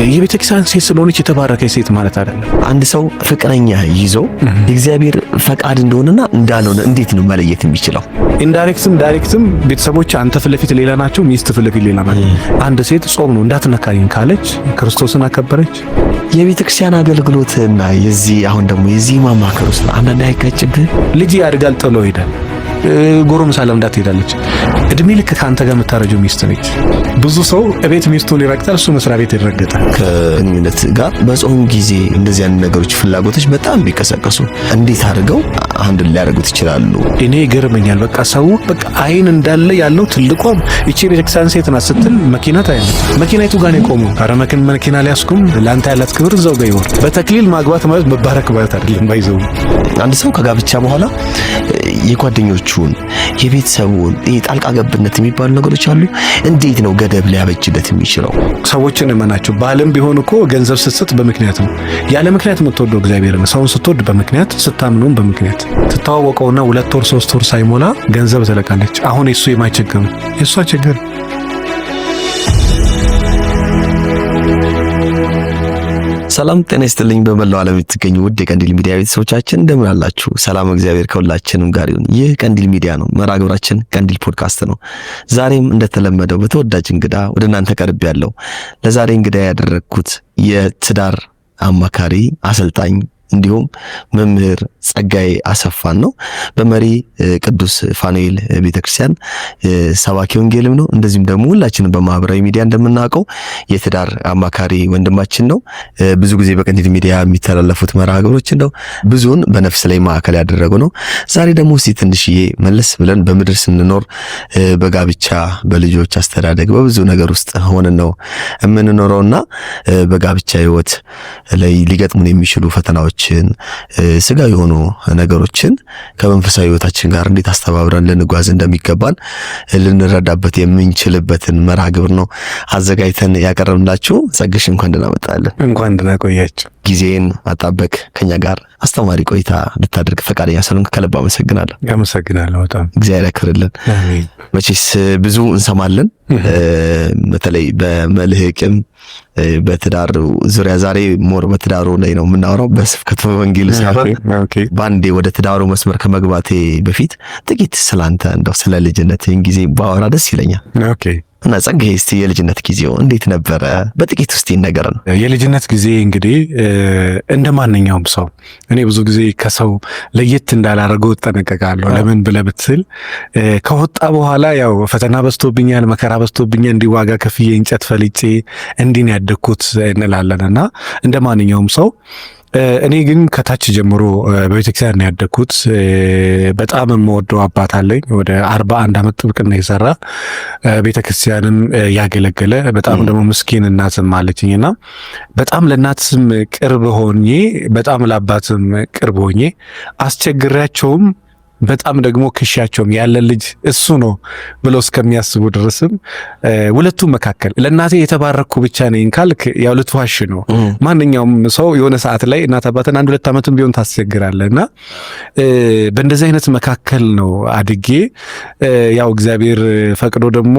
የቤተክርስቲያን ሴት ስለሆነች የተባረከች ሴት ማለት አይደለም። አንድ ሰው ፍቅረኛ ይዞ የእግዚአብሔር ፈቃድ እንደሆነና እንዳልሆነ እንዴት ነው መለየት የሚችለው? Indirect ም direct ም ቤተሰቦች አንተ ፊት ለፊት ሌላ ናቸው፣ ሚስት ፊት ለፊት ሌላ ናቸው። አንድ ሴት ጾም ነው እንዳትነካኝ ካለች ክርስቶስን አከበረች። የቤተ ክርስቲያን አገልግሎትና የዚህ አሁን ደግሞ የዚህ ማማከር ውስጥ አንዳንድ አይጋጭብህ? ልጅ ያድጋል፣ ጥሎ ይሄዳል። ጎረምሳ ለምዳ ትሄዳለች። እድሜ ልክ ከአንተ ጋር የምታረጀው ሚስት ነች። ብዙ ሰው እቤት ሚስቱን ይረግጣል፣ እሱ መስሪያ ቤት ይረገጣል። ከግንኙነት ጋር በጾም ጊዜ እንደዚህ አይነት ነገሮች ፍላጎቶች በጣም ቢቀሰቀሱ እንዴት አድርገው አንድ ሊያደርጉት ይችላሉ? እኔ ይገርመኛል። በቃ ሰው በቃ አይን እንዳለ ያለው ትልቋም እቺ ቤተክርስቲያን ሴት ናት ስትል መኪና ታያለች። መኪናይቱ ጋር ነው የቆመው። ኧረ መኪና ሊያስኩም ለአንተ ያላት ክብር እዛው ጋር ይሆን። በተክሊል ማግባት ማለት መባረክ ማለት አይደለም። ባይዘው አንድ ሰው ከጋብቻ በኋላ የጓደኞቹን የቤተሰቡን ጣልቃ ገብነት የሚባሉ ነገሮች አሉ። እንዴት ነው ገደብ ሊያበጅለት የሚችለው? ሰዎችን እመናቸው። ባልም ቢሆን እኮ ገንዘብ ስትሰጥ በምክንያት ነው። ያለ ምክንያት የምትወደው እግዚአብሔር ነው። ሰውን ስትወድ በምክንያት ስታምኑም በምክንያት ትተዋወቀውና 2 ወር 3 ወር ሳይሞላ ገንዘብ ትለቃለች። አሁን የሱ የማይቸግር ነው የእሷ ችግር። ሰላም ጤና ይስጥልኝ። በመላው ዓለም የምትገኙ ውድ የቀንዲል ሚዲያ ቤተሰቦቻችን እንደምን አላችሁ? ሰላም እግዚአብሔር ከሁላችንም ጋር ይሁን። ይህ ቀንዲል ሚዲያ ነው። መርሃ ግብራችን ቀንዲል ፖድካስት ነው። ዛሬም እንደተለመደው በተወዳጅ እንግዳ ወደ እናንተ ቀርብ ያለው ለዛሬ እንግዳ ያደረግኩት የትዳር አማካሪ አሰልጣኝ እንዲሁም መምህር ጸጋዬ አሰፋን ነው። በመሪ ቅዱስ ፋኑኤል ቤተክርስቲያን ሰባኪ ወንጌልም ነው። እንደዚሁም ደግሞ ሁላችንም በማህበራዊ ሚዲያ እንደምናውቀው የትዳር አማካሪ ወንድማችን ነው። ብዙ ጊዜ በቀንዲል ሚዲያ የሚተላለፉት መርሃ ግብሮች እንደው ብዙውን በነፍስ ላይ ማዕከል ያደረጉ ነው። ዛሬ ደግሞ እስቲ ትንሽዬ መለስ ብለን በምድር ስንኖር በጋብቻ በልጆች አስተዳደግ በብዙ ነገር ውስጥ ሆነን ነው የምንኖረውና በጋብቻ ህይወት ላይ ሊገጥሙን የሚችሉ ፈተናዎች ስጋ የሆኑ ነገሮችን ከመንፈሳዊ ህይወታችን ጋር እንዴት አስተባብረን ልንጓዝ እንደሚገባን ልንረዳበት የምንችልበትን መርሃ ግብር ነው አዘጋጅተን ያቀረብንላችሁ። ጸግሽ እንኳን ደህና መጣለን። እንኳን ደህና ቆያችሁ። ጊዜን አጣበቅ ከኛ ጋር አስተማሪ ቆይታ ልታደርግ ፈቃደኛ ስለሆንክ ከልብ አመሰግናለሁ። አመሰግናለሁ በጣም እግዚአብሔር ያክብርልን። መቼስ ብዙ እንሰማለን፣ በተለይ በመልህቅም በትዳር ዙሪያ። ዛሬ more በትዳሩ ላይ ነው የምናወራው፣ በስብከተ ወንጌል ሳይሆን። በአንዴ ወደ ትዳሩ መስመር ከመግባቴ በፊት ጥቂት ስላንተ እንደው ስለ ልጅነት ጊዜ ባወራ ደስ ይለኛል። እና ጸጋዬ እስቲ የልጅነት ጊዜው እንዴት ነበረ? በጥቂት ውስጥ ነገር ነው። የልጅነት ጊዜ እንግዲህ እንደ ማንኛውም ሰው እኔ ብዙ ጊዜ ከሰው ለየት እንዳላደርገው እጠነቀቃለሁ። ለምን ብለህ ብትል ከወጣ በኋላ ያው ፈተና በዝቶብኛል፣ መከራ በዝቶብኛል፣ እንዲህ ዋጋ ከፍዬ እንጨት ፈልጬ እንዲህ ነው ያደግኩት እንላለን እና እንደ ማንኛውም ሰው እኔ ግን ከታች ጀምሮ በቤተክርስቲያን ነው ያደግኩት። በጣም የምወደው አባት አለኝ። ወደ 41 ዓመት ጥብቅና የሰራ ቤተክርስቲያንም ያገለገለ በጣም ደግሞ ምስኪን እናትም አለችኝ እና በጣም ለእናትም ቅርብ ሆኜ በጣም ለአባትም ቅርብ ሆኜ አስቸግሬያቸውም በጣም ደግሞ ክሻቸውም ያለ ልጅ እሱ ነው ብለው እስከሚያስቡ ድረስም ሁለቱም መካከል ለእናቴ የተባረኩ ብቻ ነኝ ካልክ ያው ልትዋሽ ነው። ማንኛውም ሰው የሆነ ሰዓት ላይ እናት አባትን 1-2 ዓመትም ቢሆን ታስቸግራለህ እና በእንደዚህ አይነት መካከል ነው አድጌ ያው እግዚአብሔር ፈቅዶ ደግሞ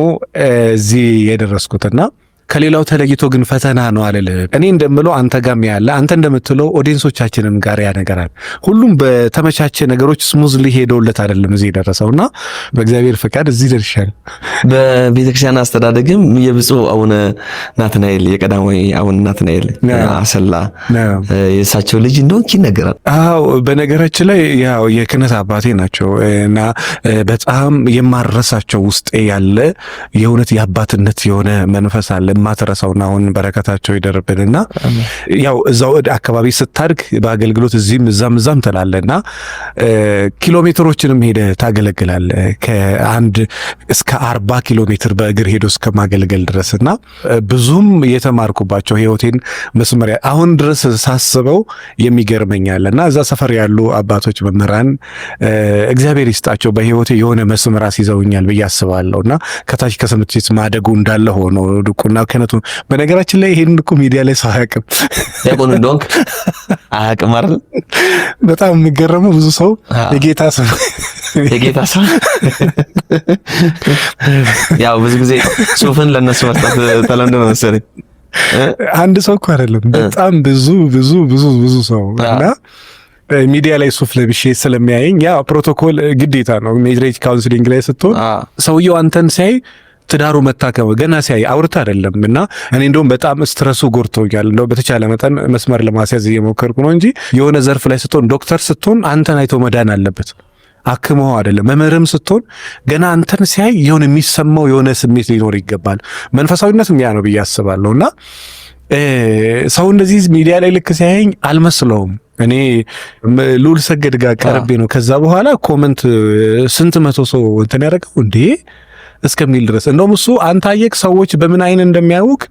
እዚህ የደረስኩትና ከሌላው ተለይቶ ግን ፈተና ነው አልልህም። እኔ እንደምለው አንተ ጋርም ያለ አንተ እንደምትለው audience ኦቻችንም ጋር ያ ነገር አለ። ሁሉም በተመቻቸ ነገሮች smoothly ሄደውለት አይደለም እዚህ የደረሰውና በእግዚአብሔር ፈቃድ እዚህ ደርሻለሁ። በቤተክርስቲያን አስተዳደግም የብፁዕ አቡነ ናትናኤል የቀዳማዊ አቡነ ናትናኤል አሰላ የእሳቸው ልጅ እንደሆንክ ይነገራል። አዎ፣ በነገራችን ላይ ያው የክህነት አባቴ ናቸው እና በጣም የማረሳቸው ውስጤ ያለ የእውነት የአባትነት የሆነ መንፈስ አለ የማትረሳውና አሁን በረከታቸው ይደርብንና ያው እዛው አካባቢ ስታድግ በአገልግሎት እዚህም እዛም እዛም ትላለህና ኪሎ ሜትሮችንም ሄደህ ታገለግላለህ። ከ1 እስከ 40 ኪሎ ሜትር በእግር ሄዶ እስከ ማገልገል ድረስና ብዙም የተማርኩባቸው ህይወቴን መስመር አሁን ድረስ ሳስበው የሚገርመኛል እና እዛ ሰፈር ያሉ አባቶች መምህራን እግዚአብሔር ይስጣቸው በህይወቴ የሆነ መስመር አስይዘውኛል ብዬ አስባለሁ እና ከታች ከትምህርት ቤት ማደጉ እንዳለ ሆኖ ድቁና ክህነቱ በነገራችን ላይ ይሄን እኮ ሚዲያ ላይ ሰው አያውቅም። ዲያቆን እንደሆንክ አያውቅም አይደል? በጣም የሚገረመው ብዙ ሰው የጌታ ሰው የጌታ ሰው ያው ብዙ ጊዜ ሱፍን ለነሱ መስጠት ተለምዶ ነው መሰለኝ። አንድ ሰው እኮ አይደለም፣ በጣም ብዙ ብዙ ብዙ ብዙ ሰው እና ሚዲያ ላይ ሱፍ ለብሼ ስለሚያየኝ ያ ፕሮቶኮል ግዴታ ነው። Marriage counseling ላይ ስትሆን ሰውየው አንተን ሲያይ ትዳሩ መታከም ገና ሲያይ አውርታ አይደለም። እና እኔ እንደውም በጣም stress ኡ ጎድቶኛል። እንደው በተቻለ መጠን መስመር ለማስያዝ እየሞከርኩ ነው እንጂ የሆነ ዘርፍ ላይ ስትሆን፣ ዶክተር ስትሆን አንተን አይቶ መዳን አለበት፣ አክመው አይደለም። መምህርም ስትሆን ገና አንተን ሲያይ የሆነ የሚሰማው የሆነ ስሜት ሊኖር ይገባል። መንፈሳዊነትም ያ ነው ብዬ አስባለሁ። እና ሰው እንደዚህ ሚዲያ ላይ ልክ ሲያየኝ አልመስለውም። እኔ ልዑል ሰገድ ጋር ቀርቤ ነው። ከዛ በኋላ comment ስንት መቶ ሰው እንትን ያደረገው እንዴ እስከሚል ድረስ። እንደውም እሱ አንተ አየክ ሰዎች በምን አይን እንደሚያውቅ፣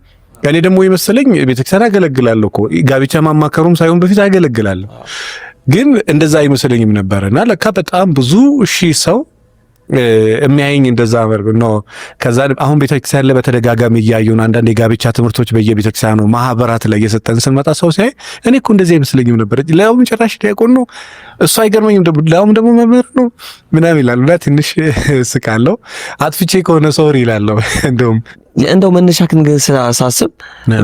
እኔ ደግሞ የመሰለኝ ቤተክርስቲያን አገለግላለሁ እኮ፣ ጋብቻ ማማከሩም ሳይሆን በፊት አገለግላለሁ፣ ግን እንደዛ አይመስለኝም ነበር። እና ለካ በጣም ብዙ ሺህ ሰው የሚያየኝ እንደዛ ነው። ከዛ አሁን ቤተክርስቲያን ላይ በተደጋጋሚ እያየውን አንዳንድ የጋብቻ ትምህርቶች በየቤተክርስቲያኑ ማህበራት ላይ እየሰጠን ስንመጣ ሰው ሲያይ እኔ እኮ እንደዚህ አይመስለኝም ነበር፣ ለያውም ጭራሽ ዲያቆን ነው እሱ፣ አይገርመኝም፣ ለያውም ደግሞ መምህር ነው ምናምን ይላሉ። እና ትንሽ ስቃለሁ። አጥፍቼ ከሆነ sorry ይላለሁ። እንደውም እንደው መነሻክን ግን ሳስብ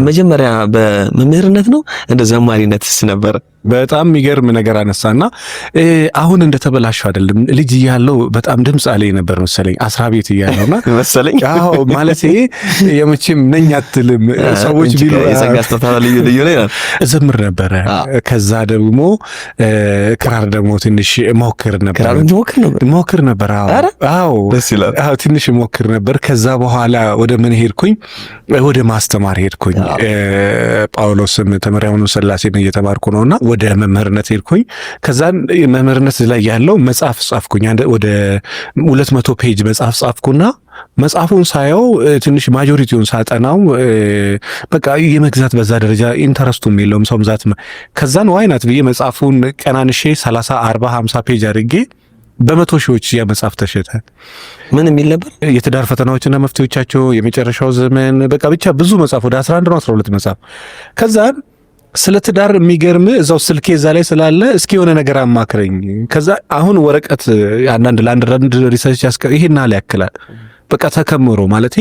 መጀመሪያ በመምህርነት ነው፣ እንደ ዘማሪነትስ ነበር? በጣም የሚገርም ነገር አነሳና አሁን እንደተበላሸው አይደለም። ልጅ እያለሁ በጣም ድምፅ አለኝ ነበር መሰለኝ፣ አስራ ቤት እያለሁና መሰለኝ። አዎ፣ ማለት የመቼም ነኝ አትልም፣ ሰዎች ቢሉ የጸጋ ስጦታ ልዩ ልዩ ነው። እዘምር ነበረ። ከዛ ደግሞ ክራር ደግሞ ትንሽ ሞክር ነበር። ክራር ሞክር ነበር? ሞክር ነበር። አዎ። ደስ ይላል። አዎ፣ ትንሽ ሞክር ነበር። ከዛ በኋላ ወደ ምን ሄድኩኝ? ወደ ማስተማር ሄድኩኝ። ጳውሎስም ተመሪያውኑ ስላሴን እየተማርኩ ነውና ወደ መምህርነት ሄድኩኝ። ከዛን መምህርነት ላይ ያለው መጽሐፍ ጻፍኩኝ። ወደ 200 page መጽሐፍ ጻፍኩና መጽሐፉን ሳየው ትንሽ majority ውን ሳጠናው በቃ የመግዛት በዛ ደረጃ interest ኡም የለውም ሰው ብዛት። ከዛን why not ብዬ መጽሐፉን ቀናንሼ 30፣ 40፣ 50 page አድርጌ በመቶ ሺዎች ያ መጽሐፍ ተሸጠ። ምን የሚል ነበር? የትዳር ፈተናዎችና መፍትሄዎቻቸው፣ የመጨረሻው ዘመን፣ በቃ ብቻ ብዙ መጽሐፍ፣ ወደ 11 ነው 12 መጽሐፍ። ከዛን ስለ ትዳር የሚገርም እዛው ስልኬ እዛ ላይ ስላለ እስኪ የሆነ ነገር አማክረኝ። ከዛ አሁን ወረቀት አንዳንድ ለአንዳንድ research ይሄን ያህል ያክላል። በቃ ተከምሮ ማለት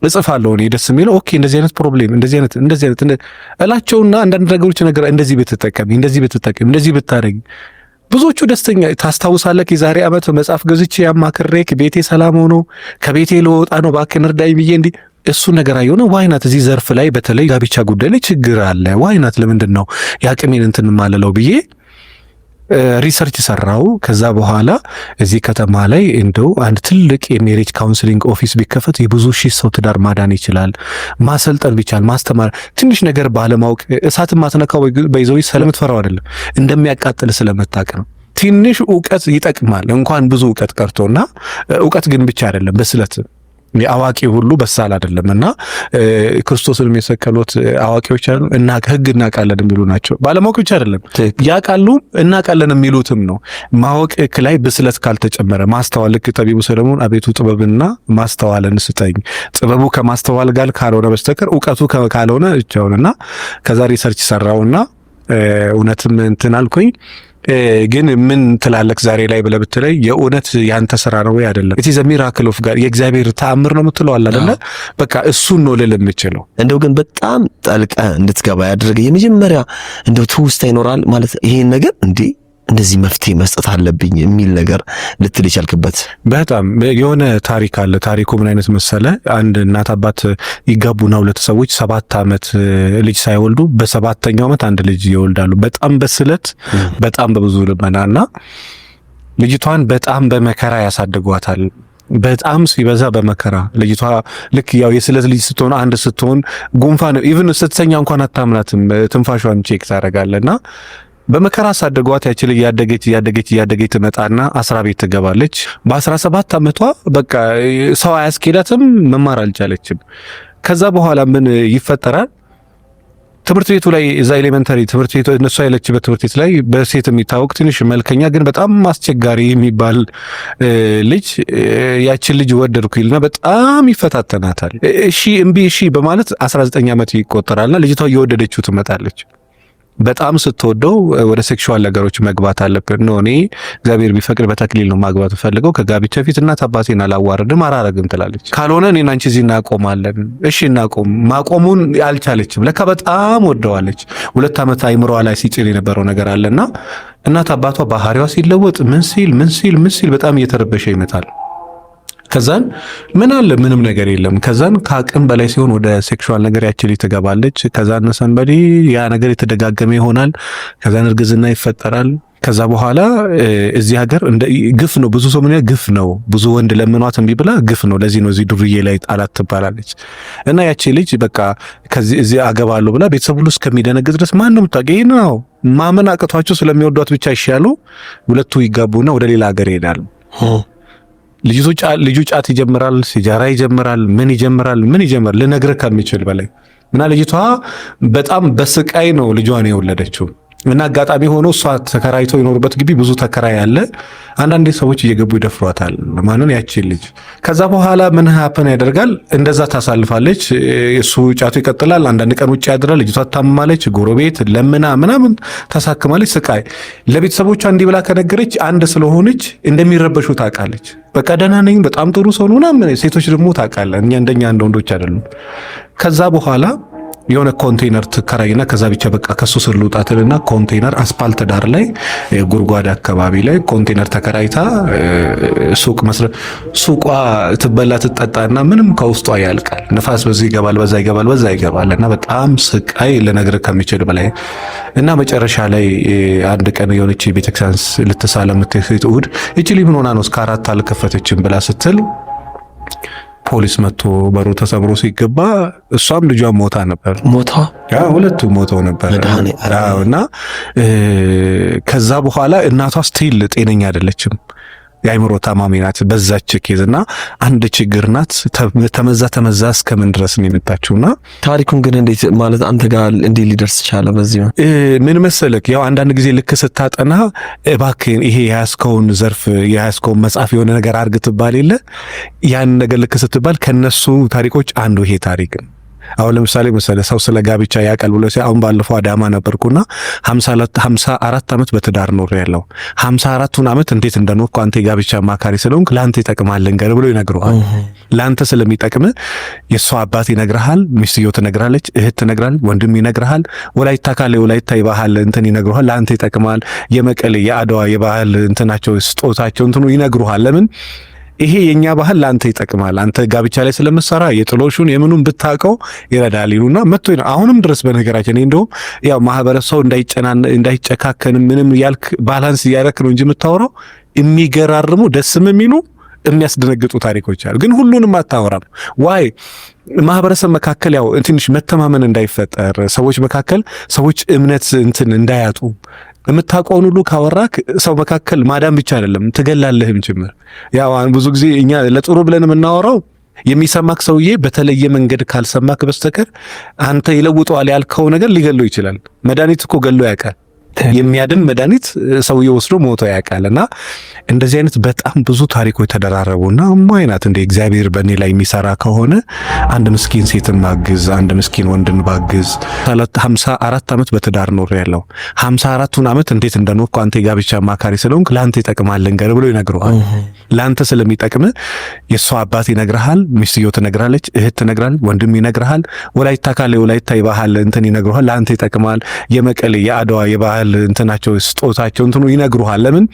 እጽፋለሁ እኔ፣ ደስ የሚለው okay እንደዚህ አይነት problem፣ እንደዚህ አይነት፣ እንደዚህ አይነት እላቸውና አንዳንድ ነገሮች ነገር እንደዚህ ብትጠቀሚ፣ እንደዚህ ብትጠቀሚ፣ እንደዚህ ብታደርጊ ብዙዎቹ ደስተኛ። ታስታውሳለህ፣ የዛሬ ዓመት መጽሐፍ ገዝቼ ያማክሬክ ቤቴ ሰላም ሆኖ ከቤቴ ልወጣ ነው፣ እባክህን እርዳኝ ብዬ እንዲህ እሱ ነገር አየሆነ why not እዚህ ዘርፍ ላይ በተለይ ጋብቻ ጉዳይ ላይ ችግር አለ። Why not፣ ለምንድን ነው የአቅሜን እንትን ማለለው ብዬ research ሰራው። ከዛ በኋላ እዚህ ከተማ ላይ እንደው አንድ ትልቅ የ marriage counseling office ቢከፈት የብዙ ሺህ ሰው ትዳር ማዳን ይችላል። ማሰልጠን ቢቻል፣ ማስተማር፣ ትንሽ ነገር ባለማወቅ እሳት ማትነካው በይዘው ስለምትፈራው አይደለም፣ እንደሚያቃጥል ስለምታውቅ ነው። ትንሽ እውቀት ይጠቅማል፣ እንኳን ብዙ እውቀት ቀርቶና። እውቀት ግን ብቻ አይደለም፣ ብስለት፣ አዋቂ ሁሉ በሳል አይደለም። እና ክርስቶስን የሰቀሉት አዋቂዎች አሉ እና ሕግ እናውቃለን የሚሉ ናቸው። ባለማወቅ ብቻ አይደለም፣ ያውቃሉ፣ እናውቃለን የሚሉትም ነው። ማወቅ ላይ ብስለት ካልተጨመረ፣ ማስተዋል፣ ልክ ጠቢቡ ሰለሞን አቤቱ ጥበብና ማስተዋልን ስጠኝ፣ ጥበቡ ከማስተዋል ጋር ካልሆነ በስተቀር እውቀቱ ካልሆነ ብቻውንና ከዛ research ሰራውና እውነትም እንትን አልኩኝ። ግን ምን ትላለክ ዛሬ ላይ ብለህ ብትለኝ የእውነት ያንተ ስራ ነው ወይ አይደለም? It is miracle of God፣ የእግዚአብሔር ተአምር ነው የምትለው አለ አይደለ? በቃ እሱን ነው ልል የምችለው። እንደው ግን በጣም ጠልቀ እንድትገባ ያደረገ የመጀመሪያ እንደው ትውስታ ይኖራል፣ ማለት ይሄን ነገር እንዴ እንደዚህ መፍትሄ መስጠት አለብኝ የሚል ነገር ልትል የቻልክበት? በጣም የሆነ ታሪክ አለ። ታሪኩ ምን አይነት መሰለ? አንድ እናት አባት ይጋቡና ሁለት ሰዎች 7 ዓመት ልጅ ሳይወልዱ በሰባተኛው ዓመት አንድ ልጅ ይወልዳሉ። በጣም በስለት፣ በጣም በብዙ ልመና፣ እና ልጅቷን በጣም በመከራ ያሳድጓታል። በጣም ሲበዛ በመከራ። ልጅቷ ልክ ያው የስለት ልጅ ስትሆን፣ አንድ ስትሆን ጉንፋን even ስትተኛ እንኳን አታምናትም። ትንፋሿን check ታደርጋለና በመከራ አሳደጓት። ያቺ ልጅ እያደገች እያደገች እያደገች ትመጣና አስራ ቤት ትገባለች። በ17 ዓመቷ በቃ ሰው አያስኬዳትም፣ መማር አልቻለችም። ከዛ በኋላ ምን ይፈጠራል? ትምህርት ቤቱ ላይ፣ እዛ elementary ትምህርት ቤቱ እነሱ ያለችበት ትምህርት ቤት ላይ በሴት የሚታወቅ ትንሽ መልከኛ ግን በጣም አስቸጋሪ የሚባል ልጅ ያችን ልጅ ወደድኩ ይልና በጣም ይፈታተናታል። እሺ እምቢ እሺ በማለት 19 ዓመት ይቆጠራልና ልጅቷ እየወደደችው ትመጣለች። በጣም ስትወደው ወደ sexual ነገሮች መግባት አለብን። No፣ እኔ እግዚአብሔር ቢፈቅድ በተክሊል ነው ማግባት ፈልገው፣ ከጋብቻ ፊት እናት አባቴን አላዋርድም፣ አላረግም ትላለች። ካልሆነ እኔና አንቺ እዚህ እናቆማለን። እሺ እናቆም። ማቆሙን አልቻለችም። ለካ በጣም ወደዋለች። 2 ዓመት አይምሮዋ ላይ ሲጭን የነበረው ነገር አለና እናት አባቷ ባህሪዋ ሲለወጥ፣ ምን ሲል ምን ሲል ምን ሲል በጣም እየተረበሸ ይመጣል። ከዛን ምን አለ? ምንም ነገር የለም። ከዛን ከአቅም በላይ ሲሆን ወደ sexual ነገር ያቺ ልጅ ትገባለች። ከዛን somebody ያ ነገር የተደጋገመ ይሆናል። ከዛን እርግዝና ይፈጠራል። ከዛ በኋላ እዚህ ሀገር እንደ ግፍ ነው። ብዙ ሰው ምን ግፍ ነው። ብዙ ወንድ ለምኗት እምቢ ብላ ግፍ ነው። ለዚህ ነው እዚህ ዱርዬ ላይ ጣላት ትባላለች። እና ያቺ ልጅ በቃ ከዚህ እዚህ አገባለሁ ብላ ቤተሰብ ሁሉ እስከሚደነግጥ ድረስ ማንም ታውቂ ነው ማመን አቅቷቸው ስለሚወዷት ብቻ ይሻሉ። ሁለቱ ይጋቡና ወደ ሌላ ሀገር ይሄዳሉ። ልጁ ጫት ይጀምራል፣ ሲጃራ ይጀምራል፣ ምን ይጀምራል፣ ምን ይጀምራል፣ ልነግርህ ከሚችል በላይ። እና ልጅቷ በጣም በስቃይ ነው ልጇን የወለደችው። እና አጋጣሚ ሆኖ እሷ ተከራይቶ የኖሩበት ግቢ ብዙ ተከራይ አለ። አንዳንዴ ሰዎች እየገቡ ይደፍሯታል። ማንን? ያቺን ልጅ። ከዛ በኋላ ምን happen ያደርጋል? እንደዛ ታሳልፋለች። እሱ ጫቱ ይቀጥላል። አንዳንድ ቀን ውጭ ያድራል። ልጅቷ ታማለች። ጎረቤት ለምና ምናምን ታሳክማለች። ስቃይ። ለቤተሰቦቿ እንዲህ ብላ ከነገረች አንድ ስለሆነች እንደሚረበሹ ታውቃለች። በቃ ደህና ነኝ፣ በጣም ጥሩ ሰው ነው ምናምን። ሴቶች ደግሞ ታውቃለህ፣ እኛ እንደኛ እንደ ወንዶች አይደሉም። ከዛ በኋላ የሆነ ኮንቴነር ትከራይና ከዛ ብቻ በቃ ከሱ ስር ልውጣትልና ኮንቴነር አስፓልት ዳር ላይ ጉድጓድ አካባቢ ላይ ኮንቴነር ተከራይታ ሱቅ መስረ ሱቋ ትበላ ትጠጣና ምንም ከውስጧ ያልቃል። ንፋስ በዚህ ይገባል፣ በዛ ይገባል፣ በዛ ይገባል። እና በጣም ስቃይ ልነግርህ ከሚችል በላይ። እና መጨረሻ ላይ አንድ ቀን የሆነች ቤተክርስቲያን ልትሳለም ሴት እሑድ እቺ ልጅ ምን ሆና ነው እስከ 4 አልከፈተችም ብላ ስትል ፖሊስ መጥቶ በሩ ተሰብሮ ሲገባ እሷም ልጇም ሞታ ነበር። ሞታ? ሁለቱም ሞተው ነበር። እና ከዛ በኋላ እናቷ still ጤነኛ አይደለችም። የአይምሮ ታማሚ ናት። በዛች case እና አንድ ችግር ናት። ተመዛ ተመዛ እስከምን ድረስ ነው የመጣችውና ታሪኩን ግን እንዴት ማለት አንተ ጋር እንዴት ሊደርስ ቻለ? በዚህ ምን መሰለክ፣ ያው አንዳንድ ጊዜ ልክ ስታጠና እባክህን ይሄ የያዝከውን ዘርፍ፣ የያዝከውን መጽሐፍ የሆነ ነገር አድርግ ትባል የለ፣ ያን ነገር ልክ ስትባል ከነሱ ታሪኮች አንዱ ይሄ ታሪክ ነው። አሁን ለምሳሌ መሰለ ሰው ስለ ጋብቻ ያውቃል ብሎ አሁን ባለፈው አዳማ ነበርኩና 54 ዓመት በትዳር ኖር ያለው፣ 54ቱን ዓመት እንዴት እንደኖርኩ አንተ የጋብቻ አማካሪ ስለሆንክ ለአንተ ይጠቅማል ልንገር ብሎ ይነግረዋል። ለአንተ ስለሚጠቅም የእሷ አባት ይነግርሃል፣ ሚስትየው ትነግራለች፣ እህት ትነግራለች፣ ወንድም ይነግርሃል። ወላይታ ካለ የወላይታ የባህል እንትን ይነግሩሃል፣ ለአንተ ይጠቅማል። የመቀሌ፣ የአድዋ የባህል እንትናቸው ስጦታቸው እንትኑ ይነግሩሃል። ለምን? ይሄ የኛ ባህል ለአንተ ይጠቅማል። አንተ ጋብቻ ላይ ስለምሰራ የጥሎሹን የምኑን ብታውቀው ይረዳል ይሉና መጥቶ ነው። አሁንም ድረስ በነገራችን እኔ እንደውም ያው ማህበረሰቡ እንዳይጨናን እንዳይጨካከን ምንም ያልክ balance እያደረክ ነው እንጂ የምታወራው የሚገራርሙ፣ ደስም የሚሉ፣ የሚያስደነግጡ ታሪኮች አሉ። ግን ሁሉንም አታወራም። Why? ማህበረሰብ መካከል ያው ትንሽ መተማመን እንዳይፈጠር፣ ሰዎች መካከል ሰዎች እምነት እንትን እንዳያጡ። የምታውቀውን ሁሉ ካወራክ ሰው መካከል ማዳን ብቻ አይደለም ትገላለህም ጭምር። ያው ብዙ ጊዜ እኛ ለጥሩ ብለን የምናወራው የሚሰማክ ሰውዬ በተለየ መንገድ ካልሰማክ በስተቀር አንተ ይለውጠዋል ያልከው ነገር ሊገለው ይችላል። መድኃኒት እኮ ገሎ ያውቃል። የሚያድን መድኃኒት ሰውዬው ወስዶ ሞቶ ያውቃል። እና እንደዚህ አይነት በጣም ብዙ ታሪኮች ተደራረቡና ማይናት እንደ እግዚአብሔር በእኔ ላይ የሚሰራ ከሆነ አንድ ምስኪን ሴትን ባግዝ፣ አንድ ምስኪን ወንድን ባግዝ። 54 ዓመት በትዳር ኖር ያለው፣ 54ቱን ዓመት እንዴት እንደኖርኩ አንተ የጋብቻ አማካሪ ስለሆንክ ለአንተ ይጠቅማል ልንገር ብሎ ይነግረዋል። ለአንተ ስለሚጠቅም የእሷ አባት ይነግርሃል፣ ሚስትየው ትነግራለች፣ እህት ትነግራለች፣ ወንድም ይነግርሃል። ወላይታ ካለ የወላይታ የባህል እንትን ይነግሩሃል፣ ለአንተ ይጠቅማል። የመቀሌ፣ የአድዋ የባህል እንትናቸው ስጦታቸው እንትኑ ይነግሩሃል። ለምን?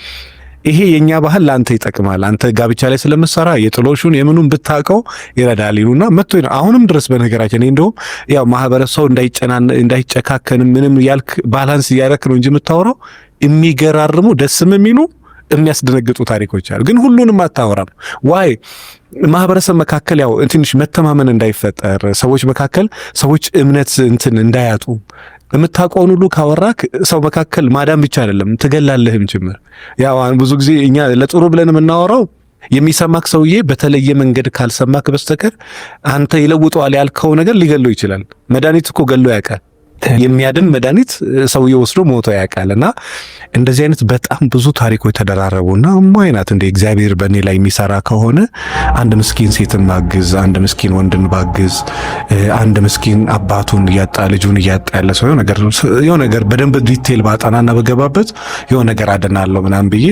ይሄ የኛ ባህል ለአንተ ይጠቅማል። አንተ ጋብቻ ላይ ስለምሰራ የጥሎሹን የምኑን ብታውቀው ይረዳል ይሉና መጥቶ ነው። አሁንም ድረስ በነገራችን እኔ እንደውም ያው ማህበረሰቡ እንዳይጨናን እንዳይጨካከን ምንም ያልክ balance እያደረክ ነው እንጂ የምታወራው የሚገራርሙ፣ ደስም የሚሉ፣ የሚያስደነግጡ ታሪኮች አሉ። ግን ሁሉንም አታወራም። Why? ማህበረሰብ መካከል ያው ትንሽ መተማመን እንዳይፈጠር፣ ሰዎች መካከል ሰዎች እምነት እንትን እንዳያጡ። የምታውቀውን ሁሉ ካወራክ ሰው መካከል ማዳን ብቻ አይደለም ትገላለህም ጭምር። ያው ብዙ ጊዜ እኛ ለጥሩ ብለን የምናወራው የሚሰማክ ሰውዬ በተለየ መንገድ ካልሰማክ በስተቀር አንተ ይለውጠዋል ያልከው ነገር ሊገለው ይችላል። መድኃኒት እኮ ገሎ ያውቃል። የሚያድን መድኃኒት ሰውየው ወስዶ ሞቶ ያውቃል። እና እንደዚህ አይነት በጣም ብዙ ታሪኮች ተደራረቡና why not እንደ እግዚአብሔር በእኔ ላይ የሚሰራ ከሆነ አንድ ምስኪን ሴትን ባግዝ፣ አንድ ምስኪን ወንድን ባግዝ፣ አንድ ምስኪን አባቱን እያጣ ልጁን እያጣ ያለ ሰው የሆነ ነገር በደንብ detail ባጠናና በገባበት የሆነ ነገር አድናለሁ ምናምን ብዬ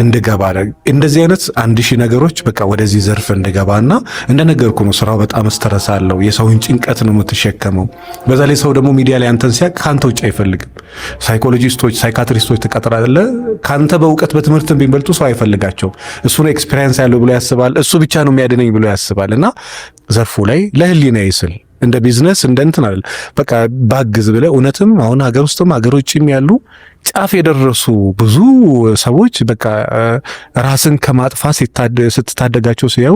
እንድገባ፣ እንደዚህ አይነት 1000 ነገሮች በቃ ወደዚህ ዘርፍ እንድገባና እንደነገርኩ ነው። ስራው በጣም stress አለው። የሰውን ጭንቀት ነው የምትሸከመው። በዛ ላይ ሰው ደግሞ ሚዲያ ላይ አንተን ሲያቅ ካንተ ውጭ አይፈልግም። ሳይኮሎጂስቶች፣ psychiatrist ኦች ትቀጥራለህ። ካንተ በእውቀት በትምህርት ቢበልጡ ሰው አይፈልጋቸው። እሱ ነው experience ያለው ብሎ ያስባል። እሱ ብቻ ነው የሚያድነኝ ብሎ ያስባል። እና ዘርፉ ላይ ለህሊና ስል እንደ ቢዝነስ እንደ እንትን አይደል፣ በቃ ባግዝ ብለህ እውነትም አሁን ሀገር ውስጥም ሀገር ውጭም ያሉ ጫፍ የደረሱ ብዙ ሰዎች በቃ ራስን ከማጥፋት ስትታደጋቸው ሲያዩ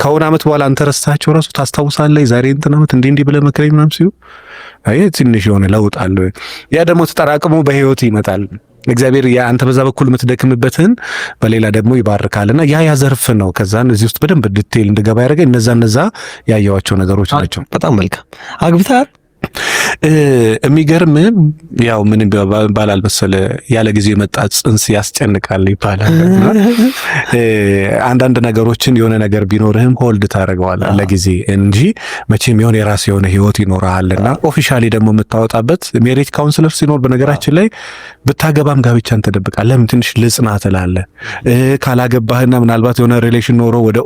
ከሆነ ዓመት በኋላ አንተ ረስታቸው ራሱ ታስታውሳለህ፣ የዛሬ እንትን ዓመት እንዲህ እንዲህ ብለህ መክረኝ ምናምን ሲሉ አይ ትንሽ የሆነ ለውጥ አለ። ያ ደግሞ ተጠራቅሞ በህይወት ይመጣል። እግዚአብሔር አንተ በዛ በኩል የምትደክምበትን በሌላ ደግሞ ይባርካልና ያ ዘርፍ ነው። ከዛን እዚህ ውስጥ በደንብ detail እንድገባ ያደረገኝ እነዛ ያየዋቸው ነገሮች ናቸው። በጣም መልካም። አግብተሃል? የሚገርም ያው ምን ይባላል መሰለ፣ ያለ ጊዜ የመጣ ጽንስ ያስጨንቃል ይባላል። አንዳንድ ነገሮችን የሆነ ነገር ቢኖርህም hold ታደርገዋለህ ለጊዜ እንጂ መቼም የሆነ የራስ የሆነ ህይወት ይኖርሃልና officially ደግሞ የምታወጣበት marriage counselor ሲኖር በነገራችን ላይ ብታገባም ጋብቻን ትደብቃለህ። ለምን ትንሽ ልጽና ትላለህ። ካላገባህና ምናልባት የሆነ relation ኖሮ ወደ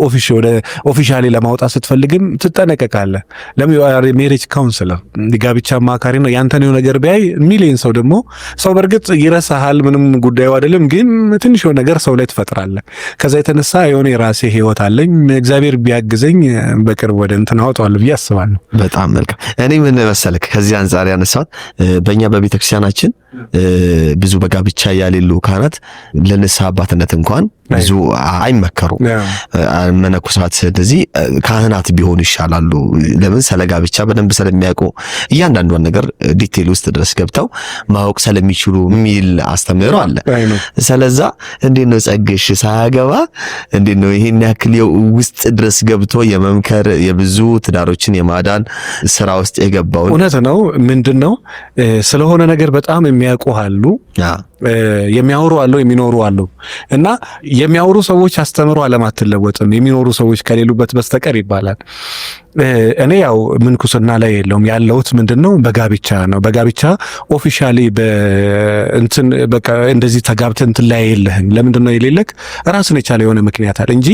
officially ለማውጣት ስትፈልግም ትጠነቀቃለህ። ለምን marriage counselor ጋብቻ አማካሪ ነው። ያንተን የሆነ ነገር ቢያይ ሚሊዮን ሰው ደግሞ ሰው በእርግጥ ይረሳሃል፣ ምንም ጉዳዩ አይደለም። ግን ትንሽ የሆነ ነገር ሰው ላይ ትፈጥራለህ። ከዛ የተነሳ የሆነ የራሴ ህይወት አለኝ። እግዚአብሔር ቢያግዘኝ በቅርብ ወደ እንትን አወጣዋለሁ ብዬ አስባለሁ። በጣም መልካም። እኔ ምን መሰለክ ከዚህ አንጻር ያነሳሁት በእኛ በቤተክርስቲያናችን ብዙ በጋብቻ ያሌሉ ካህናት ለንስሐ አባትነት እንኳን ብዙ አይመከሩም። መነኮሳት እንደዚህ ካህናት ቢሆኑ ይሻላሉ። ለምን ስለ ጋብቻ በደንብ ስለሚያውቁ እያንዳንዷን ነገር detail ውስጥ ድረስ ገብተው ማወቅ ስለሚችሉ የሚል አስተምህሮ አለ። ስለዛ እንዴት ነው ጸግሽ ሳያገባ እንዴት ነው ይሄን ያክል ውስጥ ድረስ ገብቶ የመምከር የብዙ ትዳሮችን የማዳን ስራ ውስጥ የገባው? እውነት ነው። ምንድነው ስለሆነ ነገር በጣም የሚያውቁ አሉ፣ የሚያወሩ አሉ፣ የሚኖሩ አሉ። እና የሚያወሩ ሰዎች አስተምሮ ዓለም አትለወጥም የሚኖሩ ሰዎች ከሌሉበት በስተቀር ይባላል። እኔ ያው ምንኩስና ላይ የለውም ያለሁት ምንድነው በጋብቻ ነው። በጋብቻ officially በእንትን በቃ እንደዚህ ተጋብተህ እንትን ላይ የለህም። ለምንድነው የሌለክ? ራስን የቻለ የሆነ ምክንያት አለ እንጂ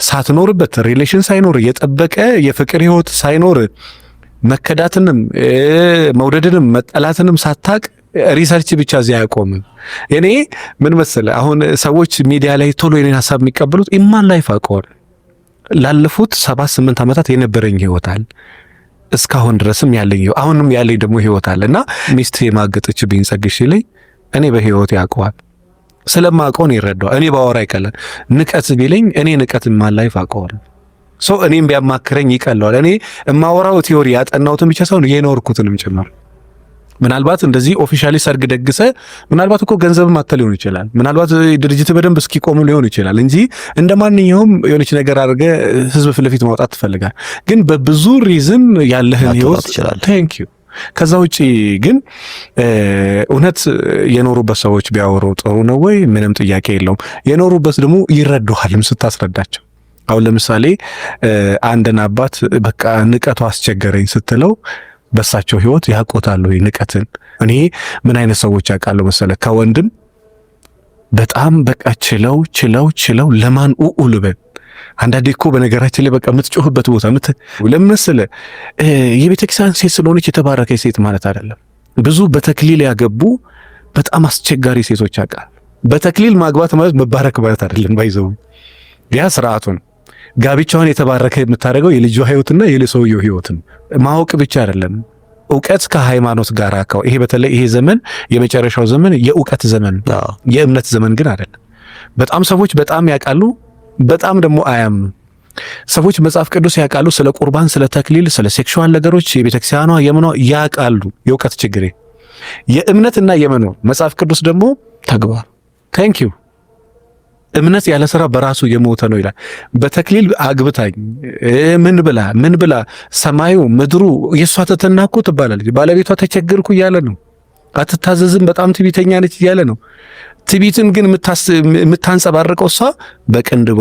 ሳትኖርበት relation ሳይኖር የጠበቀ የፍቅር ህይወት ሳይኖር መከዳትንም መውደድንም መጠላትንም ሳታቅ research ብቻ እዚህ አያቆምም። እኔ ምን መሰለህ አሁን ሰዎች ሚዲያ ላይ ቶሎ የኔን ሀሳብ የሚቀበሉት in my life አውቀዋል። ላለፉት 7-8 ዓመታት የነበረኝ ህይወት አለ፣ እስካሁን ድረስም ያለኝ አሁንም ያለኝ ደግሞ ህይወት አለ። እና ሚስት የማገጠችብኝ ጸግሽ ሲለኝ እኔ በህይወት ያውቀዋል፣ ስለማውቀው ነው ይረዳዋል። እኔ ባወራ ይቀላል። ንቀት ቢለኝ እኔ ንቀት in my life አውቀዋል። ሰው እኔም ቢያማክረኝ ይቀለዋል። እኔ የማወራው theory ያጠናሁትን ብቻ ሳይሆን የኖርኩትንም ጭምር። ምናልባት እንደዚህ officially ሰርግ ደግሰ ምናልባት እኮ ገንዘብም አጥተህ ሊሆን ይችላል። ምናልባት ድርጅት በደንብ እስኪቆም ሊሆን ይችላል እንጂ እንደ ማንኛውም የሆነች ነገር አድርገህ ህዝብ ፊት ለፊት ማውጣት ትፈልጋለህ። ግን በብዙ reason ያለህን ህይወት thank you። ከዛ ውጪ ግን እውነት የኖሩበት ሰዎች ቢያወሩ ጥሩ ነው ወይ? ምንም ጥያቄ የለውም። የኖሩበት ደግሞ ይረዱሃልም ስታስረዳቸው። አሁን ለምሳሌ አንድን አባት በቃ ንቀቱ አስቸገረኝ ስትለው በሳቸው ህይወት ያውቁታል ወይ ንቀትን? እኔ ምን አይነት ሰዎች ያውቃለሁ መሰለ፣ ከወንድም በጣም በቃ ችለው ችለው ችለው ለማን ኡኡ ልበል። አንዳንዴ እኮ በነገራችን ላይ በቃ የምትጮህበት ቦታ ለምን መሰለህ፣ የቤተክርስቲያን ሴት ስለሆነች የተባረከች ሴት ማለት አይደለም። ብዙ በተክሊል ያገቡ በጣም አስቸጋሪ ሴቶች ያውቃል። በተክሊል ማግባት ማለት መባረክ ማለት አይደለም። By the way ያ ስርዓቱን ጋብቻዋን የተባረከ የምታደርገው የልጇ ህይወትና የሰውየው ህይወት ነው። ማወቅ ብቻ አይደለም። እውቀት ከሃይማኖት ጋር አካው ይሄ በተለይ ይሄ ዘመን የመጨረሻው ዘመን የእውቀት ዘመን የእምነት ዘመን ግን አይደለም። በጣም ሰዎች በጣም ያውቃሉ፣ በጣም ደግሞ አያምኑ። ሰዎች መጽሐፍ ቅዱስ ያውቃሉ፣ ስለ ቁርባን፣ ስለ ተክሊል፣ ስለ sexual ነገሮች የቤተክርስቲያኗ የምኗ ያውቃሉ። የእውቀት ችግር የእምነትና የመኖር መጽሐፍ ቅዱስ ደግሞ ተግባር thank you። እምነት ያለ ስራ በራሱ የሞተ ነው ይላል። በተክሊል አግብታኝ ምን ብላ ምን ብላ ሰማዩ ምድሩ የእሷ ትትና እኮ ትባላለች። ባለቤቷ ተቸገርኩ እያለ ነው። አትታዘዝም፣ በጣም ትቢተኛ ነች እያለ ነው። ትቢትን ግን የምታንጸባርቀው እሷ በቅንድቧ፣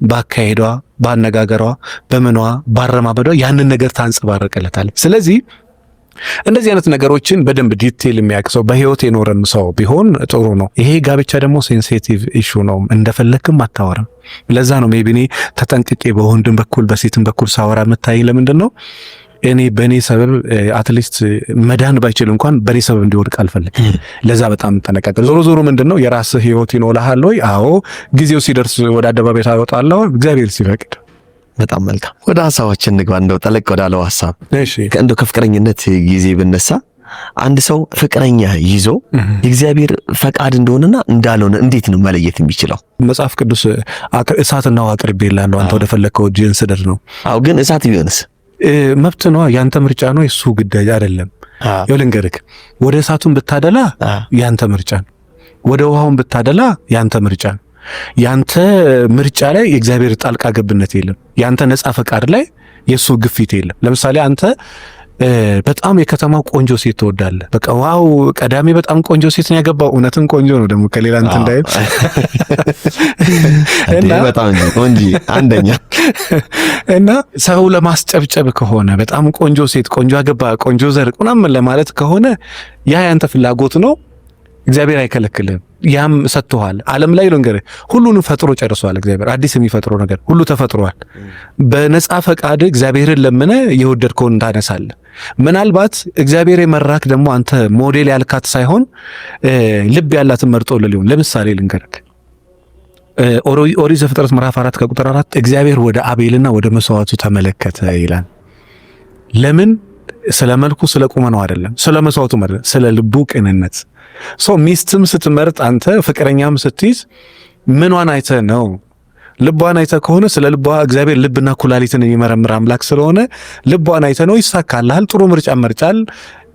ባካሄዷ፣ ባነጋገሯ፣ በምኗ፣ ባረማመዷ ያንን ነገር ታንጸባርቅለታለች። ስለዚህ እንደዚህ አይነት ነገሮችን በደንብ detail የሚያውቅ ሰው፣ በህይወት የኖረም ሰው ቢሆን ጥሩ ነው። ይሄ ጋብቻ ደግሞ sensitive issue ነው። እንደፈለክም አታወራም። ለዛ ነው maybe እኔ ተጠንቅቄ በወንድም በኩል በሴትም በኩል ሳወራ የምታይ ለምንድን ነው? እኔ በእኔ ሰበብ at least መዳን ባይችል እንኳን በእኔ ሰበብ እንዲወድቅ አልፈልግም። ለዛ በጣም እጠነቀቃለሁ። ዞሮ ዞሮ ምንድን ነው፣ የራስህ ህይወት ይኖርሃል ወይ? አዎ፣ ጊዜው ሲደርስ ወደ አደባባይ ታወጣለህ፣ እግዚአብሔር ሲፈቅድ። በጣም መልካም። ወደ ሀሳባችን እንግባ። እንደው ጠለቅ ወዳለው ሀሳብ እሺ። እንደው ከፍቅረኝነት ጊዜ ብነሳ አንድ ሰው ፍቅረኛ ይዞ የእግዚአብሔር ፈቃድ እንደሆነና እንዳልሆነ እንዴት ነው መለየት የሚችለው? መጽሐፍ ቅዱስ እሳትና ውሃ አቅርቤልሃለሁ፣ አንተ ወደ ፈለግከው እጅህን ስደድ ነው። አዎ፣ ግን እሳት ቢሆንስ? መብት ነው፣ ያንተ ምርጫ ነው፣ የሱ ግዳጅ አይደለም። ይኸው ልንገርህ፣ ወደ እሳቱን ብታደላ ያንተ ምርጫ ነው። ወደ ውሃውን ብታደላ ያንተ ምርጫ ነው። ያንተ ምርጫ ላይ የእግዚአብሔር ጣልቃ ገብነት የለም። ያንተ ነፃ ፈቃድ ላይ የሱ ግፊት የለም። ለምሳሌ አንተ በጣም የከተማው ቆንጆ ሴት ትወዳለህ። በቃ wow፣ ቀዳሜ በጣም ቆንጆ ሴት ነው ያገባው። እውነትም ቆንጆ ነው ደግሞ ከሌላ እንትን እንዳይል። እና በጣም ቆንጆ አንደኛ። እና ሰው ለማስጨብጨብ ከሆነ፣ በጣም ቆንጆ ሴት፣ ቆንጆ አገባ፣ ቆንጆ ዘር ምናምን ለማለት ከሆነ ያ ያንተ ፍላጎት ነው። እግዚአብሔር አይከለክልም። ያም ሰጥቶሃል። ዓለም ላይ ልንገርህ፣ ሁሉንም ፈጥሮ ጨርሷል። እግዚአብሔር አዲስ የሚፈጥረው ነገር ሁሉ ተፈጥሯል። በነፃ ፈቃድ እግዚአብሔርን ለምነህ የወደድከውን ታነሳለህ። ምናልባት እግዚአብሔር የመራክ ደግሞ አንተ ሞዴል ያልካት ሳይሆን ልብ ያላትን መርጦ ሊሆን። ለምሳሌ ልንገርህ፣ ኦሪት ዘፍጥረት ምዕራፍ 4 ከቁጥር 4 እግዚአብሔር ወደ አቤልና ወደ መስዋዕቱ ተመለከተ ይላል። ለምን? ስለ መልኩ፣ ስለ ቁመናው አይደለም፣ ስለ መስዋዕቱ አይደለም፣ ስለ ልቡ ቅንነት። So ሚስትም ስትመርጥ፣ አንተ ፍቅረኛም ስትይዝ ምኗን አይተህ ነው? ልቧን አይተህ ከሆነ፣ ስለ ልቧ እግዚአብሔር ልብና ኩላሊትን የሚመረምር አምላክ ስለሆነ ልቧን አይተህ ነው፣ ይሳካልሃል። ጥሩ ምርጫ መርጫል።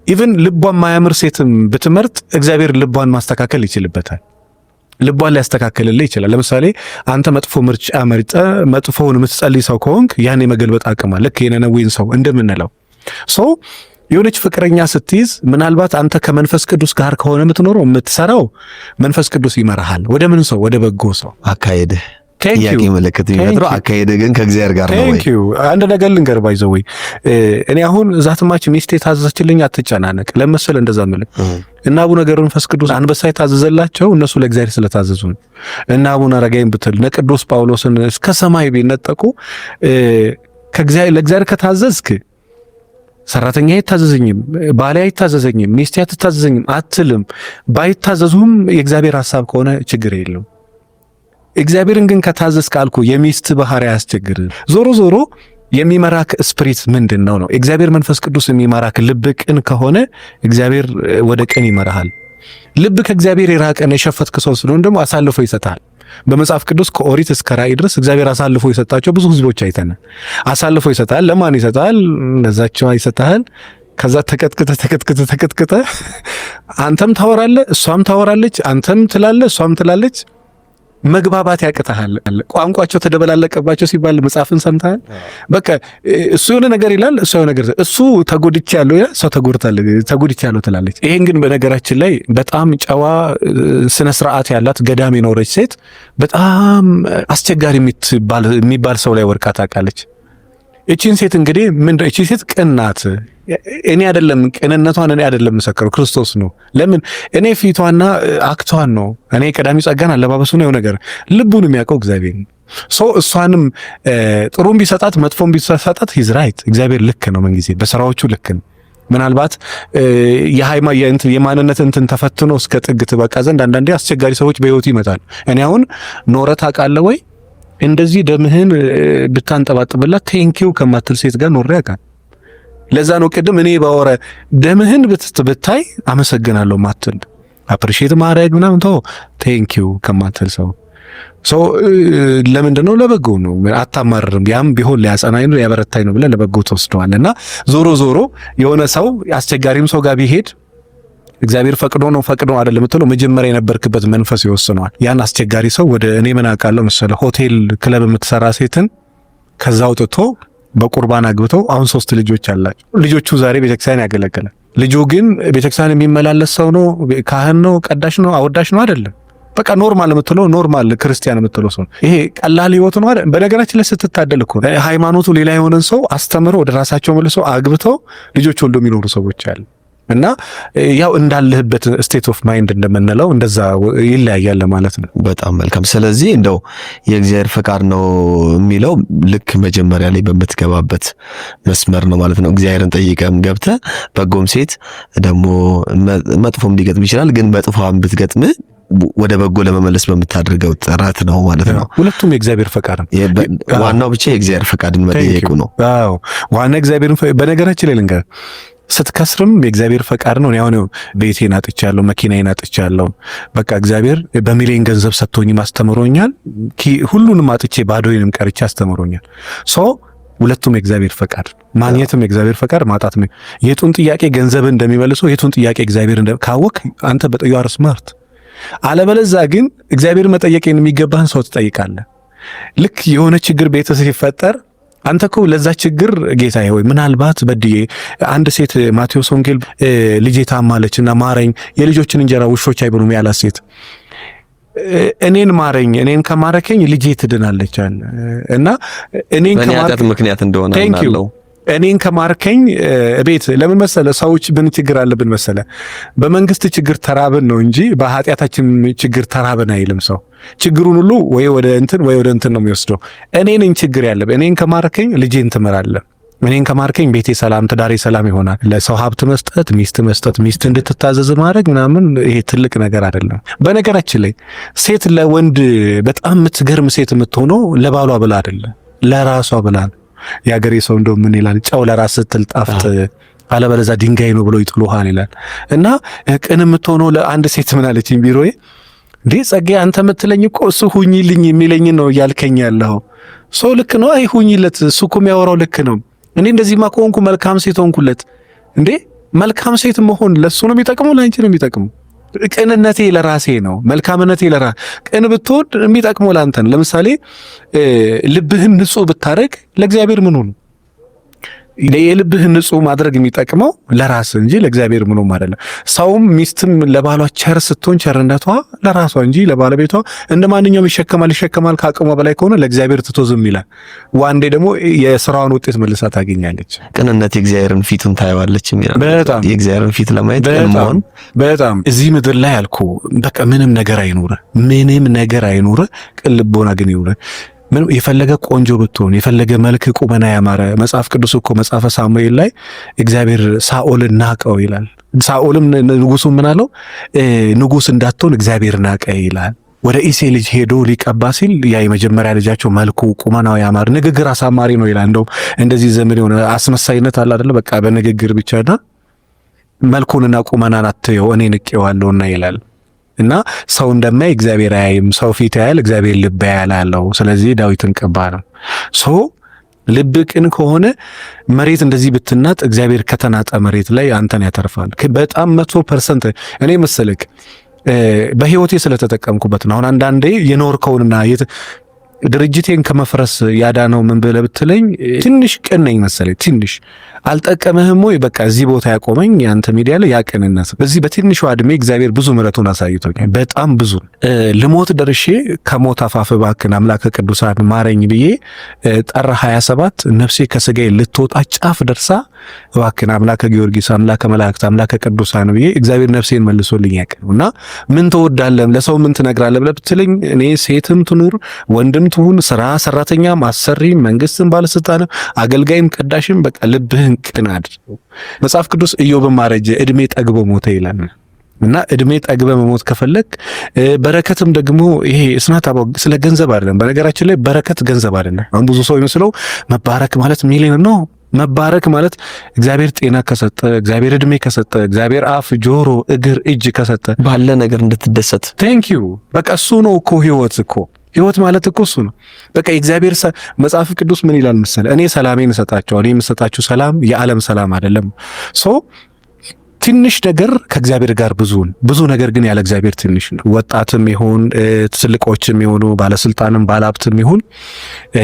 Even ልቧን ማያምር ሴትም ብትመርጥ እግዚአብሔር ልቧን ማስተካከል ይችልበታል። ልቧን ሊያስተካክልልህ ይችላል። ለምሳሌ አንተ መጥፎ ምርጫ መርጠህ መጥፎውን የምትጸልይ ሰው ከሆንክ ያን የመገልበጥ አቅም አለ። ልክ የነነዌን ሰው እንደምንለው። So የሆነች ፍቅረኛ ስትይዝ ምናልባት አንተ ከመንፈስ ቅዱስ ጋር ከሆነ የምትኖረው፣ የምትሰራው፣ መንፈስ ቅዱስ ይመራሃል። ወደ ምን ሰው? ወደ በጎ ሰው። አካሄድህ ጥያቄ ምልክት የሚፈጥረው አካሄድህ ግን ከእግዚአብሔር ጋር ነው ወይ? አንድ ነገር ልንገር፣ by the way፣ እኔ አሁን that much ሚስቴ ታዘዘችልኝ አትጨናነቅ። ለመሰለ እንደዛ ምልህ እና አቡነ ገብረ መንፈስ ቅዱስ አንበሳ የታዘዘላቸው እነሱ ለእግዚአብሔር ስለታዘዙ ነው። እና አቡነ አረጋዊን ብትል፣ እነ ቅዱስ ጳውሎስን እስከ ሰማይ ቢነጠቁ ከእግዚአብሔር ለእግዚአብሔር ከታዘዝክ ሰራተኛ አይታዘዘኝም፣ ባሌ አይታዘዘኝም፣ ሚስቴ አትታዘዘኝም አትልም። ባይታዘዙም የእግዚአብሔር ሐሳብ ከሆነ ችግር የለውም። እግዚአብሔርን ግን ከታዘዝክ አልኩ የሚስት ባህሪ አያስቸግርም። ዞሮ ዞሮ የሚመራክ spirit ምንድን ነው ነው? እግዚአብሔር መንፈስ ቅዱስ የሚመራክ ልብ ቅን ከሆነ እግዚአብሔር ወደ ቅን ይመራሃል። ልብ ከእግዚአብሔር የራቀን የሸፈትክ ሰው ስለሆነ ደግሞ አሳልፎ ይሰጣል። በመጽሐፍ ቅዱስ ከኦሪት እስከ ራእይ ድረስ እግዚአብሔር አሳልፎ የሰጣቸው ብዙ ህዝቦች አይተናል። አሳልፎ ይሰጣል። ለማን ይሰጣል? ለዛቸው ይሰጣል። ከዛ ተቀጥቅጠ ተቀጥቅጠ ተቀጥቅጠ አንተም ታወራለህ፣ እሷም ታወራለች፣ አንተም ትላለህ፣ እሷም ትላለች። መግባባት ያቅተሃል። ቋንቋቸው ተደበላለቀባቸው ሲባል መጽሐፍን ሰምተሃል። በቃ እሱ የሆነ ነገር ይላል፣ እሱ የሆነ ነገር፣ እሱ ተጎድቻለሁ ይላል፣ እሷ ተጎድታለች፣ ተጎድቻለሁ ትላለች። ይሄን ግን በነገራችን ላይ በጣም ጨዋ፣ ስነ ስርዓት ያላት፣ ገዳም የኖረች ሴት በጣም አስቸጋሪ የሚባል ሰው ላይ ወድቃ ታውቃለች። እቺን ሴት እንግዲህ ምን፣ እቺ ሴት ቅን ናት። እኔ አይደለም፣ ቅንነቷን እኔ አይደለም መሰከረው፣ ክርስቶስ ነው። ለምን እኔ ፊቷና act ቷን ነው፣ እኔ ቀዳሚ ጸጋን አለባበሱ ነው ነገር፣ ልቡን የሚያውቀው እግዚአብሔር ነው። So እሷንም ጥሩም ቢሰጣት መጥፎም ቢሰጣት he's right፣ እግዚአብሔር ልክ ነው። ምን ጊዜ በስራዎቹ ልክ ነው። ምናልባት የሃይማ የእንትን የማንነት እንትን ተፈትኖ እስከ ጥግ ትበቃ ዘንድ አንዳንዴ አስቸጋሪ ሰዎች በህይወቱ ይመጣል። እኔ አሁን ኖረ ታውቃለህ ወይ፣ እንደዚህ ደምህን ብታንጠባጥብላት thank you ከማትል ሴት ጋር ኖሬ አውቃለሁ። ለዛ ነው ቅድም እኔ ባወረ ደምህን ብታይ አመሰግናለሁ ማትል፣ appreciate ማድረግ ምናምን ተው፣ thank you ከማትል ሰው። So ለምንድን ነው? ለበጎ ነው። አታማርርም። ያም ቢሆን ሊያጸናኝ ነው፣ ሊያበረታኝ ነው ብለህ ለበጎ ትወስደዋለህ። እና ዞሮ ዞሮ የሆነ ሰው አስቸጋሪም ሰው ጋር ቢሄድ እግዚአብሔር ፈቅዶ ነው ፈቅዶ አይደለም የምትለው መጀመሪያ የነበርክበት መንፈስ ይወስነዋል። ያን አስቸጋሪ ሰው ወደ እኔ ምን አውቃለሁ መሰለህ ሆቴል ክለብ የምትሰራ ሴትን ከዛ አውጥቶ በቁርባን አግብተው አሁን 3 ልጆች አላቸው። ልጆቹ ዛሬ ቤተክርስቲያን ያገለግላል። ልጁ ግን ቤተክርስቲያን የሚመላለስ ሰው ነው፣ ካህን ነው፣ ቀዳሽ ነው፣ አወዳሽ ነው አይደለም። በቃ normal የምትለው normal ክርስቲያን የምትለው ሰው ይሄ ቀላል ህይወት ነው አይደል? በነገራችን ላይ ስትታደል እኮ ሃይማኖቱ ሌላ የሆነን ሰው አስተምረው ወደ ራሳቸው መልሰው አግብተው ልጆች ወልዶ የሚኖሩ ሰዎች አሉ። እና ያው እንዳለህበት state of mind እንደምንለው እንደዛ ይለያያል ማለት ነው። በጣም መልካም። ስለዚህ እንደው የእግዚአብሔር ፈቃድ ነው የሚለው ልክ መጀመሪያ ላይ በምትገባበት መስመር ነው ማለት ነው። እግዚአብሔርን ጠይቀም ገብተህ በጎም ሴት ደግሞ መጥፎም ሊገጥም ይችላል። ግን መጥፎም ብትገጥም ወደ በጎ ለመመለስ በምታደርገው ጥረት ነው ማለት ነው። ሁለቱም የእግዚአብሔር ፈቃድ ነው። ዋናው ብቻ የእግዚአብሔር ፈቃድን መጠየቁ ነው። አዎ ዋና እግዚአብሔርን በነገራችን ላይ ልንገርህ፣ ስትከስርም የእግዚአብሔር ፈቃድ ነው። አሁን ቤቴን አጥቻለሁ፣ መኪናዬን አጥቻለሁ። በቃ እግዚአብሔር በሚሊዮን ገንዘብ ሰጥቶኝም አስተምሮኛል። ሁሉንም አጥቼ ባዶዬንም ቀርቼ አስተምሮኛል። So ሁለቱም የእግዚአብሔር ፈቃድ፣ ማግኘትም የእግዚአብሔር ፈቃድ፣ ማጣትም። የቱን ጥያቄ ገንዘብ እንደሚመልሰው የቱን ጥያቄ እግዚአብሔር ካወቅ አንተ በጣም you are smart። አለበለዛ ግን እግዚአብሔር መጠየቅ የሚገባህን ሰው ትጠይቃለህ። ልክ የሆነ ችግር ቤት ሲፈጠር አንተ እኮ ለዛ ችግር ጌታዬ ሆይ ምናልባት በድዬ፣ አንድ ሴት ማቴዎስ ወንጌል ልጄ ታማለችና ማረኝ፣ የልጆችን እንጀራ ውሾች አይበሉም ያላት ሴት እኔን ማረኝ፣ እኔን ከማረከኝ ልጄ ትድናለች አለ እና እኔን ከማረክ ምክንያት እንደሆነ አምናለሁ። እኔን ከማርከኝ ቤት ለምን መሰለ ሰዎች ምን ችግር አለብን መሰለ፣ በመንግስት ችግር ተራብን ነው እንጂ በኃጢአታችን ችግር ተራብን አይልም ሰው። ችግሩን ሁሉ ወይ ወደ እንትን ወይ ወደ እንትን ነው የሚወስደው። እኔ ነኝ ችግር ያለብህ፣ እኔን ከማርከኝ ልጄን ትምራለህ፣ እኔን ከማርከኝ ቤቴ ሰላም፣ ትዳሬ ሰላም ይሆናል። ለሰው ሀብት መስጠት፣ ሚስት መስጠት፣ ሚስት እንድትታዘዝ ማድረግ ምናምን ይሄ ትልቅ ነገር አይደለም። በነገራችን ላይ ሴት ለወንድ በጣም የምትገርም ሴት የምትሆነው ለባሏ ብላ አይደለም፣ ለራሷ ብላ ነው። የሀገሬ ሰው እንደው ምን ይላል? ጨው ለራስ ስትል ጣፍጥ፣ አለበለዚያ ድንጋይ ነው ብሎ ይጥሉሃል ይላል። እና ቅን የምትሆነው ለአንድ ሴት ምን አለችኝ ቢሮዬ፣ እንዴ ጸጋዬ አንተ የምትለኝ እኮ እሱ ሁኚልኝ የሚለኝ ነው እያልከኝ ያለኸው። ሰው ልክ ነው። አይ ሁኚለት፣ እሱ እኮ የሚያወራው ልክ ነው። እኔ እንደዚህማ ከሆንኩ መልካም ሴት ሆንኩለት። እንዴ መልካም ሴት መሆን ለሱ ነው የሚጠቅመው ለአንቺ ነው የሚጠቅመው? ቅንነቴ ለራሴ ነው፣ መልካምነቴ ለራሴ። ቅን ብትሆን የሚጠቅመው ለአንተ ነው። ለምሳሌ ልብህን ንጹህ ብታረግ ለእግዚአብሔር ምን ሆነ? የልብህን ንጹህ ማድረግ የሚጠቅመው ለራስ እንጂ ለእግዚአብሔር ምንም አይደለም። ሰውም ሚስትም ለባሏ ቸር ስትሆን ቸርነቷ ለራሷ እንጂ ለባለቤቷ እንደ ማንኛውም ይሸከማል ይሸከማል ከአቅሟ በላይ ከሆነ ለእግዚአብሔር ትቶ ዝም ይላል። ዋንዴ ደግሞ የስራዋን ውጤት መልሳ ታገኛለች። ቅንነት የእግዚአብሔርን ፊቱን ታየዋለች የሚለው በጣም የእግዚአብሔርን ፊት ለማየት ቅን መሆን በጣም እዚህ ምድር ላይ አልኩ በቃ ምንም ነገር አይኑር፣ ምንም ነገር አይኑር፣ ቅን ልቦና ግን ይኑር። ምንም የፈለገ ቆንጆ ብትሆን የፈለገ መልክ ቁመና ያማረ፣ መጽሐፍ ቅዱስ እኮ መጽሐፈ ሳሙኤል ላይ እግዚአብሔር ሳኦልን ናቀው ይላል። ሳኦልም ንጉሱ ምን አለው? ንጉስ እንዳትሆን እግዚአብሔር ናቀ ይላል። ወደ ኢሴ ልጅ ሄዶ ሊቀባ ሲል ያ የመጀመሪያ ልጃቸው መልኩ ቁመናው ያማረ ንግግር አሳማሪ ነው ይላል። እንደውም እንደዚህ ዘመን የሆነ አስመሳይነት አለ አይደለ? በቃ በንግግር ብቻና መልኩንና ቁመናን አትየው እኔ ንቄዋለሁና ይላል። እና ሰው እንደማይ እግዚአብሔር አያይም። ሰው ፊት ያያል፣ እግዚአብሔር ልብ ያያል አለው። ስለዚህ ዳዊትን ቀባ ነው። So ልብ ቅን ከሆነ መሬት እንደዚህ ብትናጥ እግዚአብሔር ከተናጠ መሬት ላይ አንተን ያተርፋል። በጣም 100% እኔ መሰለክ በህይወቴ ስለተጠቀምኩበት ነው። አሁን አንዳንዴ የኖርከውንና ድርጅቴን ከመፍረስ ያዳነው ምን ብለህ ብትለኝ ትንሽ ቅን ነኝ መሰለኝ። ትንሽ አልጠቀመህም ወይ? በቃ እዚህ ቦታ ያቆመኝ የአንተ ሚዲያ ላይ ያ ቅንነት። በዚህ በትንሹ እድሜ እግዚአብሔር ብዙ ምሕረቱን አሳይቶኛል። በጣም ብዙ ልሞት ደርሼ ከሞት አፋፍ እባክህን አምላከ ቅዱሳን ማረኝ ብዬ ጥር 27 ነፍሴ ከስጋዬ ልትወጣ ጫፍ ደርሳ እባክህን አምላከ ጊዮርጊስ፣ አምላከ መላእክት፣ አምላከ ቅዱሳን ብዬ እግዚአብሔር ነፍሴን መልሶልኝ ያውቅ እና ምን ትወዳለህ ለሰው ምን ትነግራለህ ብለህ ብትለኝ እኔ ሴትም ትኑር ወንድም ትሁን ስራ ሰራተኛም አሰሪም መንግስትም ባለስልጣንም አገልጋይም ቀዳሽም በቃ ልብህን ቅን አድርገው። መጽሐፍ ቅዱስ ኢዮብም አረጀ እድሜ ጠግቦ ሞተ ይላል። እና እድሜ ጠግበ መሞት ከፈለግ በረከትም ደግሞ ይሄ እስናት ስለ ገንዘብ አይደለም። በነገራችን ላይ በረከት ገንዘብ አይደለም። አሁን ብዙ ሰው ይመስለው መባረክ ማለት ሚሊዮን ነው። መባረክ ማለት እግዚአብሔር ጤና ከሰጠ፣ እግዚአብሔር እድሜ ከሰጠ፣ እግዚአብሔር አፍ፣ ጆሮ፣ እግር፣ እጅ ከሰጠ ባለ ነገር እንድትደሰት Thank you። በቃ እሱ ነው እኮ ህይወት እኮ ህይወት ማለት እኮ እሱ ነው። በቃ እግዚአብሔር መጽሐፍ ቅዱስ ምን ይላል መሰለ? እኔ ሰላሜን እሰጣቸዋለሁ፣ እኔ የምሰጣችሁ ሰላም የዓለም ሰላም አይደለም። So ትንሽ ነገር ከእግዚአብሔር ጋር ብዙ ብዙ ነገር ግን ያለ እግዚአብሔር ትንሽ ነው። ወጣትም ይሁን ትልቆችም ይሁኑ ባለስልጣንም ባለሀብትም ይሁን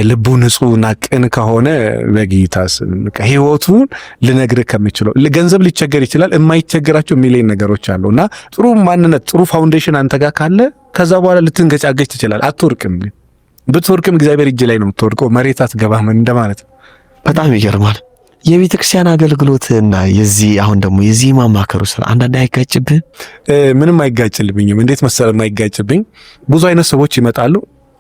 ልቡ ንጹህና ቅን ከሆነ በጌታ ስም ህይወቱን ልነግርህ ከምችለው ገንዘብ ሊቸገር ይችላል። የማይቸገራቸው ሚሊዮን ነገሮች አሉ እና ጥሩ ማንነት ጥሩ foundation አንተ ጋር ካለ ከዛ በኋላ ልትንገጫገጭ ትችላል። አትወርቅም። ብትወርቅም እግዚአብሔር እጅ ላይ ነው የምትወርቀው፣ መሬት አትገባም እንደማለት ነው። በጣም ይገርማል። የቤተ ክርስቲያን አገልግሎትና የዚህ አሁን ደግሞ የዚህ ማማከሩ ስራ አንዳንድ አይጋጭብህ? ምንም አይጋጭልብኝም። እንዴት መሰለህ የማይጋጭብኝ፣ ብዙ አይነት ሰዎች ይመጣሉ።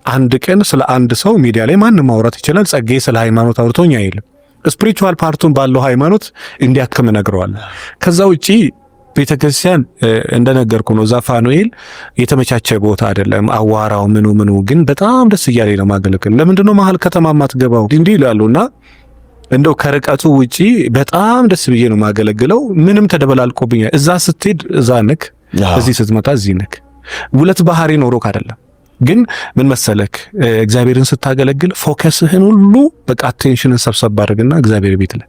አንድ ቀን ስለ አንድ ሰው ሚዲያ ላይ ማንም ማውራት ይችላል። ጸጌ ስለ ሃይማኖት አውርቶኝ አይልም። Spiritual part ኡን ባለው ሃይማኖት እንዲያክም እነግረዋለሁ። ከዛ ውጪ ቤተክርስቲያን እንደነገርኩ ነው። እዛ ፋኑኤል የተመቻቸ ቦታ አይደለም። አዋራው ምኑ ምኑ ግን በጣም ደስ እያለኝ ነው ማገለግል። ለምንድን ነው መሀል ከተማ ማትገባው እንዲህ ይላሉና እንደው ከርቀቱ ውጪ በጣም ደስ ብዬ ነው ማገለግለው። ምንም ተደበላልቆብኛል። እዛ ስትሄድ እዛ ነክ፣ እዚህ ስትመጣ እዚህ ነክ። ሁለት ባህሪ ኖሮክ አይደለም ግን ምን መሰለክ፣ እግዚአብሔርን ስታገለግል focus ህን ሁሉ በቃ አቴንሽንን ሰብሰብ አድርግና እግዚአብሔር ቤት ላይ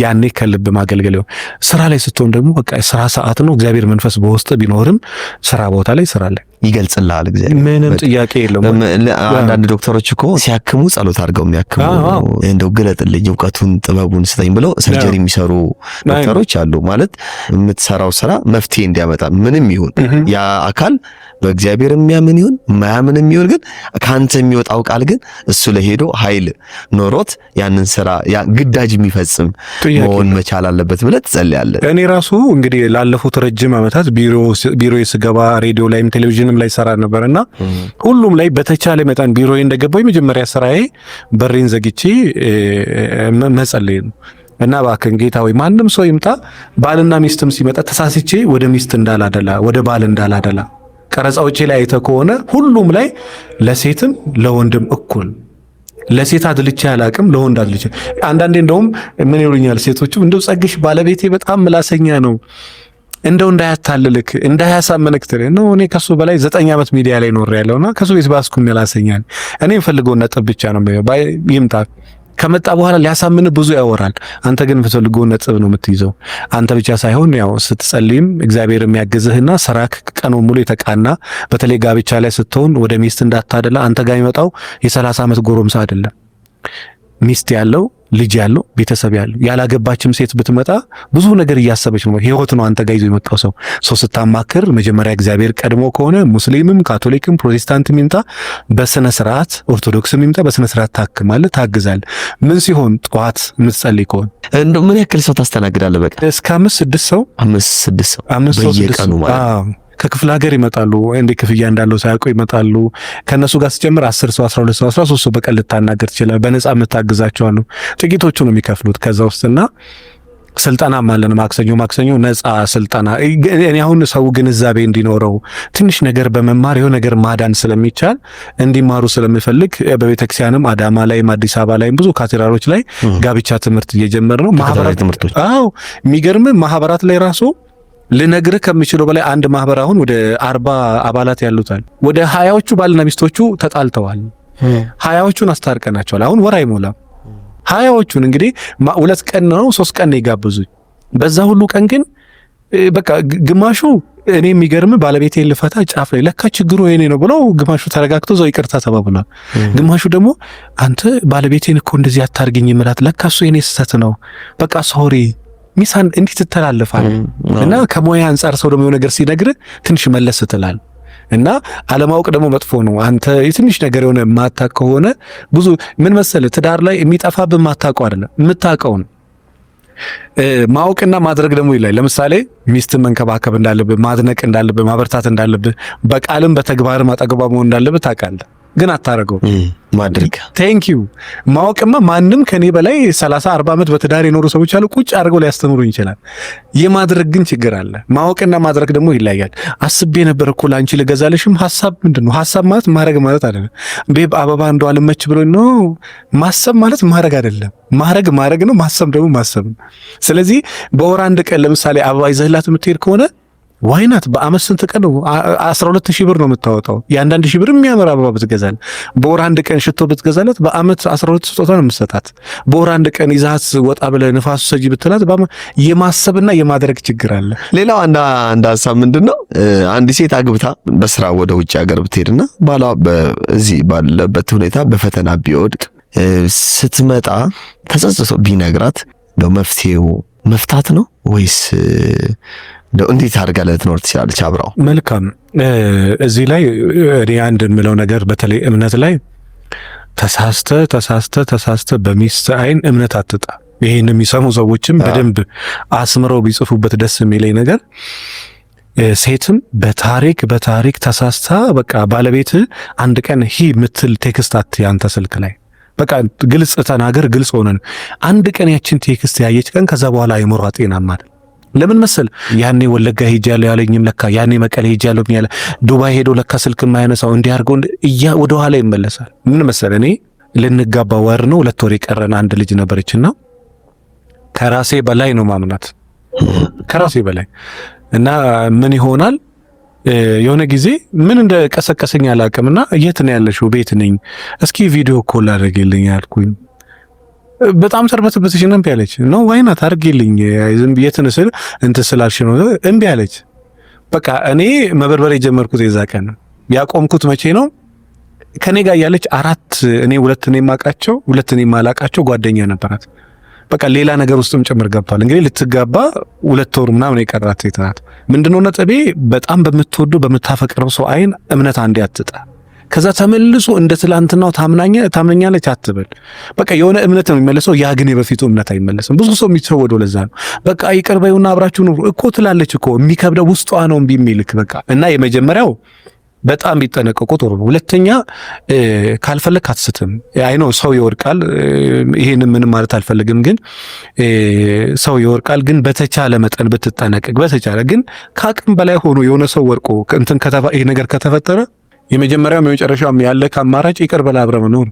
ያኔ ከልብ ማገልገል ይሆን። ስራ ላይ ስትሆን ደግሞ በቃ ስራ ሰዓት ነው። እግዚአብሔር መንፈስ በውስጥ ቢኖርም ስራ ቦታ ላይ ስራ ላይ ይገልጽልሃል እግዚአብሔር። ምንም ጥያቄ የለውም። አንዳንድ ዶክተሮች እኮ ሲያክሙ ጸሎት አድርገው የሚያክሙ፣ እንደው ግለጥልኝ፣ እውቀቱን ጥበቡን ስጠኝ ብለው surgery የሚሰሩ ዶክተሮች አሉ። ማለት የምትሰራው ስራ መፍትሄ እንዲያመጣ ምንም ይሁን ያ አካል በእግዚአብሔር የሚያምን ይሁን የማያምን ይሁን ግን ከአንተ የሚወጣው ቃል ግን እሱ ለሄዶ ኃይል ኖሮት ያንን ስራ ግዳጅ የሚፈጽም መሆን መቻል አለበት ብለህ ትጸልያለህ። እኔ ራሱ እንግዲህ ላለፉት ረጅም ዓመታት ቢሮ ስገባ ሬዲዮ ላይም ቴሌቪዥንም ላይ ሰራ ነበርና ሁሉም ላይ በተቻለ መጠን ቢሮዬ እንደገባው የመጀመሪያ ስራዬ በሬን ዘግቼ መጸለይ ነው። እና እባክህን ጌታ ሆይ ማንም ሰው ይምጣ፣ ባልና ሚስትም ሲመጣ ተሳስቼ ወደ ሚስት እንዳላደላ ወደ ባል እንዳላደላ። ቀረጻዎቼ ላይ አይተህ ከሆነ ሁሉም ላይ ለሴትም ለወንድም እኩል፣ ለሴት አድልቼ አላቅም፣ ለወንድ አድልቼ። አንዳንዴ እንደውም ምን ይሉኛል ሴቶቹ፣ እንደው ጸግሽ ባለቤቴ በጣም ምላሰኛ ነው፣ እንደው እንዳያታልልክ እንዳያሳምንክ ትል ነው። እኔ ከሱ በላይ 9 ዓመት ሚዲያ ላይ ኖር ያለውና ከሱ ቤት ባስኩ ምላሰኛ። እኔ የምፈልገውን ነጥብ ብቻ ነው ይምጣ። ከመጣ በኋላ ሊያሳምን ብዙ ያወራል። አንተ ግን የምትፈልገውን ነጥብ ነው የምትይዘው። አንተ ብቻ ሳይሆን ያው ስትጸልይም እግዚአብሔር የሚያግዝህና ስራክ ቀኑ ሙሉ የተቃና፣ በተለይ ጋብቻ ላይ ስትሆን ወደ ሚስት እንዳታደላ። አንተ ጋር የሚመጣው የ30 ዓመት ጎረምሳ አይደለም። ሚስት ያለው፣ ልጅ ያለው፣ ቤተሰብ ያለው፣ ያላገባችም ሴት ብትመጣ ብዙ ነገር እያሰበች ነው። ህይወት ነው አንተ ጋር ይዞ የመጣው ሰው። ሰው ስታማክር መጀመሪያ እግዚአብሔር ቀድሞ ከሆነ ሙስሊምም፣ ካቶሊክም፣ ፕሮቴስታንትም ይምጣ በስነ ስርዓት፣ ኦርቶዶክስም ይምጣ በስነ ስርዓት ታክማለህ፣ ታግዛለህ። ምን ሲሆን ጠዋት የምትጸልይ ከሆነ እንደው ምን ያክል ሰው ታስተናግዳለህ? በቃ እስከ 5 6 ሰው። 5 6 ሰው በየቀኑ ማለት ነው። ከክፍለ ሀገር ይመጣሉ። እንዴ ክፍያ እንዳለው ሳያውቁ ይመጣሉ። ከነሱ ጋር ስጀምር 10 ሰው፣ 12 ሰው፣ 13 ሰው በቀን ልታናገር ትችላለህ። በነፃ የምታግዛቸው አሉ። ጥቂቶቹ ነው የሚከፍሉት ከዛ ውስጥና ስልጠናም አለን። ማክሰኞ ማክሰኞ ነፃ ስልጠና። እኔ አሁን ሰው ግንዛቤ እንዲኖረው ትንሽ ነገር በመማር የሆነ ነገር ማዳን ስለሚቻል እንዲማሩ ስለምፈልግ በቤተክርስቲያንም አዳማ ላይም አዲስ አበባ ላይም ብዙ ካቴድራሎች ላይ ጋብቻ ትምህርት እየጀመርን ነው። ማህበራት ትምህርቶች። አዎ፣ የሚገርም ማህበራት ላይ ራሱ ልነግርህ ከምችለው በላይ አንድ ማህበር አሁን ወደ 40 አባላት ያሉታል። ወደ 20ዎቹ ባልና ሚስቶቹ ተጣልተዋል። 20ዎቹን አስታርቀናቸዋል። አሁን ወር አይሞላም። 20ዎቹን እንግዲህ 2 ቀን ነው 3 ቀን ነው የጋበዙኝ። በዛ ሁሉ ቀን ግን በቃ ግማሹ እኔ የሚገርም ባለቤቴን ልፈታ ጫፍ ላይ ለካ ችግሩ የኔ ነው ብለው ግማሹ ተረጋግቶ እዛው ይቅርታ ተባብሏል። ግማሹ ደግሞ አንተ ባለቤቴን እኮ እንደዚህ አታርግኝ የምላት ለካ እሱ የኔ ስህተት ነው፣ በቃ sorry ሚሳን እንዲህ ትተላለፋል። እና ከሙያ አንጻር ሰው ደግሞ የሆነ ነገር ሲነግር ትንሽ መለስ ትላል። እና አለማወቅ ደግሞ መጥፎ ነው። አንተ የትንሽ ነገር የሆነ ማታውቅ ከሆነ ብዙ ምን መሰለህ ትዳር ላይ የሚጠፋብህ ማታውቀው አይደለም የምታውቀው ነው። ማወቅና ማድረግ ደግሞ ይላል። ለምሳሌ ሚስትን መንከባከብ እንዳለብህ፣ ማድነቅ እንዳለብህ፣ ማበርታት እንዳለብህ፣ በቃልም በተግባርም አጠገቧ መሆን እንዳለብህ ታውቃለህ፣ ግን አታረገው። ማድረግ Thank you። ማወቅማ ማንም ከኔ በላይ 30 40 ዓመት በትዳር የኖሩ ሰዎች አሉ። ቁጭ አድርገው ሊያስተምሩኝ ይችላል። የማድረግ ግን ችግር አለ። ማወቅና ማድረግ ደግሞ ይለያያል። አስቤ ነበር እኮ ላንቺ ልገዛልሽም ሐሳብ ምንድን ነው? ሐሳብ ማለት ማድረግ ማለት አይደለም። Babe አበባ እንደው አልመች ብሎ ነው። ማሰብ ማለት ማድረግ አይደለም። ማድረግ ማድረግ ነው። ማሰብ ደግሞ ማሰብ ነው። ስለዚህ በወር አንድ ቀን ለምሳሌ አበባ ይዘህላት የምትሄድ ከሆነ Why not? በአመት ስንት ቀን ነው? 12,000 ብር ነው የምታወጣው። የአንዳንድ ሺህ ብር የሚያምር አበባ ብትገዛል፣ በወር አንድ ቀን ሽቶ ብትገዛለት በአመት 12 ስጦታ ነው የምትሰጣት። በወር አንድ ቀን ይዛት ወጣ ብለህ ንፋስ ውሰጂ ብትላት የማሰብና የማድረግ ችግር አለ። ሌላው አንድ ሀሳብ ምንድነው፣ አንድ ሴት አግብታ በስራ ወደ ውጭ ሀገር ብትሄድና ባሏ በዚህ ባለበት ሁኔታ በፈተና ቢወድቅ ስትመጣ ተጸጽቶ ቢነግራት መፍትሄው መፍታት ነው ወይስ እንዴት አድርጋ ልትኖር ትችላለች አብራው? መልካም። እዚህ ላይ እኔ አንድ የምለው ነገር በተለይ እምነት ላይ ተሳስተ ተሳስተ ተሳስተ በሚስት አይን እምነት አትጣ። ይሄን የሚሰሙ ሰዎችም በደንብ አስምረው ቢጽፉበት ደስ የሚለኝ ነገር፣ ሴትም በታሪክ በታሪክ ተሳስታ በቃ ባለቤት አንድ ቀን hi ምትል text ያንተ ስልክ ላይ፣ በቃ ግልጽ ተናገር፣ ግልጽ ሆነን አንድ ቀን ያችን text ያየች ቀን ከዛ በኋላ አይምሯ ጤናማ አይደል። ለምን መሰል? ያኔ ወለጋ ሄጃለሁ ያለኝም ለካ፣ ያኔ መቀሌ ሄጃለሁ ያለ፣ ዱባይ ሄዶ ለካ ስልክ የማያነሳው እንዲህ አድርገው እያ ወደ ኋላ ይመለሳል። ምን መሰል፣ እኔ ልንጋባ ወር ነው 2 ወር የቀረን አንድ ልጅ ነበረችና ከራሴ በላይ ነው ማምናት፣ ከራሴ በላይ። እና ምን ይሆናል፣ የሆነ ጊዜ ምን እንደ ቀሰቀሰኝ አላውቅምና የት ነው ያለሽው? ቤት ነኝ። እስኪ video call አድርጌልኝ አልኩኝ። በጣም ተርበተበተች። እምቢ አለች። No, why not? አድርጌልኝ፣ ዝም ብዬ ስል እንትን ስላልሽ ነው፣ እምቢ አለች። በቃ እኔ መበርበር የጀመርኩት የዛ ቀን፣ ያቆምኩት መቼ ነው? ከኔ ጋር ያለች አራት፣ እኔ ሁለት እኔ የማውቃቸው፣ ሁለት እኔ የማላውቃቸው ጓደኛ ነበራት። በቃ ሌላ ነገር ውስጥም ጭምር ገብቷል። እንግዲህ ልትጋባ 2 ወር ምናምን የቀራት ሴት ናት። ምንድነው ነጥቤ? በጣም በምትወዱ በምታፈቅረው ሰው አይን እምነት አንዴ አትጣ። ከዛ ተመልሶ እንደ ትላንትናው ታምነኛለች አትበል። በቃ የሆነ እምነት ነው የሚመለሰው። ያ ግን የበፊቱ እምነት አይመለስም። ብዙ ሰው የሚሸወደው ለዛ ነው። በቃ ይቅር በይውና አብራችሁ ኑሩ እኮ ትላለች እኮ፣ የሚከብደው ውስጧ ነው እምቢ የሚልክ በቃ። እና የመጀመሪያው በጣም ቢጠነቀቁ ጥሩ ነው። ሁለተኛ ካልፈለክ አትስትም። I know ሰው ይወድቃል። ይሄን ምንም ማለት አልፈልግም፣ ግን ሰው ይወድቃል። ግን በተቻለ መጠን ብትጠነቀቅ፣ በተቻለ ግን ከአቅም በላይ ሆኖ የሆነ ሰው ወድቆ እንትን ይሄ ነገር ከተፈጠረ የመጀመሪያውም የመጨረሻውም ያለ አማራጭ ይቅር ብለህ አብረህ መኖር።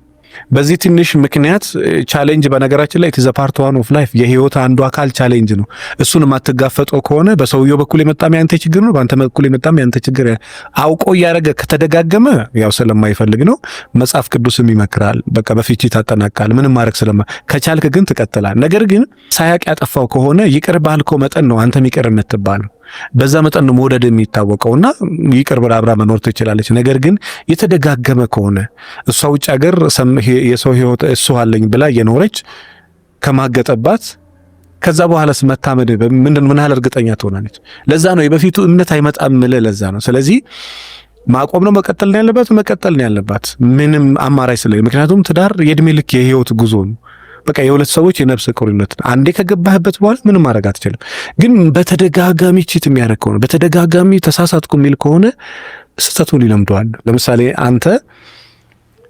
በዚህ ትንሽ ምክንያት challenge፣ በነገራችን ላይ it's part one of life፣ የህይወት አንዱ አካል challenge ነው። እሱን የማትጋፈጠው ከሆነ በሰውየው በኩል የመጣም ያንተ ችግር ነው፣ በአንተ በኩል የመጣም ያንተ ችግር። አውቆ እያደረገ ከተደጋገመ ያው ስለማይፈልግ ነው። መጽሐፍ ቅዱስም ይመክራል። በቃ በፍቺ ታጠናቃል። ምንም ማድረግ ስለማ ከቻልክ ግን ትቀጥላል። ነገር ግን ሳያቅ ያጠፋው ከሆነ ይቅር ባልከው መጠን ነው አንተም ይቅር የምትባለው። በዛ መጠን ነው መውደድ የሚታወቀውና ይቅር ብላ አብራ መኖር ትችላለች። ነገር ግን የተደጋገመ ከሆነ እሷ ውጭ ሀገር የሰው ህይወት እሱ አለኝ ብላ እየኖረች ከማገጠባት ከዛ በኋላስ መታመን ምንድን ምን ያህል እርግጠኛ ትሆናለች? ለዛ ነው የበፊቱ እምነት አይመጣም ምልህ ለዛ ነው። ስለዚህ ማቆም ነው መቀጠል ነው ያለባት? መቀጠል ነው ያለባት። ምንም አማራጭ ስለሌለ፣ ምክንያቱም ትዳር የእድሜ ልክ የህይወት ጉዞ ነው። በቃ የሁለት ሰዎች የነፍስ ቁርኝት ነው። አንዴ ከገባህበት በኋላ ምንም ማድረግ አትችልም። ግን በተደጋጋሚ cheat የሚያደርግ ከሆነ፣ በተደጋጋሚ ተሳሳትኩ የሚል ከሆነ ስህተቱን ይለምደዋል። ለምሳሌ አንተ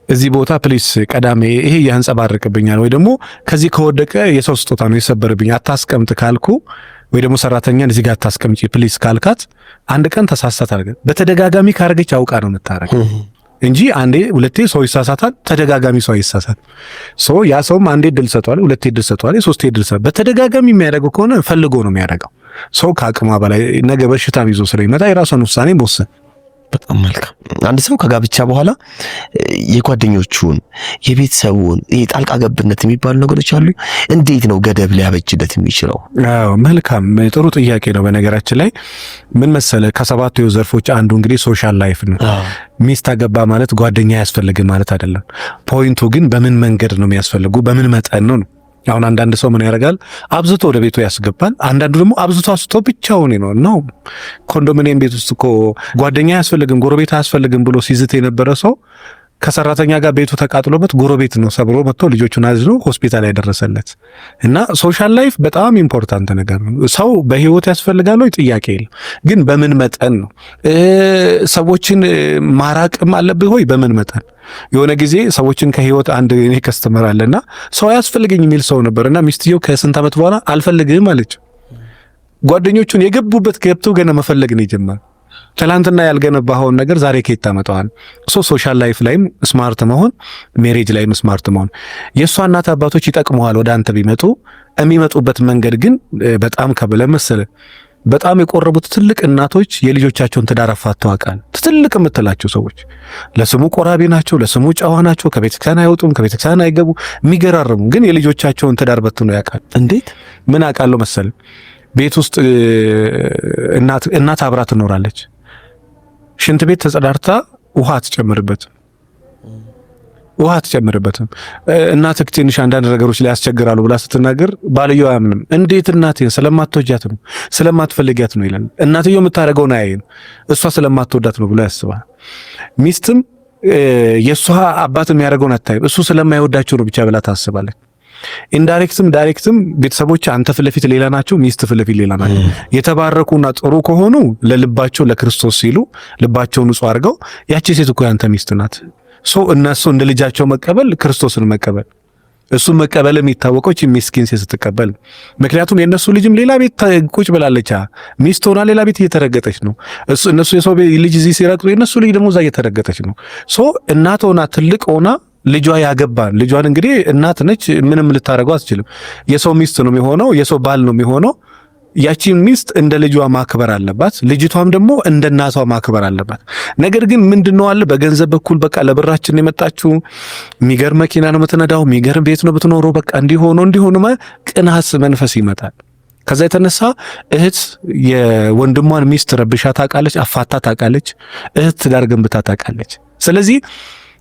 እዚህ ቦታ please ቀዳሜ ይሄ ያንጸባርቅብኛል ወይ ደግሞ ከዚህ ከወደቀ የሰው ስጦታ ነው የሰበርብኝ አታስቀምጥ ካልኩ፣ ወይ ደግሞ ሰራተኛን እዚህ ጋር አታስቀምጪ please ካልካት አንድ ቀን ተሳሳት አድርገ በተደጋጋሚ ካረገች አውቃ ነው የምታረገው እንጂ አንዴ ሁለቴ ሰው ይሳሳታል። ተደጋጋሚ ሰው ይሳሳት። So ያ ሰውም አንዴ እድል ሰጥቷል፣ ሁለቴ እድል ሰጥቷል፣ ሶስቴ እድል ሰጥቷል። በተደጋጋሚ የሚያደርገው ከሆነ ፈልጎ ነው የሚያደርገው። ሰው ከአቅሟ በላይ ነገ በሽታም ይዞ ስለሚመጣ የራሷን ውሳኔ መወሰን። በጣም መልካም። አንድ ሰው ከጋብቻ በኋላ የጓደኞቹን፣ የቤተሰቡን ይሄ ጣልቃ ገብነት የሚባሉ ነገሮች አሉ። እንዴት ነው ገደብ ሊያበጅለት የሚችለው? አዎ መልካም፣ ጥሩ ጥያቄ ነው። በነገራችን ላይ ምን መሰለ፣ ከሰባቱ የህይወት ዘርፎች አንዱ እንግዲህ social life ነው። ሚስት አገባ ማለት ጓደኛ አያስፈልግም ማለት አይደለም። Point ኡ ግን በምን መንገድ ነው የሚያስፈልጉ፣ በምን መጠን ነው ነው። አሁን አንዳንድ ሰው ምን ያደርጋል? አብዝቶ ወደ ቤቱ ያስገባል። አንዳንዱ ደግሞ አብዝቶ አስቶ ብቻውን ነው ነው። ኮንዶሚኒየም ቤት ውስጥ እኮ ጓደኛ አያስፈልግም፣ ጎረቤት አያስፈልግም ብሎ ሲዝት የነበረ ሰው ከሰራተኛ ጋር ቤቱ ተቃጥሎበት ጎረቤት ነው ሰብሮ መጥቶ ልጆቹን አዝኖ ሆስፒታል ያደረሰለት። እና social life በጣም important ነገር ነው። ሰው በህይወት ያስፈልጋል ወይ? ጥያቄ የለም። ግን በምን መጠን ነው? ሰዎችን ማራቅም አለብህ ወይ? በምን መጠን? የሆነ ጊዜ ሰዎችን ከህይወት፣ አንድ እኔ customer አለና ሰው አያስፈልገኝ የሚል ሰው ነበር እና ሚስትየው ከስንት ዓመት በኋላ አልፈልግህም አለች። ጓደኞቹን የገቡበት ገብቶ ገና መፈለግ ነው የጀመረው። ትላንትና ያልገነባኸውን ነገር ዛሬ ከየት ታመጣዋል? So social life ላይም smart መሆን፣ marriage ላይም smart መሆን። የእሷ እናት አባቶች ይጠቅመዋል ወደ አንተ ቢመጡ፣ የሚመጡበት መንገድ ግን በጣም ከበለ መሰለ በጣም የቆረቡት ትልቅ እናቶች የልጆቻቸውን ትዳር አፋተው አውቃለሁ። ትልቅ የምትላቸው ሰዎች ለስሙ ቆራቢ ናቸው፣ ለስሙ ጨዋ ናቸው። ከቤተክርስቲያን አይወጡም፣ ከቤተክርስቲያን አይገቡ፣ የሚገራርሙ ግን የልጆቻቸውን ትዳር በትነው ያውቃል። እንዴት? ምን አውቃለሁ መሰል፣ ቤት ውስጥ እናት አብራ ትኖራለች። ሽንት ቤት ተጸዳርታ ውሃ አትጨምርበትም፣ ውሃ አትጨምርበትም። እናትህ ትንሽ አንዳንድ ነገሮች ላይ ያስቸግራሉ ብላ ስትናገር ባልየው አያምንም። እንዴት እናቴን ስለማትወጃት ነው ስለማትፈልጊያት ነው ይላል። እናትየው የምታደርገውን አያይም፣ እሷ ስለማትወዳት ነው ብሎ ያስባል። ሚስትም የእሷ አባት የሚያደርገውን አታይም፣ እሱ ስለማይወዳቸው ነው ብቻ ብላ ታስባለች። Indirect ም direct ም ቤተሰቦች አንተ ፊት ለፊት ሌላ ናቸው፣ ሚስት ፊት ለፊት ሌላ ናቸው። የተባረኩና ጥሩ ከሆኑ ለልባቸው ለክርስቶስ ሲሉ ልባቸውን ንጹህ አድርገው ያቺ ሴት እኮ ያንተ ሚስት ናት፣ so እነሱ እንደ ልጃቸው መቀበል ክርስቶስን መቀበል፣ እሱ መቀበል የሚታወቀው እቺ ምስኪን ሴት ስትቀበል። ምክንያቱም የእነሱ ልጅም ሌላ ቤት ቁጭ ብላለች፣ ሚስት ሆና ሌላ ቤት እየተረገጠች ነው። እሱ እነሱ የሰው ልጅ እዚህ ሲረግጡ የእነሱ ልጅ ደግሞ እዛ እየተረገጠች ነው። So እናት ሆና ትልቅ ሆና ልጇ ያገባል። ልጇን እንግዲህ እናት ነች፣ ምንም ልታደርገው አትችልም። የሰው ሚስት ነው የሚሆነው፣ የሰው ባል ነው የሚሆነው። ያቺን ሚስት እንደ ልጇ ማክበር አለባት። ልጅቷም ደግሞ እንደ እናቷ ማክበር አለባት። ነገር ግን ምንድነው አለ በገንዘብ በኩል በቃ ለብራችን የመጣችው፣ የሚገርም መኪና ነው የምትነዳው፣ የሚገርም ቤት ነው የምትኖረው፣ በቃ እንዲሆኑ እንዲሆኑ ቅናት መንፈስ ይመጣል። ከዛ የተነሳ እህት የወንድሟን ሚስት ረብሻ ታውቃለች፣ አፋታ ታውቃለች። እህት ትዳር ገንብታ ታውቃለች። ስለዚህ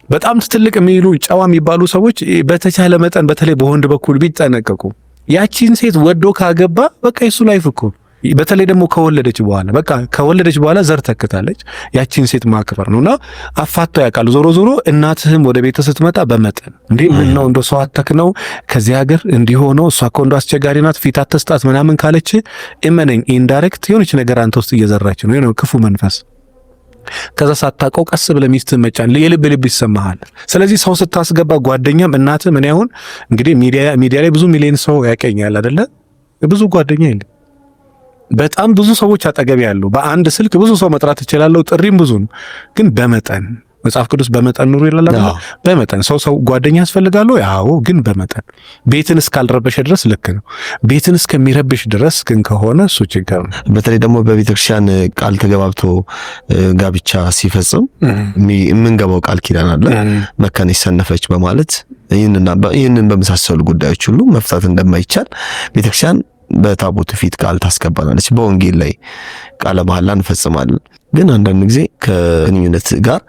በጣም ትልቅ የሚሉ ጨዋ የሚባሉ ሰዎች በተቻለ መጠን በተለይ በወንድ በኩል ቢጠነቀቁ፣ ያቺን ሴት ወዶ ካገባ በቃ የሱ life እኮ፣ በተለይ ደግሞ ከወለደች በኋላ፣ በቃ ከወለደች በኋላ ዘር ተክታለች። ያቺን ሴት ማክበር ነውና አፋቶ ያውቃሉ። ዞሮ ዞሮ እናትህም ወደ ቤተ ስትመጣ በመጠን እንዴ ምን ነው እንደ ሰው አተክ ነው ከዚህ ሀገር እንዲሆነው፣ እሷ እኮ እንደው አስቸጋሪ ናት፣ ፊት አትስጣት ምናምን ካለች እመነኝ indirect የሆነች ነገር አንተ ውስጥ እየዘራች ነው፣ የሆነ ክፉ መንፈስ። ከዛ ሳታውቀው ቀስ ብለህ ሚስትህን መጫን የልብ ልብ ይሰማሃል። ስለዚህ ሰው ስታስገባ ጓደኛም እናትህም፣ እኔ አሁን እንግዲህ ሚዲያ ላይ ብዙ ሚሊዮን ሰው ያቀኛል አይደለ? ብዙ ጓደኛ የለም። በጣም ብዙ ሰዎች አጠገቤ ያሉ፣ በአንድ ስልክ ብዙ ሰው መጥራት እችላለሁ። ጥሪም ብዙ ነው፣ ግን በመጠን። መጽሐፍ ቅዱስ በመጠን ኑሩ ይላል አይደል? በመጠን ሰው ጓደኛ ያስፈልጋሉ። አዎ፣ ግን በመጠን፣ ቤትን እስካልረበሸ ድረስ ልክ ነው። ቤትን እስከሚረብሽ ድረስ ግን ከሆነ እሱ ችግር ነው። በተለይ ደግሞ በቤተክርስቲያን ቃል ተገባብቶ ጋብቻ ሲፈጽም የምንገባው ቃል ኪዳን አለ። መካነች ሰነፈች በማለት ይህንን በመሳሰሉ ጉዳዮች ሁሉ መፍታት እንደማይቻል ቤተክርስቲያን በታቦቱ ፊት ቃል ታስገባናለች። በወንጌል ላይ ቃለ መሐላ እንፈጽማለን። ግን አንዳንድ ጊዜ ከግንኙነት ጋር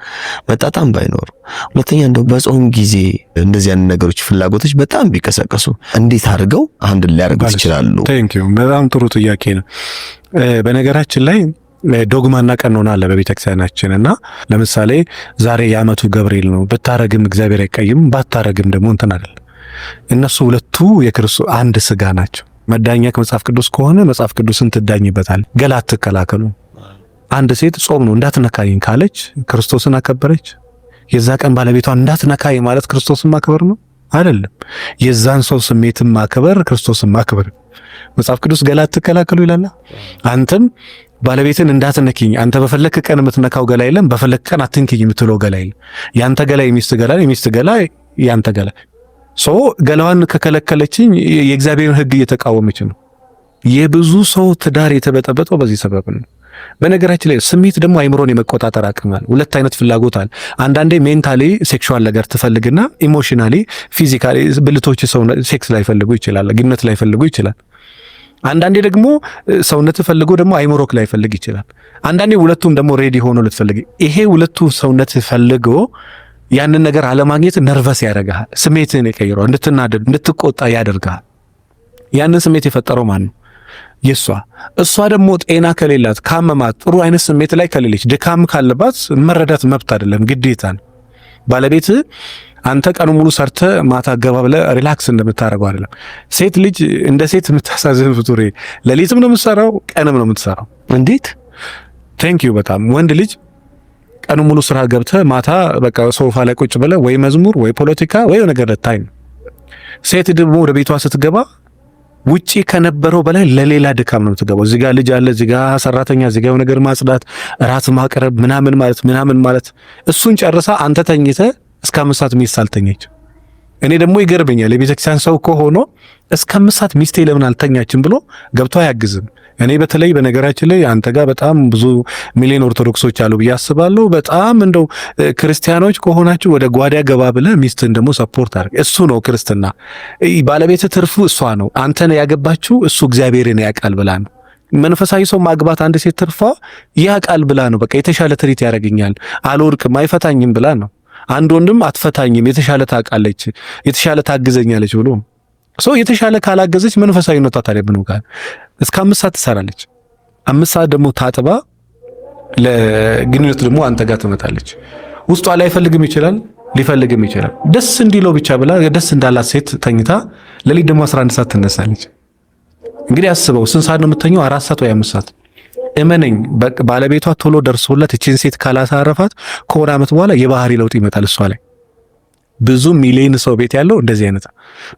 መጣጣም ባይኖር፣ ሁለተኛ እንደው በጾም ጊዜ እንደዚህ አይነት ነገሮች ፍላጎቶች በጣም ቢቀሰቀሱ እንዴት አድርገው አንድ ሊያደርጉት ይችላሉ? Thank you፣ በጣም ጥሩ ጥያቄ ነው። በነገራችን ላይ ዶግማና ቀኖና አለ በቤተክርስቲያናችን እና ለምሳሌ ዛሬ የዓመቱ ገብርኤል ነው፣ ብታረግም እግዚአብሔር አይቀይም፣ ባታረግም ደግሞ እንትን አይደል። እነሱ ሁለቱ የክርስቶስ አንድ ስጋ ናቸው። መዳኛ ከመጽሐፍ ቅዱስ ከሆነ መጽሐፍ ቅዱስን ትዳኝበታል። ገላ አትከላከሉ። አንድ ሴት ጾም ነው እንዳትነካኝ ካለች ክርስቶስን አከበረች። የዛ ቀን ባለቤቷን እንዳትነካኝ ማለት ክርስቶስን ማክበር ነው አይደለም። የዛን ሰው ስሜትን ማክበር ክርስቶስን ማክበር። መጽሐፍ ቅዱስ ገላ አትከላከሉ ይላል። አንተም ባለቤትን እንዳትነኪኝ፣ አንተ በፈለክ ቀን የምትነካው ገላ የለም፣ በፈለክ ቀን አትንኪኝ የምትለው ገላ የለም። ያንተ ገላ የሚስት ገላ፣ የሚስት ገላ ያንተ ገላ። So ገላዋን ከከለከለችኝ የእግዚአብሔርን ሕግ እየተቃወመች ነው። የብዙ ሰው ትዳር የተበጠበጠው በዚህ ሰበብ ነው። በነገራችን ላይ ስሜት ደግሞ አይምሮን የመቆጣጠር አቅም አለ። ሁለት አይነት ፍላጎት አለ። አንዳንዴ mentally sexual ነገር ትፈልግና emotionally physically ብልቶች ሰው sex ላይፈልጉ ይችላል፣ ግንኙነት ላይፈልጉ ይችላል። አንዳንዴ ደግሞ ሰውነት ፈልጎ ደግሞ አይምሮክ ላይፈልግ ይችላል። አንዳንዴ ሁለቱም ደግሞ ready ሆኖ ልትፈልግ፣ ይሄ ሁለቱ ሰውነት ፈልጎ ያንን ነገር አለማግኘት nervous ያደርግሃል፣ ስሜትህን ይቀይረዋል፣ እንድትናደድ እንድትቆጣ ያደርግሃል። ያንን ስሜት የፈጠረው ማን ነው? የሷ። እሷ ደግሞ ጤና ከሌላት፣ ካመማት፣ ጥሩ አይነት ስሜት ላይ ከሌለች፣ ድካም ካለባት መረዳት መብት አይደለም ግዴታ ነው። ባለቤት አንተ ቀኑ ሙሉ ሰርተ ማታ ገባ ብለህ relax እንደምታደርገው አይደለም። ሴት ልጅ እንደ ሴት የምታሳዝን ፍጡር፣ ሌሊትም ነው የምትሰራው፣ ቀንም ነው የምትሰራው። እንዴት? Thank you በጣም። ወንድ ልጅ ቀኑ ሙሉ ስራ ገብተህ ማታ በቃ ሶፋ ላይ ቁጭ ብለህ ወይ መዝሙር ወይ ፖለቲካ ወይ ነገር ልታይ ነው። ሴት ደግሞ ወደ ቤቷ ስትገባ ውጪ ከነበረው በላይ ለሌላ ድካም ነው የምትገባው። እዚህ ጋር ልጅ አለ፣ እዚህ ጋር ሰራተኛ፣ እዚህ ጋር ነገር ማጽዳት፣ እራት ማቅረብ ምናምን ማለት ምናምን ማለት፣ እሱን ጨርሳ አንተ ተኝተህ እስከ 5 ሰዓት ሚስት አልተኛች። እኔ ደግሞ ይገርመኛል፣ የቤተክርስቲያን ሰው ከሆኖ እስከ 5 ሰዓት ሚስቴ ለምን አልተኛችም ብሎ ገብቶ አያግዝም። እኔ በተለይ በነገራችን ላይ አንተ ጋር በጣም ብዙ ሚሊዮን ኦርቶዶክሶች አሉ ብዬ አስባለሁ። በጣም እንደው ክርስቲያኖች ከሆናችሁ ወደ ጓዳ ገባ ብለህ ሚስትን ደግሞ support አድርግ። እሱ ነው ክርስትና። ባለቤት ትርፉ እሷ ነው። አንተን ያገባችው እሱ እግዚአብሔርን ያውቃል ብላ ነው። መንፈሳዊ ሰው ማግባት አንድ ሴት ትርፏ ያውቃል ብላ ነው። በቃ የተሻለ treat ያደርገኛል፣ አልወድቅም፣ አይፈታኝም ብላ ነው። አንድ ወንድም አትፈታኝም፣ የተሻለ ታውቃለች፣ የተሻለ ታግዘኛለች ብሎ ሰው የተሻለ ካላገዘች መንፈሳዊነቷ ታዲያ ምን ጋር እስከ 5 ሰዓት ትሰራለች። 5 ሰዓት ደግሞ ታጥባ ለግንኙነት ደግሞ አንተ ጋር ትመጣለች። ውስጧ ላይፈልግም ይችላል፣ ሊፈልግም ይችላል። ደስ እንዲለው ብቻ ብላ ደስ እንዳላት ሴት ተኝታ ሌሊት ደግሞ 11 ሰዓት ትነሳለች። እንግዲህ አስበው ስንት ሰዓት ነው የምተኘው? 4 ሰዓት ወይ 5 ሰዓት። እመነኝ ባለቤቷ ቶሎ ደርሶለት እቺን ሴት ካላሳረፋት ከሆነ ዓመት በኋላ የባህሪ ለውጥ ይመጣል እሷ ላይ። ብዙ ሚሊዮን ሰው ቤት ያለው እንደዚህ አይነት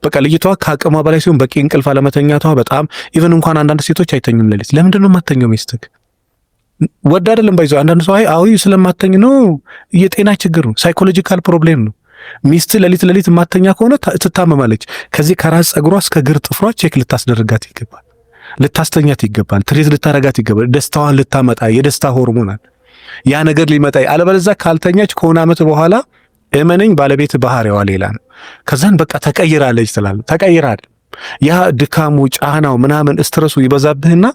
በቃ ልጅቷ ከአቅሟ በላይ ሲሆን በቂ እንቅልፍ አለመተኛቷ በጣም even እንኳን አንዳንድ ሴቶች አይተኙም ሌሊት። ለምንድን ነው የማተኘው? ሚስትህ ወድ አይደለም by the way አንዳንድ ሰው አይ አይ ስለማተኝ ነው። የጤና ችግር ነው፣ psychological problem ነው። ሚስት ሌሊት ሌሊት የማተኛ ከሆነ ትታመማለች። ከዚህ ከራስ ጸጉሯ እስከ እግር ጥፍሯ check ልታስደርጋት ይገባል፣ ልታስተኛት ይገባል፣ treat ልታረጋት ይገባል። ደስታዋን ልታመጣ የደስታ ሆርሞናል ያ ነገር ሊመጣ፣ አለበለዚያ ካልተኛች ከሆነ ዓመት በኋላ እመነኝ ባለቤት ባህሪዋ ሌላ ነው። ከዛን በቃ ተቀይራለች ትላለህ። ተቀይራል። ያ ድካሙ፣ ጫናው፣ ምናምን stress ኡ ይበዛብህና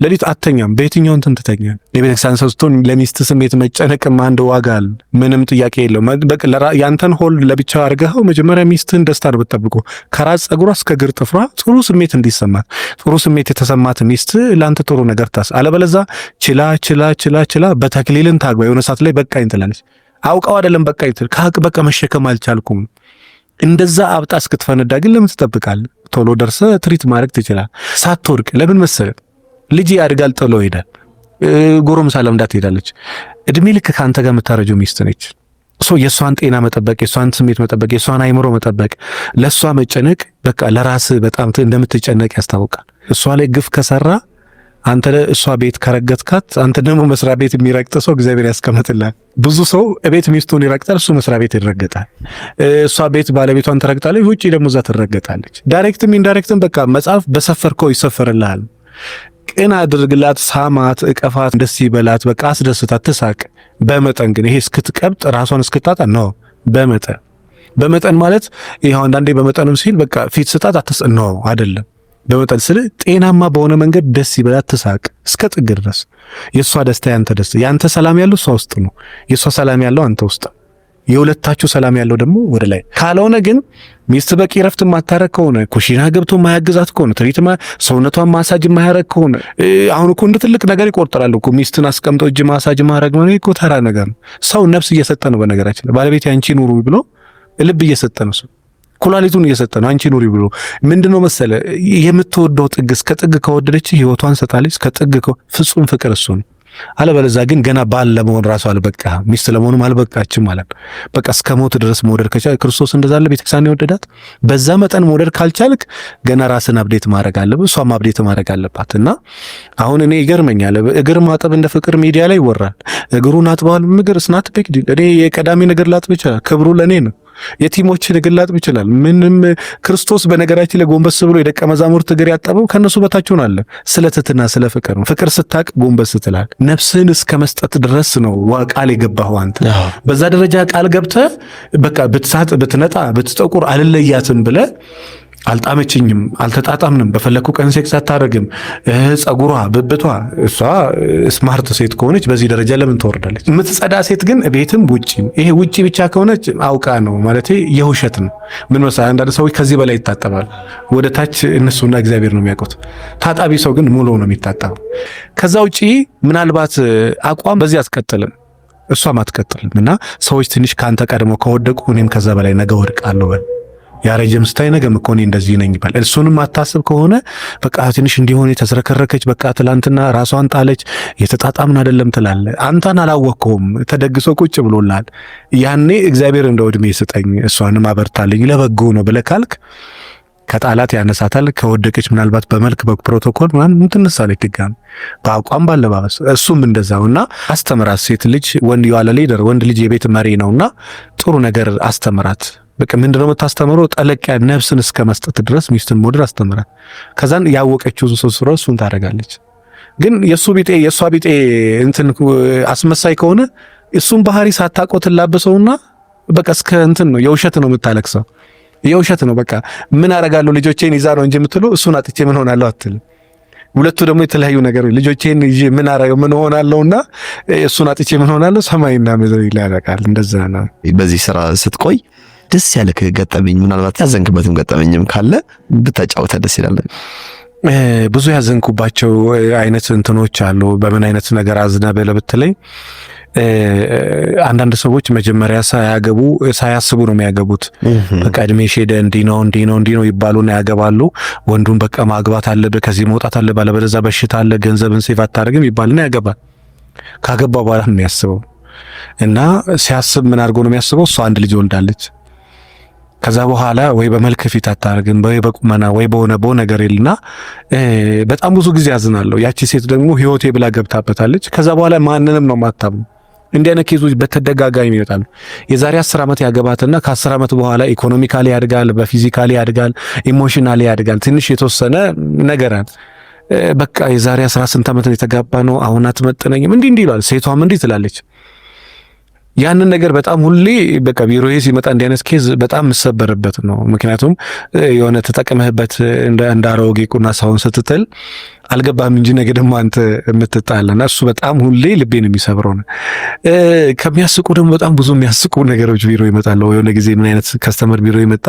ሌሊት አተኛም። በየትኛው እንትን ትተኛለህ? የቤተክርስቲያን ሰው ስትሆን ለሚስት ስሜት መጨነቅም አንድ ዋጋ አለ። ምንም ጥያቄ የለውም። በቃ ያንተን ሆል ለብቻው አድርገኸው መጀመሪያ ሚስትህን ደስታ ነው ብትጠብቀው። ከራስ ጸጉሯ እስከ እግር ጥፍሯ ጥሩ ስሜት እንዲሰማት፣ ጥሩ ስሜት የተሰማት ሚስት ለአንተ ጥሩ ነገር ታስ አለበለዛ ችላ ችላ ችላ ችላ በተክሊልን ታግባ የሆነ ሰዓት ላይ በቃኝ ትላለች። አውቀው አይደለም በቃኝ ትል ከሀቅ በቃ መሸከም አልቻልኩም። እንደዛ አብጣ እስክትፈነዳ ግን ለምን ትጠብቃለህ? ቶሎ ደርሰህ treat ማድረግ ትችላለህ። ሳትወድቅ ለምን መሰለህ? ልጅ ያድጋል፣ ጥሎ ይሄዳል። ጎረምሳ ለምዳ ትሄዳለች። እድሜ ልክ ከአንተ ጋር የምታረጀው ሚስት ነች። So የእሷን ጤና መጠበቅ፣ የእሷን ስሜት መጠበቅ፣ የእሷን አይምሮ መጠበቅ፣ ለእሷ መጨነቅ በቃ ለራስህ በጣም እንደምትጨነቅ ያስታውቃል። እሷ ላይ ግፍ ከሰራ አንተ እሷ ቤት ከረገጥካት፣ አንተ ደግሞ መስሪያ ቤት የሚረግጥ ሰው እግዚአብሔር ያስቀምጥልሃል። ብዙ ሰው ቤት ሚስቱን ይረግጣል፣ እሱ መስሪያ ቤት ይረገጣል። እሷ ቤት ባለቤቷን ትረግጣለች፣ ውጪ ደግሞ እዛ ትረገጣለች። Direct ም indirect ም በቃ መጽሐፍ በሰፈርከው ይሰፈርልሃል። ቅን አድርግላት፣ ሳማት፣ እቀፋት፣ ደስ ይበላት፣ በቃ አስደስታት፣ ትሳቅ። በመጠን ግን ይሄ እስክትቀብጥ ራሷን እስክታጣ ነው። በመጠን በመጠን ማለት ይኸው አንዳንዴ በመጠንም ሲል በቃ ፊት ስጣት አትስ ነው አይደለም። በመጠን ስል ጤናማ በሆነ መንገድ ደስ ይበላት፣ ትሳቅ እስከ ጥግ ድረስ። የእሷ ደስታ ያንተ ደስታ፣ ያንተ ሰላም ያለው እሷ ውስጥ ነው። የእሷ ሰላም ያለው አንተ ውስጥ፣ የሁለታችሁ ሰላም ያለው ደግሞ ወደ ላይ። ካልሆነ ግን ሚስት በቂ ረፍት የማታረግ ከሆነ፣ ኩሽና ገብቶ የማያግዛት ከሆነ፣ treat ሰውነቷን ማሳጅ የማያረግ ከሆነ፣ አሁን እኮ እንደ ትልቅ ነገር ይቆጠራል እኮ ሚስትን አስቀምጦ እጅ ማሳጅ ማድረግ ነው እኮ ተራ ነገር ነው። ሰው ነፍስ እየሰጠ ነው። በነገራችን ባለቤት አንቺ ኑሩ ብሎ ልብ እየሰጠ ነው ሰው ኩላሊቱን እየሰጠ ነው። አንቺ ኑሪ ብሎ ምንድነው መሰለ የምትወደው ጥግ እስከ ጥግ ከወደደች ህይወቷን ሰጣለች። እስከ ጥግ ፍጹም ፍቅር እሱ ነው። አለበለዚያ ግን ገና ባል ለመሆን ራሱ አልበቃ፣ ሚስት ለመሆኑም አልበቃችም ማለት ነው። በቃ እስከ ሞት ድረስ መውደድ ከቻልክ ክርስቶስ እንደዛ አለ ቤተክርስቲያን የወደዳት በዛ መጠን መውደድ ካልቻልክ ገና ራስን update ማድረግ አለብህ፣ እሷም update ማድረግ አለባት። እና አሁን እኔ ይገርመኛል፣ እግር ማጠብ እንደ ፍቅር ሚዲያ ላይ ይወራል። እግሩን አጥበዋል። እግር it's not big deal። እኔ የቀዳሚ ነገር ላጥብ ይችላል፣ ክብሩ ለኔ ነው። የቲሞችን እግር ላጥብ ይችላል። ምንም ክርስቶስ በነገራችን ላይ ጎንበስ ብሎ የደቀ መዛሙርት እግር ያጠበው ከነሱ በታች ሆኖ አለ። ስለ ትህትና ስለ ፍቅር ነው። ፍቅር ስታቅ ጎንበስ ትላል። ነፍስህን እስከ መስጠት ድረስ ነው ቃል የገባኸው አንተ። በዛ ደረጃ ቃል ገብተህ በቃ ብትሳጥ፣ ብትነጣ፣ ብትጠቁር አልለያትም ብለህ አልጣመችኝም፣ አልተጣጣምንም፣ በፈለግኩ ቀን ሴክስ አታደርግም፣ ጸጉሯ፣ ብብቷ፣ እሷ smart ሴት ከሆነች በዚህ ደረጃ ለምን ትወርዳለች? የምትጸዳ ሴት ግን ቤትም ውጪም፣ ይሄ ውጪ ብቻ ከሆነች አውቃ ነው ማለት የውሸት ነው። ምን መሰለህ አንዳንድ ሰዎች ከዚህ በላይ ይታጠባል። ወደ ታች እነሱና እግዚአብሔር ነው የሚያውቁት። ታጣቢ ሰው ግን ሙሉ ነው የሚታጠበው። ከዛ ውጪ ምናልባት አቋም በዚህ አትቀጥልም፣ እሷም አትቀጥልም። እና ሰዎች ትንሽ ከአንተ ቀድሞ ከወደቁ እኔም ከዛ በላይ ነገ ወድቃለሁ በል። ያረጀም ስታይ ነገም እኮ እኔ እንደዚህ ነኝ ይባል። እሱንም አታስብ ከሆነ በቃ ትንሽ እንዲሆን የተዝረከረከች በቃ ትላንትና ራሷን ጣለች የተጣጣምን አይደለም ትላለህ። አንተን አላወቅከውም፣ ተደግሶ ቁጭ ብሎልሃል። ያኔ እግዚአብሔር እንደው እድሜ ስጠኝ እሷንም አበርታልኝ ለበጎ ነው ብለህ ካልክ ከጣላት ያነሳታል። ከወደቀች ምናልባት በመልክ በፕሮቶኮል ምናምን ትነሳለች ድጋሚ በአቋም ባለባበስ። እሱም እንደዛው እና አስተምራት። ሴት ልጅ ወንድ የዋለ leader ወንድ ልጅ የቤት መሪ ነውና ጥሩ ነገር አስተምራት። በቃ ምንድነው የምታስተምረው? ጠለቅ ነፍስን እስከ መስጠት ድረስ ሚስትን መውደድ አስተምራት። ከዛን ያወቀችውን ሰው ስራ እሱን ታደርጋለች። ግን የእሱ ቢጤ የእሷ ቢጤ እንትን አስመሳይ ከሆነ እሱን ባህሪ ሳታውቀው ትላበሰውና በቃ እስከ እንትን ነው፣ የውሸት ነው የምታለቅሰው፣ የውሸት ነው። በቃ ምን አረጋለሁ ልጆቼን ይዛ ነው እንጂ የምትለው እሱን አጥቼ ምን ሆናለሁ አትልም። ሁለቱ ደግሞ የተለያዩ ነገሮች፣ ልጆቼን ይዤ ምን አረጋ ምን ሆናለሁና እሱን አጥቼ ምን ሆናለሁ ሰማይና ምድር ይላረቃል። እንደዛ ነው። በዚህ ስራ ስትቆይ ደስ ያለህ ገጠመኝ፣ ምናልባት ያዘንክበትም ገጠመኝም ካለ ብታጫውተ ደስ ይላል። ብዙ ያዘንኩባቸው አይነት እንትኖች አሉ። በምን አይነት ነገር አዝነ ብለህ ብትለኝ፣ አንዳንድ ሰዎች መጀመሪያ ሳያገቡ ሳያስቡ ነው የሚያገቡት። በቃ እድሜሽ ሄደ፣ እንዲህ ነው፣ እንዲህ ነው፣ እንዲህ ነው ይባሉና ያገባሉ። ወንዱን በቃ ማግባት አለብህ፣ ከዚህ መውጣት አለብህ፣ አለበለዚያ በሽታ አለ፣ ገንዘብን save አታደርግም ይባልና ያገባል። ካገባ በኋላ ነው የሚያስበው፣ እና ሲያስብ ምን አድርጎ ነው የሚያስበው? እሷ አንድ ልጅ ወልዳለች። ከዛ በኋላ ወይ በመልክ ፊት አታደርግም፣ ወይ በቁመና፣ ወይ በሆነ በሆነ ነገር ይልና በጣም ብዙ ጊዜ ያዝናለሁ። ያቺ ሴት ደግሞ ህይወቴ ብላ ገብታበታለች። ከዛ በኋላ ማንንም ነው ማታምነው። እንዲህ አይነት case ኦች በተደጋጋሚ ይመጣሉ። የዛሬ 10 ዓመት ያገባትና ከ10 ዓመት በኋላ economically ያድጋል፣ በ physically ያድጋል፣ emotionally ያድጋል። ትንሽ የተወሰነ ነገር አለ። በቃ የዛሬ 10 ስንት ዓመት የተጋባ ነው፣ አሁን አትመጥነኝም፣ እንዲህ እንዲህ ይሏል። ሴቷም እንዲህ ትላለች። ያንን ነገር በጣም ሁሌ በቃ ቢሮዬ ሲመጣ እንዲህ አይነት case በጣም የምሰበርበት ነው። ምክንያቱም የሆነ ተጠቅመህበት እንደ አሮጌ ቁና ሰውን ስትጥል አልገባህም እንጂ ነገ ደግሞ አንተ የምትጣለና እሱ በጣም ሁሌ ልቤን የሚሰብረው ነው። ከሚያስቁ ደግሞ በጣም ብዙ የሚያስቁ ነገሮች ቢሮ ይመጣሉ። የሆነ ጊዜ ምን አይነት customer ቢሮ ይመጣ፣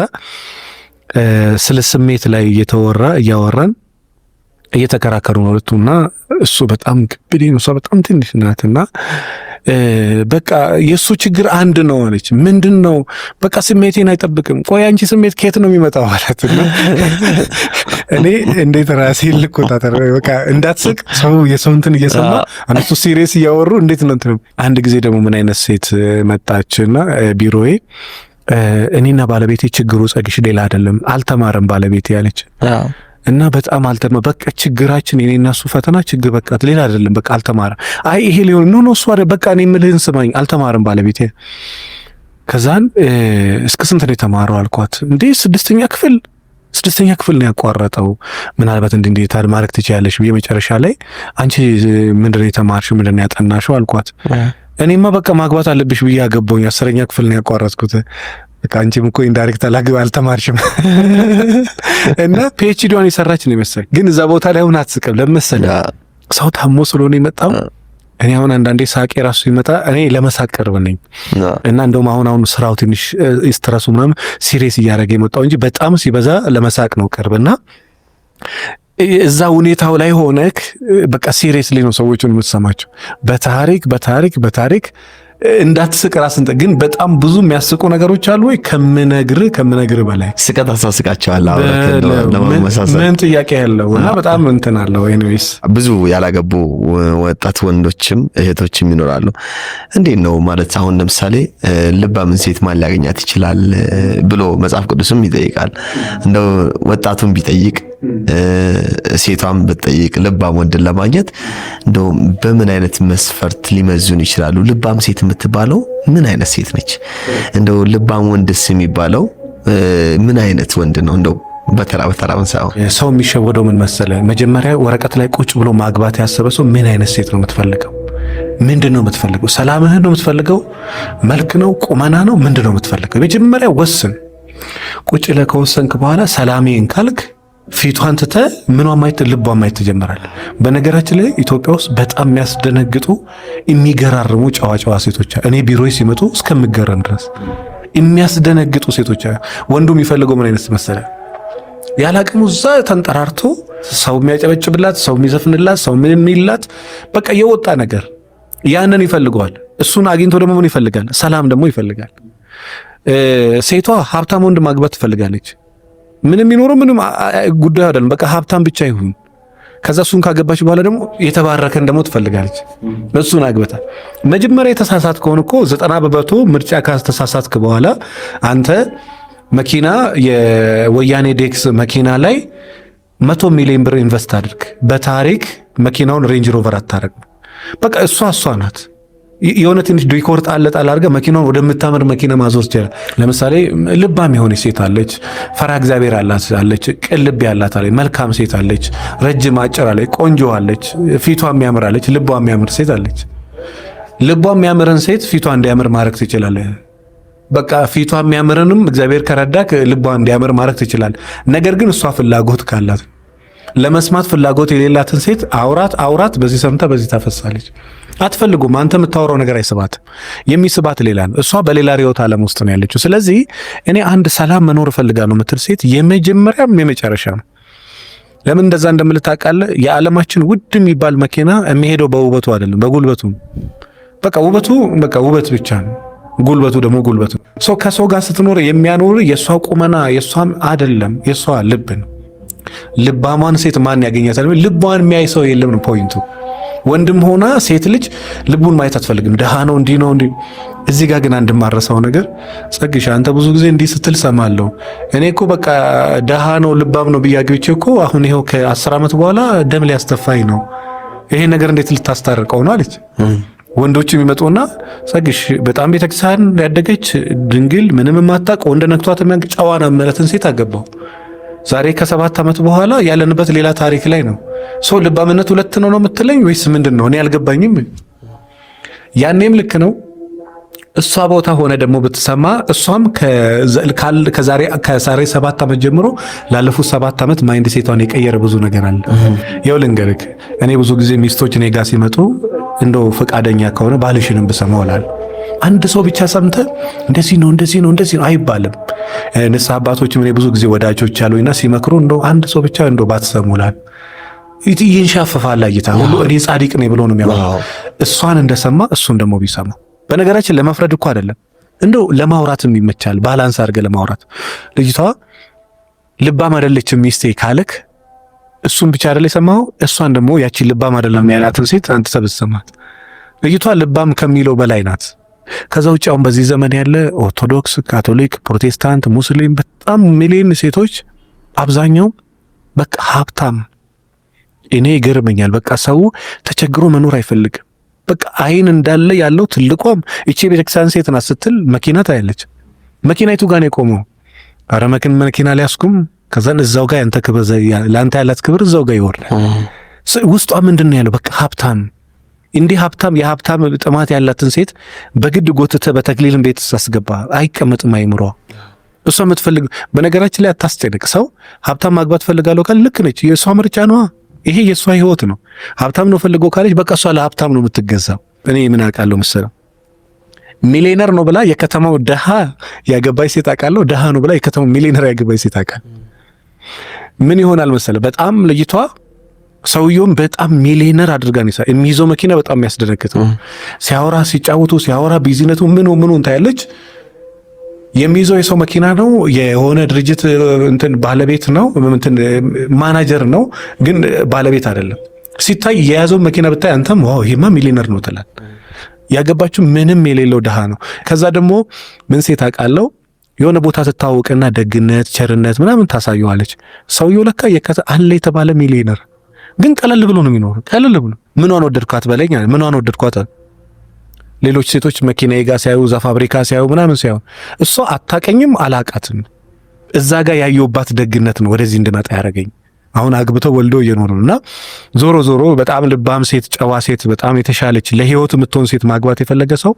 ስለ ስሜት ላይ እየተወራ እያወራን እየተከራከሩ ነው ሁለቱና እሱ በጣም ግብዴ ነው፣ እሷ በጣም ትንሽ ናትና በቃ የእሱ ችግር አንድ ነው አለች። ምንድን ነው? በቃ ስሜቴን አይጠብቅም። ቆይ አንቺ ስሜት ከየት ነው የሚመጣው አላት። እና እኔ እንዴት ራሴን ልቆጣጠር? በቃ እንዳትስቅ፣ ሰው የሰው እንትን እየሰማ፣ እነሱ serious እያወሩ እንዴት ነው እንትን። አንድ ጊዜ ደግሞ ምን አይነት ሴት መጣችና ቢሮዬ እኔና ባለቤቴ ችግሩ ጸግሽ ሌላ አይደለም፣ አልተማረም ባለቤቴ አለች። እና በጣም አልተማ በቃ ችግራችን የኔና እሱ ፈተና ችግር በቃ ሌላ አይደለም፣ በቃ አልተማረም። አይ ይሄ ሊሆን no no እሱ አይደል፣ በቃ እኔ የምልህን ስማኝ፣ አልተማረም ባለቤቴ። ከዛን እስከ ስንት ነው የተማረው አልኳት። እንዴ 6ኛ ክፍል፣ 6ኛ ክፍል ነው ያቋረጠው። ምናልባት እንዲህ እንዲህ ማድረግ ትችያለሽ ብዬ መጨረሻ ላይ አንቺ ምንድን ነው የተማርሽው፣ ምንድን ነው ያጠናሽው አልኳት። እኔማ በቃ ማግባት አለብሽ ብዬ አገባሁኝ፣ 10ኛ ክፍል ነው ያቋረጥኩት። በቃ አንቺም እኮ indirect አላግባ አልተማርሽም፣ እና PhD ዋን የሰራች ነው የመሰለኝ። ግን እዛ ቦታ ላይ አሁን አትስቅም። ለመሰለ ሰው ታሞ ስለሆነ የመጣው። እኔ አሁን አንዳንዴ ሳቄ ራሱ ሲመጣ እኔ ለመሳቅ ቅርብ ነኝ፣ እና እንደውም አሁን አሁን ስራው ትንሽ stress ኡ ምናምን serious እያደረገ የመጣው እንጂ በጣም ሲበዛ ለመሳቅ ነው ቅርብ፣ እና እዛ ሁኔታው ላይ ሆነክ በቃ seriously ነው ሰዎቹን የምትሰማቸው። በታሪክ በታሪክ በታሪክ እንዳትስቅ ራስን፣ ግን በጣም ብዙ የሚያስቁ ነገሮች አሉ ወይ ከምነግር በላይ። ስቀት ታሳስቃቸዋለህ ለማመሳሰል። ምን ጥያቄ ያለው፣ እና በጣም እንትን አለው። Anyways። ብዙ ያላገቡ ወጣት ወንዶችም እህቶችም ይኖራሉ። እንዴት ነው ማለት አሁን ለምሳሌ ልባምን ሴት ማን ሊያገኛት ይችላል ብሎ መጽሐፍ ቅዱስም ይጠይቃል። እንደው ወጣቱን ቢጠይቅ ሴቷን ብትጠይቅ ልባም ወንድን ለማግኘት እንደው በምን አይነት መስፈርት ሊመዝኑ ይችላሉ? ልባም ሴት የምትባለው ምን አይነት ሴት ነች? እንደው ልባም ወንድስ የሚባለው ምን አይነት ወንድ ነው? እንደው በተራ በተራ ሳይሆን። ሰው የሚሸወደው ምን መሰለ፣ መጀመሪያ ወረቀት ላይ ቁጭ ብሎ ማግባት ያሰበ ሰው ምን አይነት ሴት ነው የምትፈልገው? ምንድን ነው የምትፈልገው? ሰላምህን ነው የምትፈልገው? መልክ ነው? ቁመና ነው? ምንድን ነው የምትፈልገው? መጀመሪያ ወስን። ቁጭ ብለህ ከወሰንክ በኋላ ሰላሜን ካልክ ፊቷን ትተህ ምኗን ማየት፣ ልቧን ማየት ትጀምራለህ። በነገራችን ላይ ኢትዮጵያ ውስጥ በጣም የሚያስደነግጡ የሚገራርሙ ጨዋ ጨዋ ሴቶች፣ እኔ ቢሮዬ ሲመጡ እስከምገረም ድረስ የሚያስደነግጡ ሴቶች። ወንዱ የሚፈልገው ምን አይነት መሰለ? ያለ አቅሙ እዛ ተንጠራርቶ ሰው የሚያጨበጭብላት፣ ሰው የሚዘፍንላት፣ ሰው ምን የሚላት፣ በቃ የወጣ ነገር ያንን ይፈልገዋል። እሱን አግኝቶ ደግሞ ምን ይፈልጋል? ሰላም ደግሞ ይፈልጋል። ሴቷ ሀብታም ወንድ ማግባት ትፈልጋለች። ምንም ይኖረው ምንም ጉዳዩ አይደለም። በቃ ሀብታም ብቻ ይሁን። ከዛ እሱን ካገባች በኋላ ደግሞ የተባረከን ደግሞ ትፈልጋለች። እሱን አግብታ መጀመሪያ የተሳሳት ከሆነ እኮ 90% ምርጫ ካስተሳሳትክ በኋላ አንተ መኪና የወያኔ ዴክስ መኪና ላይ 100 ሚሊዮን ብር invest አድርግ። በታሪክ መኪናውን Range Rover አታረግም። በቃ እሷ እሷ ናት። የሆነ ትንሽ decor ጣል ጣል አድርገህ መኪናውን ወደምታምር መኪና ማዞር ትችላለህ። ለምሳሌ ልባም የሆነች ሴት አለች፣ ፈሪሃ እግዚአብሔር አላት አለች፣ ቅን ልብ ያላት አለች፣ መልካም ሴት አለች፣ ረጅም አጭር አለች፣ ቆንጆ አለች፣ ፊቷ የሚያምር አለች፣ ልቧ የሚያምር ሴት አለች። ልቧ የሚያምርን ሴት ፊቷ እንዲያምር ማድረግ ትችላለህ። በቃ ፊቷ የሚያምርንም እግዚአብሔር ከረዳክ ልቧ እንዲያምር ማድረግ ትችላለህ። ነገር ግን እሷ ፍላጎት ካላት፣ ለመስማት ፍላጎት የሌላትን ሴት አውራት አውራት፣ በዚህ ሰምታ በዚህ ታፈሳለች። አትፈልጉም። አንተ የምታወራው ነገር አይስባትም። የሚስባት ሌላ ነው። እሷ በሌላ ርዕዮተ ዓለም ውስጥ ነው ያለችው። ስለዚህ እኔ አንድ ሰላም መኖር እፈልጋለሁ የምትል ሴት የመጀመሪያም የመጨረሻ ነው። ለምን እንደዛ እንደምል ታውቃለህ? የዓለማችን ውድ የሚባል መኪና የሚሄደው በውበቱ አይደለም፣ በጉልበቱ። በቃ ውበቱ በቃ ውበት ብቻ ነው። ጉልበቱ ደግሞ ጉልበቱ። ሰው ከሰው ጋር ስትኖር የሚያኖር የእሷ ቁመና የእሷም አይደለም፣ የእሷ ልብ ነው። ልባሟን ሴት ማን ያገኛታል? ልቧን የሚያይ ሰው የለም ነው point ኡ። ወንድም ሆና ሴት ልጅ ልቡን ማየት አትፈልግም። ደሃ ነው፣ እንዲህ ነው እንዲህ። እዚህ ጋር ግን አንድ ማረሳው ነገር ጸግሻ፣ አንተ ብዙ ጊዜ እንዲህ ስትል ሰማለሁ። እኔ እኮ በቃ ደሃ ነው ልባም ነው ብዬ አግብቼ እኮ አሁን ይኸው ከ10 ዓመት በኋላ ደም ሊያስተፋኝ ነው። ይሄ ነገር እንዴት ልታስታርቀው ነው አለች። ወንዶች የሚመጡና ጸግሽ በጣም ቤተክርስቲያን ያደገች ድንግል ምንም የማታውቅ ወንድ ነክቷት የሚያውቅ ጨዋና ምለትን ሴት አገባው። ዛሬ ከ7 ዓመት በኋላ ያለንበት ሌላ ታሪክ ላይ ነው። So ልባምነት ሁለት ነው ነው የምትለኝ ወይስ ምንድን ነው? እኔ አልገባኝም። ያኔም ልክ ነው። እሷ ቦታ ሆነ ደግሞ ብትሰማ እሷም ከዛሬ 7 ዓመት ጀምሮ ላለፉት 7 ዓመት mindset ቷን የቀየረ ብዙ ነገር አለ። ይኸው ልንገርክ፣ እኔ ብዙ ጊዜ ሚስቶች እኔ ጋር ሲመጡ እንደው ፈቃደኛ ከሆነ ባልሽንም ብሰማው እላለሁ። አንድ ሰው ብቻ ሰምተ እንደዚህ ነው እንደዚህ ነው እንደዚህ ነው አይባልም። ንስሐ አባቶችም እኔ ብዙ ጊዜ ወዳጆች ያሉኝና ሲመክሩ እንደው አንድ ሰው ብቻ እንደው ባትሰሙ እላለሁ። ይንሻፈፋል እይታ ሁሉ እኔ ጻድቅ ነኝ ብሎ ነው የሚያወራው። እሷን እንደሰማ እሱን ደግሞ ቢሰማ፣ በነገራችን ለመፍረድ እኮ አይደለም፣ እንደው ለማውራትም ይመቻል። Balance አድርገህ ለማውራት ልጅቷ ልባም አይደለችም ሚስቴ ካለክ እሱን ብቻ አይደል የሰማኸው፣ እሷን ደግሞ ያቺ ልባም አይደለም ያላትን ሴት አንተ ተብትሰማት ልጅቷ ልባም ከሚለው በላይ ናት። ከዛ ውጭ አሁን በዚህ ዘመን ያለ ኦርቶዶክስ፣ ካቶሊክ፣ ፕሮቴስታንት፣ ሙስሊም በጣም ሚሊዮን ሴቶች አብዛኛው በቃ ሀብታም፣ እኔ ይገርመኛል። በቃ ሰው ተቸግሮ መኖር አይፈልግም። በቃ አይን እንዳለ ያለው ትልቋም እቺ የቤተክርስቲያን ሴት ናት ስትል መኪና ታያለች። መኪናይቱ ጋር ነው የቆመው። አረ መኪና ሊያስኩም ከዛን እዛው ጋር ያንተ ክብር ለአንተ ያላት ክብር እዛው ጋር ይወርዳል። ውስጧ ምንድን ነው ያለው? በቃ ሀብታም እንዲህ ሀብታም የሀብታም ጥማት ያላትን ሴት በግድ ጎትተ በተክሊልን ቤት አስገባ አይቀመጥም አይምሯ። እሷ የምትፈልግ፣ በነገራችን ላይ አታስጨንቅ። ሰው ሀብታም ማግባት ፈልጋለሁ ካለ ልክ ነች። የእሷ ምርጫ ነዋ። ይሄ የእሷ ህይወት ነው። ሀብታም ነው ፈልጎ ካለች በቃ እሷ ለሀብታም ነው የምትገዛው። እኔ ምን አውቃለሁ መሰለህ፣ ሚሊዮነር ነው ብላ የከተማው ደሃ ያገባች ሴት አውቃለሁ። ደሃ ነው ብላ የከተማው ሚሊዮነር ያገባች ሴት አውቃለሁ። ምን ይሆናል መሰለህ፣ በጣም ልጅቷ ሰውየውን በጣም ሚሊዮነር አድርጋ ነው የሚይዘው። መኪና በጣም የሚያስደነግጥ ነው። ሲያወራ ሲጫወቱ ሲያወራ ቢዝነሱ ምኑ ምኑ ታያለች። የሚይዘው የሰው መኪና ነው። የሆነ ድርጅት እንትን ባለቤት ነው፣ እንትን ማናጀር ነው፣ ግን ባለቤት አይደለም። ሲታይ የያዘው መኪና ብታይ አንተም wow ይሄማ ሚሊዮነር ነው ትላለህ። ያገባችው ምንም የሌለው ድሃ ነው። ከዛ ደግሞ ምን ሴት አውቃለሁ፣ የሆነ ቦታ ትታወቅና ደግነት፣ ቸርነት ምናምን ታሳየዋለች። ሰውየው ለካ አለ የተባለ ሚሊዮነር ግን ቀለል ብሎ ነው የሚኖረው። ቀለል ብሎ ምኗን ወደድኳት በለኝ አለ። ምኗን ወደድኳት? ሌሎች ሴቶች መኪናዬ ጋር ሲያዩ፣ እዛ ፋብሪካ ሲያዩ ምናምን ሲያዩ፣ እሷ አታቀኝም፣ አላቃትም። እዛ ጋር ያየሁባት ደግነት ነው ወደዚህ እንድመጣ ያደረገኝ። አሁን አግብተው ወልዶ እየኖሩ ነው። እና ዞሮ ዞሮ በጣም ልባም ሴት፣ ጨዋ ሴት፣ በጣም የተሻለች ለህይወት የምትሆን ሴት ማግባት የፈለገ ሰው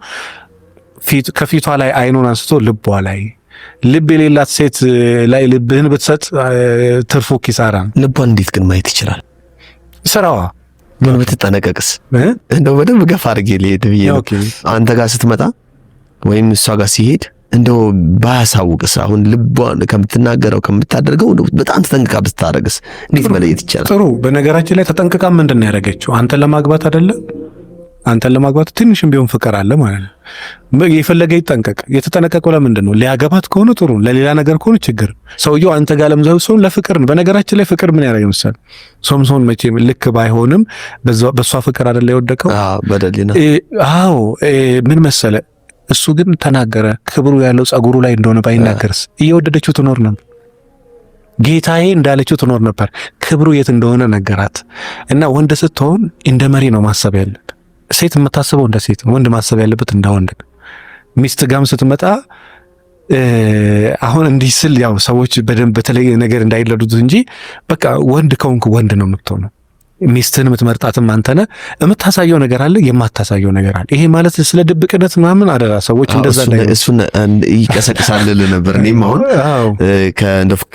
ፊት ከፊቷ ላይ አይኑን አንስቶ ልቧ ላይ፣ ልብ የሌላት ሴት ላይ ልብህን ብትሰጥ ትርፉ ኪሳራ ነው። ልቧን እንዴት ግን ማየት ይችላል? ስራዋ። ግን ብትጠነቀቅስ? እንደው በደንብ ገፋ አድርጌ ልሄድ ብዬ ነው። አንተ ጋር ስትመጣ ወይም እሷ ጋር ሲሄድ እንደው ባያሳውቅስ? አሁን ልቧን ከምትናገረው ከምታደርገው እንደው በጣም ተጠንቅቃ ብታደርግስ እንዴት መለየት ይቻላል? ጥሩ። በነገራችን ላይ ተጠንቅቃ ምንድን ነው ያደረገችው? አንተን ለማግባት አይደለም፣ አንተን ለማግባት ትንሽም ቢሆን ፍቅር አለ ማለት ነው። የፈለገ ይጠንቀቅ። የተጠነቀቀው ለምንድን ነው? ሊያገባት ከሆነ ጥሩ፣ ለሌላ ነገር ከሆነ ችግር። ሰውየው አንተ ጋር ለምዛው ሰው ለፍቅር ነው። በነገራችን ላይ ፍቅር ምን ያደርግ መሰለህ? ሶምሶን መቼም ልክ ባይሆንም በሷ ፍቅር አይደለ የወደቀው? አዎ፣ በደሊና። አዎ፣ ምን መሰለ፣ እሱ ግን ተናገረ። ክብሩ ያለው ጸጉሩ ላይ እንደሆነ ባይናገርስ እየወደደችው ትኖር ነበር። ጌታዬ እንዳለችው ትኖር ነበር። ክብሩ የት እንደሆነ ነገራት። እና ወንድ ስትሆን እንደ መሪ ነው ማሰብ ያለብህ። ሴት የምታስበው እንደ ሴት፣ ወንድ ማሰብ ያለበት እንደ ወንድ። ሚስት ጋም ስትመጣ አሁን እንዲህ ስል ያው ሰዎች በደንብ በተለየ ነገር እንዳይረዱት እንጂ በቃ ወንድ ከሆንክ ወንድ ነው የምትሆነው። ሚስትህን የምትመርጣትም አንተ ነህ። የምታሳየው ነገር አለ፣ የማታሳየው ነገር አለ። ይሄ ማለት ስለ ድብቅነት ምናምን አደራ ሰዎች እንደዛ እሱን ይቀሰቅሳል ነበር። እኔም አሁን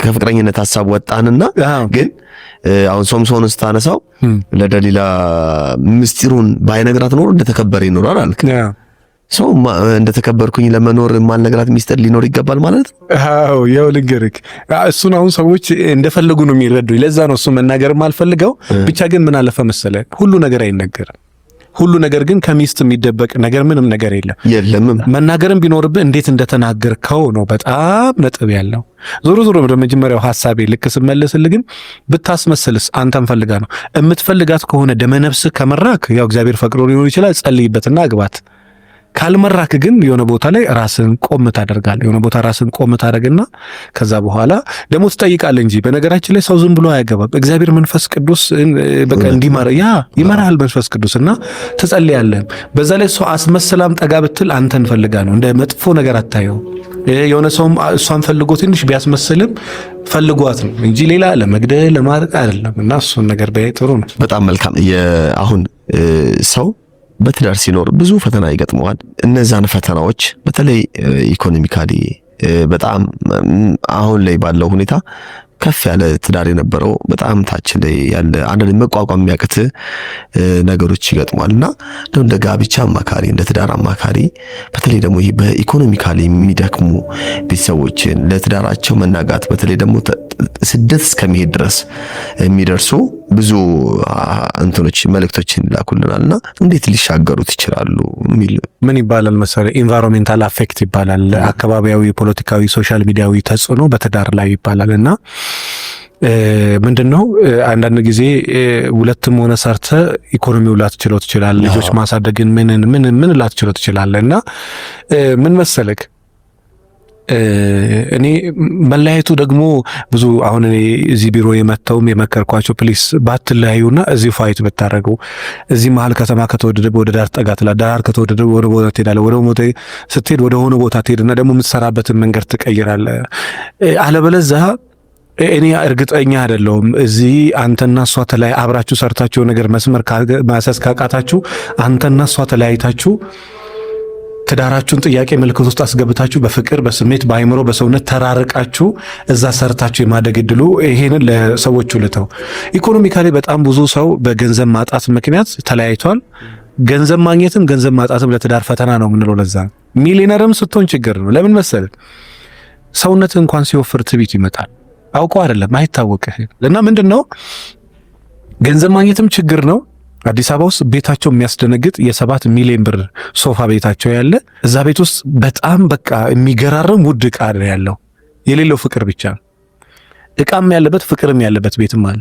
ከፍቅረኝነት ሀሳብ ወጣንና ግን አሁን ሶምሶንን ስታነሳው ለደሊላ ምስጢሩን ባይነግራት ኖሮ እንደተከበረ ይኖራል አልክ። ሰው እንደተከበርኩኝ ለመኖር የማልነግራት ሚስጥር ሊኖር ይገባል ማለት ነው። አዎ ያው ልንገርህ፣ እሱን አሁን ሰዎች እንደፈለጉ ነው የሚረዱኝ። ለዛ ነው እሱ መናገር የማልፈልገው። ብቻ ግን ምን አለፈ መሰለ ሁሉ ነገር አይነገርም። ሁሉ ነገር ግን ከሚስት የሚደበቅ ነገር ምንም ነገር የለም የለምም። መናገርም ቢኖርብህ እንዴት እንደተናገርከው ነው በጣም ነጥብ ያለው። ዞሮ ዞሮ ወደ መጀመሪያው ሐሳቤ ልክ ስመለስልህ ግን ብታስመስልስ አንተም ፈልጋ ነው የምትፈልጋት ከሆነ ደመነፍስ ከመራክ ያው እግዚአብሔር ፈቅዶ ሊሆን ይችላል፣ ጸልይበትና አግባት። ካልመራክ ግን የሆነ ቦታ ላይ ራስን ቆም ታደርጋለህ። የሆነ ቦታ ራስን ቆም ታደርግና ከዛ በኋላ ደግሞ ትጠይቃለህ እንጂ በነገራችን ላይ ሰው ዝም ብሎ አያገባም። እግዚአብሔር መንፈስ ቅዱስ በቃ እንዲመራ ያ ይመራሃል መንፈስ ቅዱስ እና ትጸልያለህ። በዛ ላይ ሰው አስመስላም ጠጋ ብትል አንተን ፈልጋ ነው፣ እንደ መጥፎ ነገር አታየው። የሆነ ሰውም እሷን ፈልጎ ትንሽ ቢያስመስልም ፈልጓት ነው እንጂ ሌላ ለመግደል ለማድረግ አይደለም። እና እሱን ነገር በይ ጥሩ ነው። በጣም መልካም። አሁን ሰው በትዳር ሲኖር ብዙ ፈተና ይገጥመዋል። እነዛን ፈተናዎች በተለይ economically በጣም አሁን ላይ ባለው ሁኔታ ከፍ ያለ ትዳር የነበረው በጣም ታች ላይ ያለ አንዳንድ መቋቋም የሚያቅት ነገሮች ይገጥሟል እና እንደ ጋብቻ አማካሪ፣ እንደ ትዳር አማካሪ በተለይ ደግሞ ይሄ በ economically የሚደክሙ ቤተሰቦችን ለትዳራቸው መናጋት በተለይ ደግሞ ስደት እስከሚሄድ ድረስ የሚደርሱ ብዙ እንትኖች መልእክቶችን ይላኩልናል እና እንዴት ሊሻገሩት ይችላሉ የሚል ምን ይባላል መሰለህ፣ environmental affect ይባላል። አካባቢያዊ፣ ፖለቲካዊ፣ social media ዊ ተጽዕኖ በትዳር ላይ ይባላል። እና ምንድነው አንዳንድ ጊዜ ሁለትም ሆነ ሰርተ ኢኮኖሚው ላትችለው ትችላለህ። ልጆች ማሳደግን ምን ምን ምን ላትችለው ትችላለህ። እና ምን መሰለህ እኔ መለያየቱ ደግሞ ብዙ አሁን እኔ እዚህ ቢሮ የመተውም የመከርኳቸው please ባትለያዩና እዚሁ fight ብታደርጉ፣ እዚህ መሀል ከተማ ከተወደደ ወደ ዳር ጠጋ ትላለህ፣ ዳር ከተወደደ ወደ ቦታ ትሄዳለህ፣ ወደ ቦታ ስትሄድ ወደ ሆነ ቦታ ትሄድና ደግሞ የምትሰራበትን መንገድ ትቀይራለህ። አለበለዚያ እኔ እርግጠኛ አይደለሁም እዚህ አንተና እሷ ተለያይ አብራችሁ ሰርታችሁ ነገር መስመር ማሰስ ካቃታችሁ አንተና እሷ ተለያይታችሁ ትዳራችሁን ጥያቄ ምልክት ውስጥ አስገብታችሁ በፍቅር በስሜት በአይምሮ በሰውነት ተራርቃችሁ እዛ ሰርታችሁ የማደግ እድሉ ይሄንን ለሰዎቹ ልተው። economically በጣም ብዙ ሰው በገንዘብ ማጣት ምክንያት ተለያይቷል። ገንዘብ ማግኘትም ገንዘብ ማጣትም ለትዳር ፈተና ነው የምንለው ለዛ። ሚሊነርም ስትሆን ችግር ነው። ለምን መሰለህ? ሰውነት እንኳን ሲወፍር ትቢት ይመጣል። አውቀው አይደለም አይታወቅህ። እና ምንድነው ገንዘብ ማግኘትም ችግር ነው። አዲስ አበባ ውስጥ ቤታቸው የሚያስደነግጥ የ7 ሚሊዮን ብር ሶፋ ቤታቸው ያለ፣ እዛ ቤት ውስጥ በጣም በቃ የሚገራርም ውድ ዕቃ ያለው፣ የሌለው ፍቅር ብቻ እቃም ያለበት ፍቅርም ያለበት ቤትም አለ።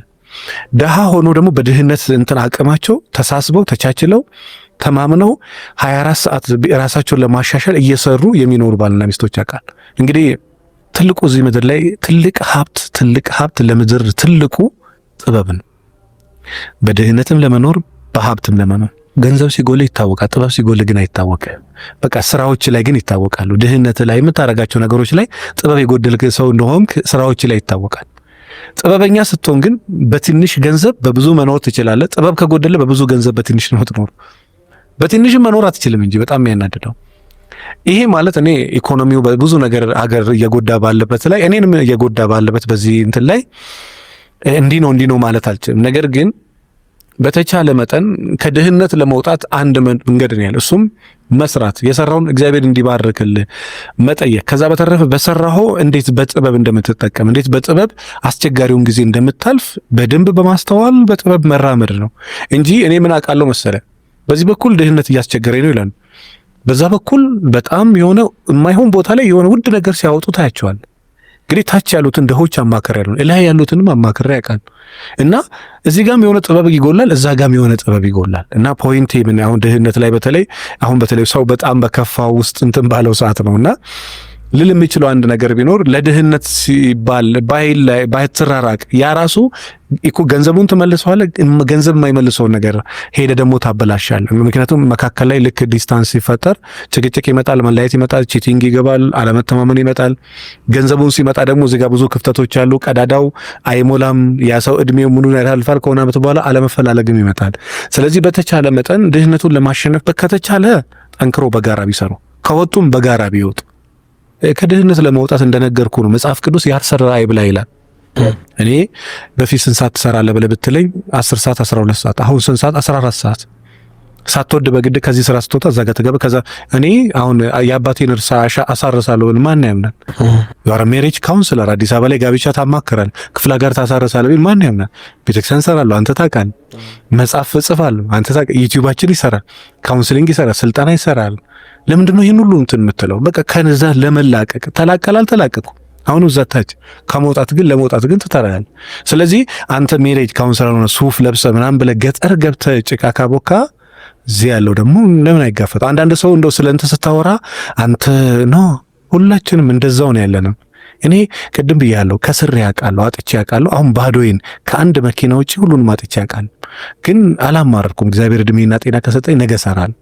ደሃ ሆኖ ደግሞ በድህነት እንትን አቅማቸው ተሳስበው ተቻችለው ተማምነው 24 ሰዓት ራሳቸውን ለማሻሻል እየሰሩ የሚኖሩ ባልና ሚስቶች ያውቃል። እንግዲህ ትልቁ እዚህ ምድር ላይ ትልቅ ሀብት ትልቅ ሀብት ለምድር ትልቁ ጥበብ ነው። በድህነትም ለመኖር በሀብትም ለመኖር ገንዘብ ሲጎል ይታወቃል። ጥበብ ሲጎል ግን አይታወቅም። በቃ ስራዎች ላይ ግን ይታወቃሉ። ድህነት ላይ የምታደርጋቸው ነገሮች ላይ ጥበብ የጎደልክ ሰው እንደሆንክ ስራዎች ላይ ይታወቃል። ጥበበኛ ስትሆን ግን በትንሽ ገንዘብ በብዙ መኖር ትችላለህ። ጥበብ ከጎደለ በብዙ ገንዘብ በትንሽ ነው ትኖር። በትንሽ መኖር አትችልም እንጂ በጣም የሚያናድደው ይሄ ማለት እኔ ኢኮኖሚው በብዙ ነገር አገር እየጎዳ ባለበት ላይ እኔንም እየጎዳ ባለበት በዚህ እንትን ላይ እንዲህ ነው እንዲህ ነው ማለት አልችልም። ነገር ግን በተቻለ መጠን ከድህነት ለመውጣት አንድ መንገድ ነው ያለ፣ እሱም መስራት፣ የሰራውን እግዚአብሔር እንዲባርክልህ መጠየቅ። ከዛ በተረፈ በሰራኸው እንዴት በጥበብ እንደምትጠቀም፣ እንዴት በጥበብ አስቸጋሪውን ጊዜ እንደምታልፍ በደንብ በማስተዋል በጥበብ መራመድ ነው እንጂ እኔ ምን አውቃለሁ መሰለ በዚህ በኩል ድህነት እያስቸገረኝ ነው ይላሉ። በዛ በኩል በጣም የሆነ የማይሆን ቦታ ላይ የሆነ ውድ ነገር ሲያወጡ ታያቸዋል። እንግዲህ ታች ያሉትን ድሆች አማክሬ ያሉ እላይ ያሉትንም አማክሬ ያውቃል። እና እዚህ ጋም የሆነ ጥበብ ይጎላል፣ እዛ ጋም የሆነ ጥበብ ይጎላል። እና point ኤ ምን አሁን ድህነት ላይ በተለይ አሁን በተለይ ሰው በጣም በከፋው ውስጥ እንትን ባለው ሰዓት ነውና ልል የምችለው አንድ ነገር ቢኖር ለድህነት ሲባል ባይትራራቅ ያ ራሱ እኮ ገንዘቡን ትመልሰዋለህ። ገንዘብ የማይመልሰውን ነገር ሄደ ደግሞ ታበላሻለህ። ምክንያቱም መካከል ላይ ልክ distance ሲፈጠር ጭቅጭቅ ይመጣል፣ መለያየት ይመጣል፣ cheating ይገባል፣ አለመተማመን ይመጣል። ገንዘቡን ሲመጣ ደግሞ እዚህ ጋር ብዙ ክፍተቶች አሉ። ቀዳዳው አይሞላም። ያ ሰው እድሜው ምኑን ያልፋል። ከሆነ ዓመት በኋላ አለመፈላለግም ይመጣል። ስለዚህ በተቻለ መጠን ድህነቱን ለማሸነፍ ከተቻለ ጠንክሮ በጋራ ቢሰሩ፣ ከወጡም በጋራ ቢወጡ፣ ከድህነት ለመውጣት እንደነገርኩ ነው። መጽሐፍ ቅዱስ ያልሰራ አይብላ ይላል። እኔ በፊት ስንት ሰዓት ትሰራለህ ብለህ ብትለኝ 10 ሰዓት፣ 12 ሰዓት፣ አሁን ስንት ሰዓት? 14 ሰዓት። ሳትወድ በግድ ከዚህ ስራ ስትወጣ እዛ ጋር ትገባ። ከዛ እኔ አሁን የአባቴን እርሻ አሳርሳለሁ ብል ማን ያምናል? You are marriage counselor፣ አዲስ አበባ ላይ ጋብቻ ታማክራል፣ ክፍለ ሀገር ታሳርሳለህ ብል ማን ያምናል? ቤተክርስቲያን እሰራለሁ፣ አንተ ታውቃለህ። መጽሐፍ እጽፋለሁ፣ አንተ ታውቃለህ። ዩቲዩባችን ይሰራል፣ counseling ይሰራል፣ ስልጠና ይሰራል። ለምንድን ነው ይሄን ሁሉ እንትን የምትለው? በቃ ከዛ ለመላቀቅ ተላቀላል ተላቀቁ። አሁን እዛ ታች ከመውጣት ግን ለመውጣት ግን ትተራለህ። ስለዚህ አንተ marriage counselor ሆነ ሱፍ ለብሰህ ምናምን ብለህ ገጠር ገብተህ ጭቃ ካቦካ እዚህ ያለው ደግሞ ለምን አይጋፈጥ? አንዳንድ ሰው እንደው ስለ እንትን ስታወራ አንተ no፣ ሁላችንም እንደዛው ነው ያለነው። እኔ ቅድም ብያለሁ፣ ከስሬ ያውቃለሁ፣ አጥቼ ያውቃለሁ። አሁን ባዶዬን ከአንድ መኪና ውጪ ሁሉንም አጥቼ ያውቃለሁ። ግን አላማረርኩም። እግዚአብሔር እድሜና ጤና ከሰጠኝ ነገ እሰራለሁ።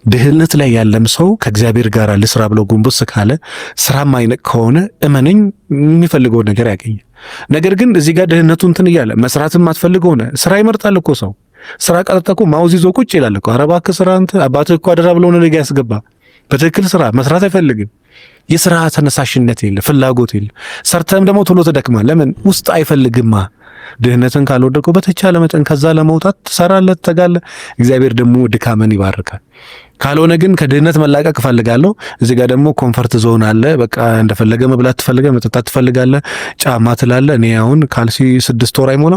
ድህነት ላይ ያለም ሰው ከእግዚአብሔር ጋር ልስራ ብሎ ጎንበስ ካለ፣ ስራ ማይነቅ ከሆነ እመነኝ የሚፈልገውን ነገር ያገኛል። ነገር ግን እዚህ ጋር ድህነቱ እንትን እያለ መስራትም ማትፈልገው ሆነ ስራ ይመርጣል እኮ ሰው። ስራ ቀጥታ እኮ mouse ይዞ ቁጭ ይላል እኮ። ኧረ እባክህ ስራ፣ አንተ አባትህ እኮ አደራ ብሎ ነው ነገ ያስገባ። በትክክል ስራ መስራት አይፈልግም። የስራ ተነሳሽነት የለ፣ ፍላጎት የለ። ሰርተም ደግሞ ቶሎ ትደክማል። ለምን? ውስጥ አይፈልግማ። ድህነትን ካልወደቀው በተቻለ መጠን ከዛ ለመውጣት ትሰራለህ፣ ትተጋለህ። እግዚአብሔር ደግሞ ድካምን ይባርካል። ካልሆነ ግን ከድህነት መላቀቅ እፈልጋለሁ። እዚህ ጋር ደግሞ comfort zone አለ። በቃ እንደፈለገ መብላት ትፈልጋለህ፣ መጠጣት ትፈልጋለህ፣ ጫማ ትላለህ። እኔ አሁን ካልሲ 6 ወር አይሞላ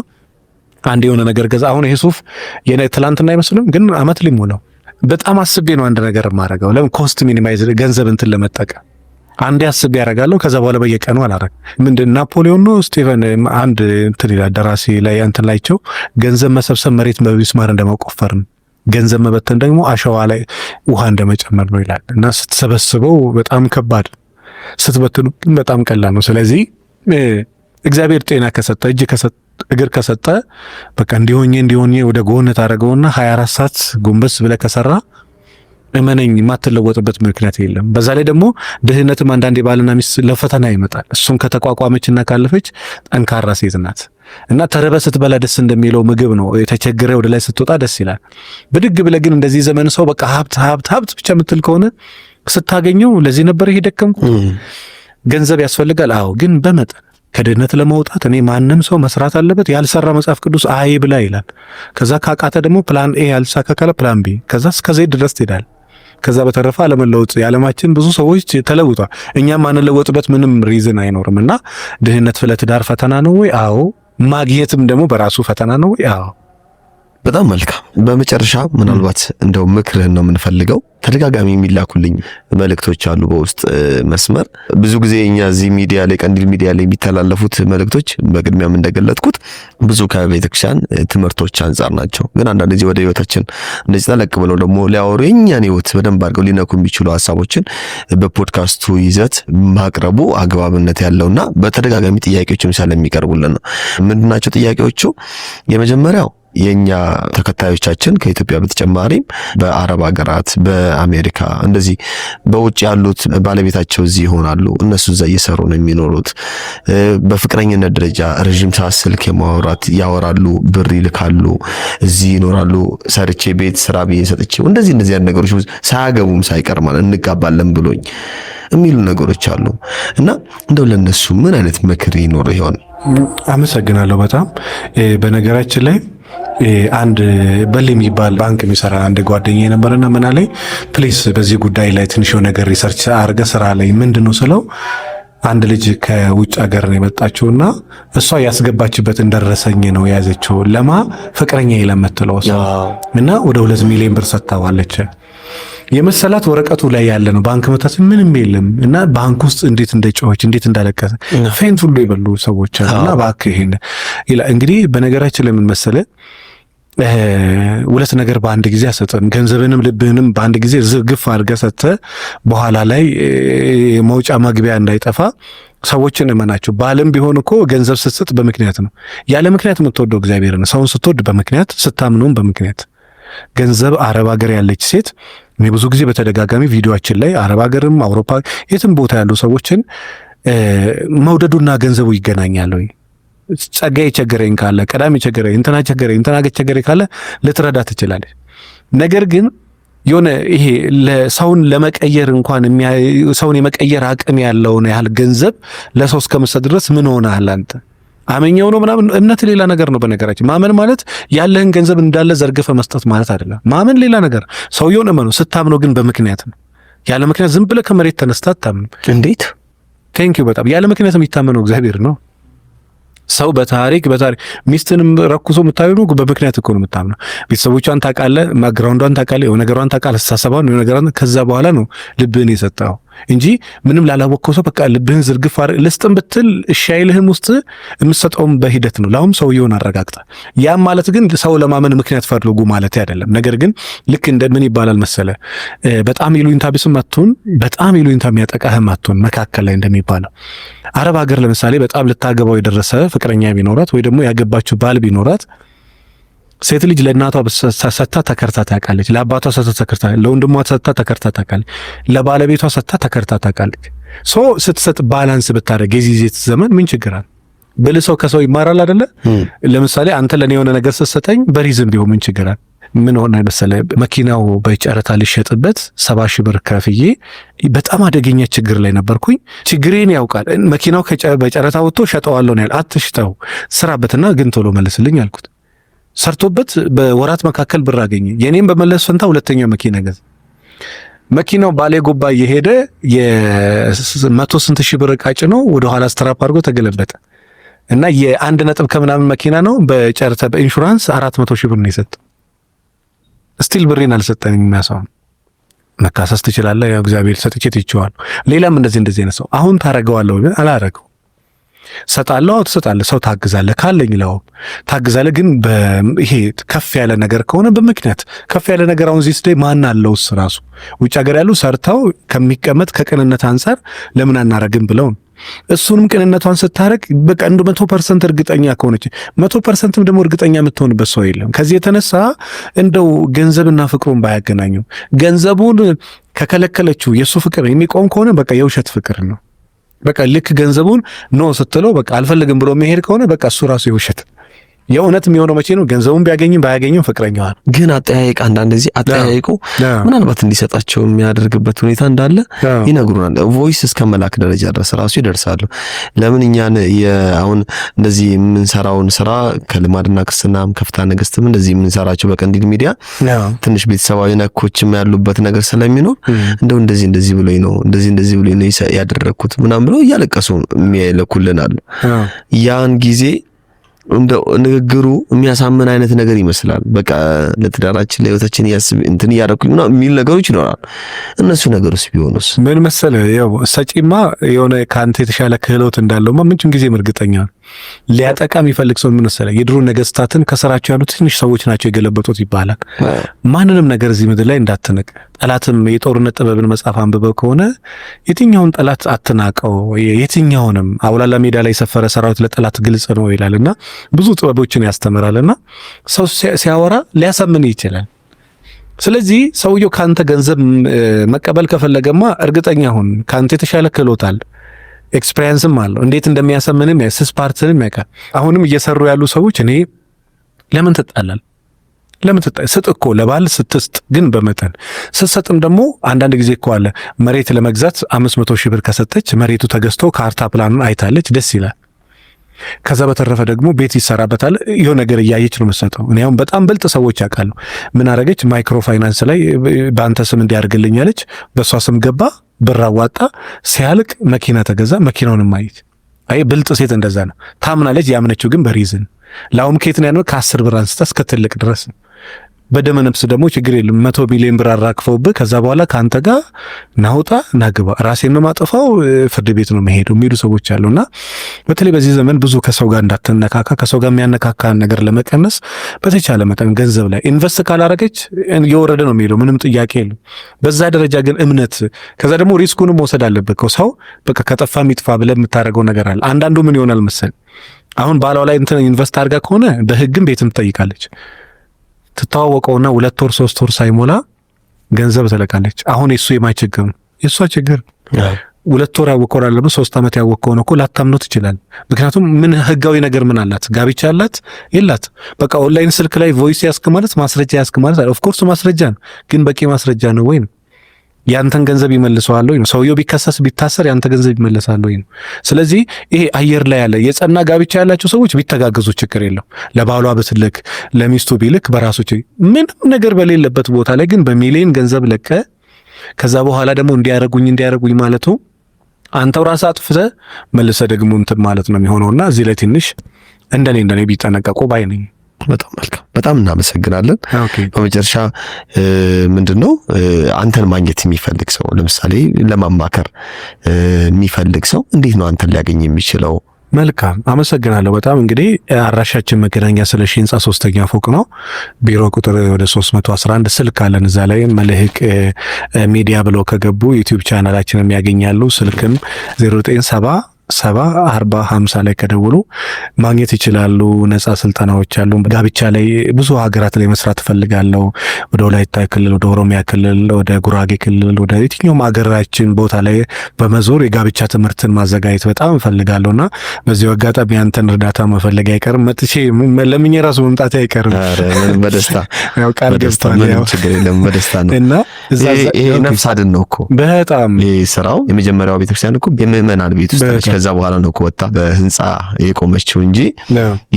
አንድ የሆነ ነገር ገዛ። አሁን ይሄ ሱፍ የኔ ትላንትና አይመስልም፣ ግን አመት ሊሞላው። በጣም አስቤ ነው አንድ ነገር የማደርገው። ለምን? Cost minimize፣ ገንዘብ እንትን ለመጠቀም አንዴ አስቤ ያደርጋለሁ። ከዛ በኋላ በየቀኑ አላረግ። ምንድን ናፖሊዮን ነው ስቲቨን አንድ እንትን ይላል፣ ደራሲ ላይ እንትን ላይቸው፣ ገንዘብ መሰብሰብ መሬት በሚስማር እንደመቆፈር ነው፣ ገንዘብ መበተን ደግሞ አሸዋ ላይ ውሃ እንደመጨመር ነው ይላል። እና ስትሰበስበው በጣም ከባድ፣ ስትበትኑ ግን በጣም ቀላል ነው። ስለዚህ እግዚአብሔር ጤና ከሰጠ፣ እጅ ከሰጠ፣ እግር ከሰጠ፣ በቃ እንዲሆኜ እንዲሆኜ ወደ ጎን ታደርገውና 24 ሰዓት ጎንበስ ብለህ ከሰራ እመነኝ የማትለወጥበት ምክንያት የለም። በዛ ላይ ደግሞ ድህነትም አንዳንዴ ባልና ሚስት ለፈተና ይመጣል። እሱን ከተቋቋመችና ካለፈች ጠንካራ ሴት ናት። እና ተርበህ ስትበላ ደስ እንደሚለው ምግብ ነው። የተቸገረ ወደ ላይ ስትወጣ ደስ ይላል። ብድግ ብለህ ግን እንደዚህ ዘመን ሰው በቃ ሀብት ሀብት ሀብት ብቻ የምትል ከሆነ ስታገኘው ለዚህ ነበር ይሄ ደከምኩት። ገንዘብ ያስፈልጋል። አዎ፣ ግን በመጠን። ከድህነት ለመውጣት እኔ ማንም ሰው መስራት አለበት። ያልሰራ መጽሐፍ ቅዱስ አይብላ ይላል። ከዛ ካቃተ ደግሞ plan A ያልተሳካ ካለ plan B፣ ከዛ እስከ Z ድረስ ትሄዳል። ከዛ በተረፈ አለመለወጥ፣ የዓለማችን ብዙ ሰዎች ተለውጧል። እኛም ማንለወጥበት ምንም reason አይኖርም። እና ድህነት ለትዳር ፈተና ነው ወይ? አዎ። ማግኘትም ደግሞ በራሱ ፈተና ነው ወይ? አዎ። በጣም መልካም። በመጨረሻ ምናልባት እንደው ምክርህን ነው የምንፈልገው። ተደጋጋሚ የሚላኩልኝ መልእክቶች አሉ በውስጥ መስመር። ብዙ ጊዜ እኛ እዚህ ሚዲያ ላይ፣ ቀንዲል ሚዲያ ላይ የሚተላለፉት መልእክቶች በቅድሚያም እንደገለጥኩት ብዙ ከቤተክርስቲያን ትምህርቶች አንጻር ናቸው። ግን አንዳንድ ጊዜ ወደ ህይወታችን እንደዚህ ጠለቅ ብለው ደግሞ ሊያወሩ፣ የእኛን ህይወት በደንብ አድርገው ሊነኩ የሚችሉ ሀሳቦችን በፖድካስቱ ይዘት ማቅረቡ አግባብነት ያለውና በተደጋጋሚ ጥያቄዎችም ስለሚቀርቡልን ነው። ምንድናቸው ጥያቄዎቹ? የመጀመሪያው የኛ ተከታዮቻችን ከኢትዮጵያ በተጨማሪም በአረብ ሀገራት፣ በአሜሪካ፣ እንደዚህ በውጭ ያሉት ባለቤታቸው እዚህ ይሆናሉ። እነሱ እዛ እየሰሩ ነው የሚኖሩት። በፍቅረኝነት ደረጃ ረዥም ሰዓት ስልክ የማውራት ያወራሉ፣ ብር ይልካሉ፣ እዚህ ይኖራሉ። ሰርቼ ቤት ስራ ብዬ ሰጥቼው እንደዚህ እንደዚህ አይነት ነገሮች ሳያገቡም ሳይቀር ማለት እንጋባለን ብሎኝ የሚሉ ነገሮች አሉ እና እንደው ለነሱ ምን አይነት ምክር ይኖር ይሆን? አመሰግናለሁ በጣም። በነገራችን ላይ አንድ በል የሚባል ባንክ የሚሰራ አንድ ጓደኛ የነበረና ምን አለኝ፣ please በዚህ ጉዳይ ላይ ትንሽ ነገር research አድርገህ ስራ ላይ ምንድን ነው ስለው፣ አንድ ልጅ ከውጭ ሀገር ነው የመጣችውና እሷ ያስገባችበትን ደረሰኝ ነው የያዘችው ለማ ፍቅረኛ ለምትለው ሰው እና ወደ 2 ሚሊዮን ብር ሰጥታዋለች። የመሰላት ወረቀቱ ላይ ያለ ነው። ባንክ መታት ምንም የለም እና ባንክ ውስጥ እንዴት እንደጮኸች፣ እንዴት እንዳለቀሰ፣ faint ሁሉ የበሉ ሰዎች አሉ። እና እባክህ ይሄን ይላል። እንግዲህ በነገራችን ላይ ምን መሰለህ ሁለት ነገር በአንድ ጊዜ አሰጥም። ገንዘብንም ልብህንም በአንድ ጊዜ ዝርግፍ አድርገህ ሰጥተህ በኋላ ላይ መውጫ መግቢያ እንዳይጠፋ ሰዎችን እመናቸው። ባልም ቢሆን እኮ ገንዘብ ስትሰጥ በምክንያት ነው። ያለ ምክንያት የምትወደው እግዚአብሔር ነው። ሰውን ስትወድ በምክንያት፣ ስታምነውም በምክንያት። ገንዘብ አረብ ሀገር ያለች ሴት፣ እኔ ብዙ ጊዜ በተደጋጋሚ ቪዲዮአችን ላይ አረብ ሀገርም አውሮፓ የትም ቦታ ያሉ ሰዎችን መውደዱና ገንዘቡ ይገናኛል ወይ? ጸጋ የቸገረኝ ካለ፣ ቀዳሚ የቸገረኝ፣ እንትና ቸገረኝ፣ እንትና ቸገረኝ ካለ ልትረዳ ትችላለች። ነገር ግን የሆነ ይሄ ለሰውን ለመቀየር እንኳን ሰውን የመቀየር አቅም ያለውን ያህል ገንዘብ ለሰው እስከመስጠት ድረስ ምን ሆነሃል አንተ? አመኛው ነው ምናምን። እምነት ሌላ ነገር ነው። በነገራችን ማመን ማለት ያለህን ገንዘብ እንዳለ ዘርግፈ መስጠት ማለት አይደለም። ማመን ሌላ ነገር፣ ሰውየውን እመኑ። ስታምነው ግን በምክንያት ነው። ያለ ምክንያት ዝም ብለህ ከመሬት ተነስተህ አታምንም። እንዴት? Thank you በጣም። ያለ ምክንያት የሚታመነው እግዚአብሔር ነው። ሰው በታሪክ በታሪክ ሚስትንም ረኩሶ የምታየው በምክንያት እኮ ነው የምታምነው። ቤተሰቦቿን ታውቃለህ፣ background ዷን ታውቃለህ፣ የሆነ ነገሯን ታውቃለህ፣ አስተሳሰቧን፣ የሆነ ነገሯን። ከዛ በኋላ ነው ልብህን የሰጠው እንጂ ምንም ላላወቅከው ሰው በቃ ልብህን ዝርግፍ ልስጥም ብትል እሺ አይልህም። ውስጥ የምትሰጠውም በሂደት ነው። ለአሁን ሰውየውን አረጋግጠህ። ያም ማለት ግን ሰው ለማመን ምክንያት ፈልጉ ማለት አይደለም። ነገር ግን ልክ እንደ ምን ይባላል መሰለ፣ በጣም ይሉኝታ ቢስም አትሁን፣ በጣም ይሉኝታ የሚያጠቃህም አትሁን፣ መካከል ላይ እንደሚባለው። አረብ ሀገር ለምሳሌ በጣም ልታገባው የደረሰ ፍቅረኛ ቢኖራት ወይ ደግሞ ያገባችው ባል ቢኖራት ሴት ልጅ ለእናቷ ሰጥታ ተከርታ ታውቃለች። ለአባቷ ሰጥታ ተከርታ፣ ለወንድሟ ሰጥታ ተከርታ ታውቃለች። ለባለቤቷ ሰጥታ ተከርታ ታውቃለች። So ስትሰጥ balance ብታደርግ የዚህ ዘመን ምን ችግር አለ? ብልህ ሰው ከሰው ይማራል አይደለ? ለምሳሌ አንተ ለኔ የሆነ ነገር ስትሰጠኝ በ reason ቢሆን ምን ችግር አለ? ምን ሆነ መሰለ፣ መኪናው በጨረታ ሊሸጥበት 70,000 ብር ከፍዬ በጣም አደገኛ ችግር ላይ ነበርኩኝ። ችግሬን ያውቃል። መኪናው በጨረታ ወጥቶ ሸጠዋለሁ ነው ያለ። አትሽጠው፣ ስራበትና ግን ቶሎ መልስልኝ አልኩት። ሰርቶበት በወራት መካከል ብር አገኘ። የኔም በመለስ ፈንታ ሁለተኛው መኪና ገዛ። መኪናው ባሌ ጎባ እየሄደ የመቶ ስንት ሺህ ብር ዕቃ ጭኖ ወደ ኋላ ስትራፕ አድርጎ ተገለበጠ እና የአንድ ነጥብ ከምናምን መኪና ነው፣ በጨረታ በኢንሹራንስ 400,000 ብር ነው የሰጠው። Still ብሬን አልሰጠኝም። የሚያሳው መካሰስ ትችላለህ። ያው እግዚአብሔር ሰጥቼ ትቼዋለሁ። ሌላም እንደዚህ እንደዚህ አይነት ሰው አሁን ታረገዋለሁ ወይ? አላረገው። ሰጣለሁ። አዎ ትሰጣለህ። ሰው ታግዛለህ፣ ካለኝ ለው ታግዛለህ። ግን ይሄ ከፍ ያለ ነገር ከሆነ በምክንያት ከፍ ያለ ነገር። አሁን these days ማን አለውስ ራሱ ውጭ ሀገር ያሉ ሰርተው ከሚቀመጥ ከቅንነት አንጻር ለምን አናረግም ብለው ነው። እሱንም ቅንነቷን ስታረግ በቃ እንደ 100% እርግጠኛ ከሆነች፣ 100% ም ደግሞ እርግጠኛ የምትሆንበት ሰው የለም። ከዚህ የተነሳ እንደው ገንዘብና ፍቅሩን ባያገናኙ፣ ገንዘቡን ከከለከለችው የእሱ ፍቅር የሚቆም ከሆነ በቃ የውሸት ፍቅር ነው። በቃ ልክ ገንዘቡን no ስትለው በቃ አልፈልግም ብሎ የሚሄድ ከሆነ በቃ እሱ ራሱ የውሸት። የእውነት የሚሆነው መቼ ነው? ገንዘቡን ቢያገኝም ባያገኝም ፍቅረኛዋ ነው። ግን አጠያየቅ አንዳንድ ጊዜ አጠያየቁ ምናልባት እንዲሰጣቸው የሚያደርግበት ሁኔታ እንዳለ ይነግሩናል። Voice እስከ መላክ ደረጃ ድረስ ራሱ ይደርሳሉ። ለምን እኛን አሁን እንደዚህ የምንሰራውን ስራ ከልማድና ክርስትናም ከፍትሐ ነገስትም እንደዚህ የምንሰራቸው በቀንዲል ሚዲያ ትንሽ ቤተሰባዊ ነኮችም ያሉበት ነገር ስለሚኖር እንደው እንደዚህ እንደዚህ ብሎኝ ነው፣ እንደዚህ እንደዚህ ብሎኝ ነው ያደረግኩት ምናምን ብለው እያለቀሱ የሚልኩልን አሉ። ያን ጊዜ እንደ ንግግሩ የሚያሳምን አይነት ነገር ይመስላል። በቃ ለትዳራችን ለህይወታችን እያስብ እንትን እያደረኩኝ ምናምን የሚል ነገሮች ይኖራል። እነሱ ነገሮች ቢሆኑስ? ምን መሰለህ፣ ያው ሰጪማ የሆነ ከአንተ የተሻለ ክህሎት እንዳለውማ ምንጭም ጊዜም እርግጠኛ ነው። ሊያጠቃ የሚፈልግ ሰው ምን መሰለህ፣ የድሮ ነገስታትን ከስራቸው ያሉት ትንሽ ሰዎች ናቸው የገለበጡት ይባላል። ማንንም ነገር እዚህ ምድር ላይ እንዳትንቅ። ጠላትም የጦርነት ጥበብን መጽሐፍ አንብበው ከሆነ የትኛውን ጠላት አትናቀው፣ የትኛውንም አውላላ ሜዳ ላይ የሰፈረ ሰራዊት ለጠላት ግልጽ ነው ይላልና ብዙ ጥበቦችን ያስተምራልና ሰው ሲያወራ ሊያሳምን ይችላል። ስለዚህ ሰውየው ካንተ ገንዘብ መቀበል ከፈለገማ እርግጠኛ ሁን ካንተ የተሻለ ክህሎት አለ፣ experience ም አለው። እንዴት እንደሚያሳምንም ስስ part ንም ያውቃል። አሁንም እየሰሩ ያሉ ሰዎች እኔ ለምን ትጣላል? ለምን ትጣ ስጥ እኮ ለባል ስትስጥ ግን በመጠን ስትሰጥም ደግሞ አንዳንድ ጊዜ እኮ አለ፣ መሬት ለመግዛት 500,000 ብር ከሰጠች መሬቱ ተገዝቶ ካርታ ፕላኑን አይታለች፣ ደስ ይላል። ከዛ በተረፈ ደግሞ ቤት ይሰራበታል። የሆነ ነገር እያየች ነው የምትሰጠው። እኔ አሁን በጣም ብልጥ ሰዎች ያውቃሉ። ምን አረገች? ማይክሮ ፋይናንስ ላይ በአንተ ስም እንዲያደርግልኝ አለች። በእሷ ስም ገባ፣ ብር አዋጣ። ሲያልቅ መኪና ተገዛ። መኪናውንም አየች። አይ ብልጥ ሴት እንደዛ ነው ታምናለች። ያምነችው ግን በ reason ላውም ከየት ነው ያለው? ከ10 ብር አንስታ እስከ ትልቅ ድረስ ነው። በደመ ነፍስ ደግሞ ችግር የለም 100 ሚሊዮን ብር አራግፈውብህ ከዛ በኋላ ከአንተ ጋር ናውጣ ናግባ ራሴን ነው ማጠፋው ፍርድ ቤት ነው መሄዱ የሚሉ ሰዎች አሉና በተለይ በዚህ ዘመን ብዙ ከሰው ጋር እንዳትነካካ፣ ከሰው ጋር የሚያነካካን ነገር ለመቀነስ በተቻለ መጠን ገንዘብ ላይ invest ካላረገች እየወረደ ነው የሚሄደው። ምንም ጥያቄ የለም። በዛ ደረጃ ግን እምነት ከዛ ደግሞ risk ኡንም መውሰድ አለበት ሰው። በቃ ከጠፋ ይጥፋ ብለህ የምታደርገው ነገር አለ። አንዳንዱ ምን ይሆናል መሰል፣ አሁን ባሏ ላይ እንትን invest አድርጋ ከሆነ በህግም ቤትም ትጠይቃለች። ትተዋወቀውና 2 ወር 3 ወር ሳይሞላ ገንዘብ ትለቃለች። አሁን የሱ የማይቸግር ነው፣ የእሷ ችግር። 2 ወር ያወቀው አይደለም 3 ዓመት ያወቀው ነው እኮ ላታምነው ትችላል። ምክንያቱም ምን ህጋዊ ነገር ምን አላት? ጋብቻ አላት የላት? በቃ ኦንላይን ስልክ ላይ voice ያስክ ማለት ማስረጃ ያስክ ማለት፣ of course ማስረጃ ነው፣ ግን በቂ ማስረጃ ነው ወይ ነው? ያንተን ገንዘብ ይመልሰዋል ወይ ነው? ሰውየው ቢከሰስ ቢታሰር ያንተ ገንዘብ ይመለሳል ወይ ነው? ስለዚህ ይሄ አየር ላይ ያለ የጸና ጋብቻ ያላቸው ሰዎች ቢተጋገዙ ችግር የለው። ለባሏ ብትልክ ለሚስቱ ቢልክ በራሱ ችግር ምንም ነገር በሌለበት ቦታ ላይ ግን በሚሊዮን ገንዘብ ለቀ ከዛ በኋላ ደግሞ እንዲያረጉኝ እንዲያረጉኝ ማለቱ አንተው ራስህ አጥፍተህ መልሰህ ደግሞ እንትን ማለት ነው የሚሆነውና እዚህ ላይ ትንሽ እንደኔ እንደኔ ቢጠነቀቁ ባይ ነኝ። በጣም መልካም፣ በጣም እናመሰግናለን። በመጨረሻ ምንድን ነው፣ አንተን ማግኘት የሚፈልግ ሰው፣ ለምሳሌ ለማማከር የሚፈልግ ሰው እንዴት ነው አንተን ሊያገኝ የሚችለው? መልካም፣ አመሰግናለሁ። በጣም እንግዲህ አድራሻችን መገናኛ ስለሺ ህንጻ ሶስተኛ ፎቅ ነው። ቢሮ ቁጥር ወደ 311። ስልክ አለን፣ እዛ ላይ መልህቅ ሚዲያ ብለው ከገቡ YouTube ቻናላችንም ያገኛሉ። ስልክም 097 7 40 50 ላይ ከደወሉ ማግኘት ይችላሉ። ነጻ ስልጠናዎች አሉ። ጋብቻ ላይ ብዙ ሀገራት ላይ መስራት እፈልጋለሁ። ወደ ወላይታ ክልል፣ ወደ ኦሮሚያ ክልል፣ ወደ ጉራጌ ክልል፣ ወደ የትኛውም ሀገራችን ቦታ ላይ በመዞር የጋብቻ ትምህርትን ማዘጋጀት በጣም እፈልጋለሁ እና በዚሁ አጋጣሚ ያንተን እርዳታ መፈለግ አይቀርም። መጥቼ ለምኜ ራሱ መምጣቴ አይቀርም። በደስታ። ያው ቃል ገብቷል። ምንም ችግር የለም። በደስታ ነው። እና ይሄ ነፍስ አድን ነው እኮ። በጣም። ይሄ ስራው የመጀመሪያው ቤተክርስቲያን እኮ የምዕመናን ቤት ውስጥ ነች። ከዛ በኋላ ነው እኮ ወጣ በህንፃ የቆመችው እንጂ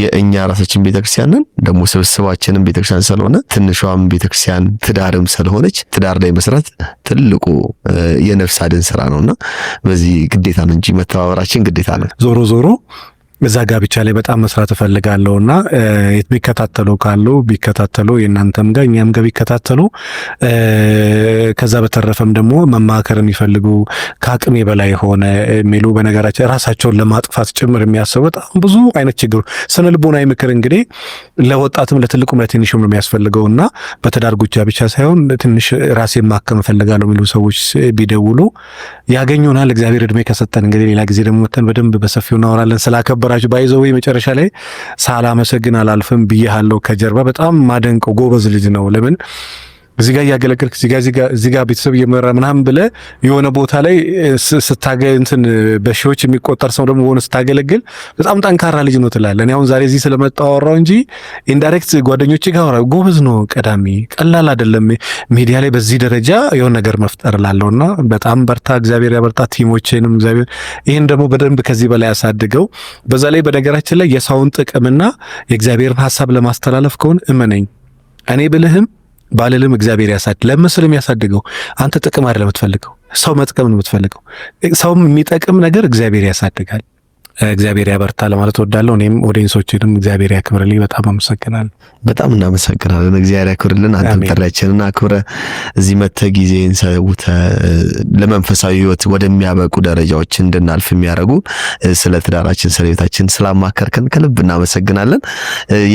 የእኛ ራሳችን ቤተክርስቲያንን ደግሞ ስብስባችንም ቤተክርስቲያን ስለሆነ፣ ትንሿም ቤተክርስቲያን ትዳርም ስለሆነች፣ ትዳር ላይ መስራት ትልቁ የነፍስ አድን ስራ ነውና በዚህ ግዴታ ነው እንጂ መተባበራችን ግዴታ ነው። ዞሮ ዞሮ እዛ ጋብቻ ላይ በጣም መስራት እፈልጋለሁ እና የሚከታተሉ ካሉ ቢከታተሉ፣ የእናንተም ጋር እኛም ጋር ቢከታተሉ፣ ከዛ በተረፈም ደግሞ መማከር የሚፈልጉ፣ ከአቅሜ በላይ ሆነ የሚሉ፣ በነገራችን ራሳቸውን ለማጥፋት ጭምር የሚያስቡ በጣም ብዙ አይነት ችግሩ ስነ ልቦናዊ ምክር እንግዲህ ለወጣትም ለትልቁም ለትንሹም ነው የሚያስፈልገው እና በትዳር ጉዳይ ብቻ ሳይሆን ትንሽ ራሴን ማከም እፈልጋለሁ የሚሉ ሰዎች ቢደውሉ ያገኙናል። እግዚአብሔር እድሜ ከሰጠን እንግዲህ ሌላ ጊዜ ደግሞ መተን በደንብ በሰፊው እናወራለን። ስላከበራችሁ by the way መጨረሻ ላይ ሳላመሰግን አላልፍም ብዬሃለሁ። ከጀርባ በጣም ማደንቀው ጎበዝ ልጅ ነው። ለምን እዚህ ጋር እያገለገልክ እዚህ ጋር ቤተሰብ እየመራ ምናምን ብለህ የሆነ ቦታ ላይ ስታገ እንትን በሺዎች የሚቆጠር ሰው ደግሞ ሆነ ስታገለግል በጣም ጠንካራ ልጅ ነው ትላለህ። እኔ አሁን ዛሬ እዚህ ስለመጣሁ አወራሁ እንጂ indirect ጓደኞቼ ጋር አወራሁ። ጎበዝ ነው ቀዳሚ፣ ቀላል አይደለም። ሚዲያ ላይ በዚህ ደረጃ የሆነ ነገር መፍጠር ላለውና በጣም በርታ፣ እግዚአብሔር ያበርታ። Team ኦችንም እግዚአብሔር ይህን ደግሞ በደንብ ከዚህ በላይ ያሳድገው። በዛ ላይ በነገራችን ላይ የሰውን ጥቅምና የእግዚአብሔርን ሀሳብ ለማስተላለፍ ከሆነ እመነኝ፣ እኔ ብልህም ባልልም እግዚአብሔር ያሳድ ለምስልም ያሳድገው። አንተ ጥቅም አይደለም የምትፈልገው፣ ሰው መጥቀም ነው የምትፈልገው። ሰውም የሚጠቅም ነገር እግዚአብሔር ያሳድጋል። እግዚአብሔር ያበርታ ለማለት እወዳለሁ። እኔም audience ኦችንም እግዚአብሔር ያክብርልኝ። በጣም አመሰግናለሁ። በጣም እናመሰግናለን። እግዚአብሔር ያክብርልን። አንተም ጥሪያችንን አክብረህ እዚህ መጥተህ ጊዜን ሰውተህ ለመንፈሳዊ ሕይወት ወደሚያበቁ ደረጃዎች እንድናልፍ የሚያደርጉ ስለ ትዳራችን ስለ ሕይወታችን ስላማከርከን ከልብ እናመሰግናለን።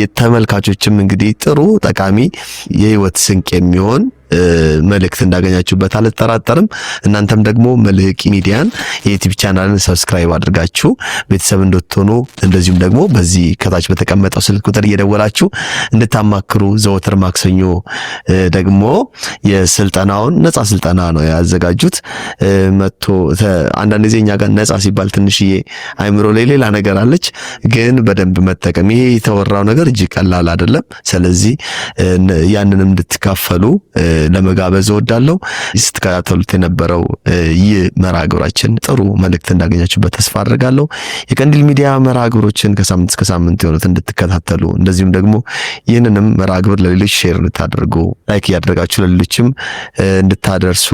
የተመልካቾችም እንግዲህ ጥሩ ጠቃሚ የህይወት ስንቅ የሚሆን መልእክት እንዳገኛችሁበት አልጠራጠርም። እናንተም ደግሞ መልህቅ ሚዲያን የ YouTube channel ን subscribe አድርጋችሁ ቤተሰብ እንድትሆኑ፣ እንደዚሁም ደግሞ በዚህ ከታች በተቀመጠው ስልክ ቁጥር እየደወላችሁ እንድታማክሩ፣ ዘወትር ማክሰኞ ደግሞ የስልጠናውን ነፃ ስልጠና ነው ያዘጋጁት። መጥቶ አንዳንድ ጊዜ እኛ ጋር ነፃ ሲባል ትንሽዬ አይምሮ ላይ ሌላ ነገር አለች፣ ግን በደንብ መጠቀም ይሄ የተወራው ነገር እጅግ ቀላል አይደለም። ስለዚህ ያንንም እንድትካፈሉ ለመጋበዝ እወዳለሁ። ስትከታተሉት የነበረው ይህ መርሃ ግብራችን ጥሩ መልእክት እንዳገኛችሁበት ተስፋ አድርጋለሁ። የቀንዲል ሚዲያ መርሃ ግብሮችን ከሳምንት እስከ ሳምንት የሆኑት እንድትከታተሉ፣ እንደዚሁም ደግሞ ይህንንም መርሃ ግብር ለሌሎች share እንድታደርጉ፣ like እያደረጋችሁ ለሌሎችም እንድታደርሱ፣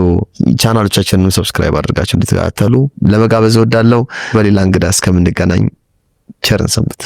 ቻናሎቻችንንም subscribe አድርጋችሁ እንድትከታተሉ ለመጋበዝ እወዳለሁ። በሌላ እንግዳ እስከምንገናኝ ቸር እንሰንብት።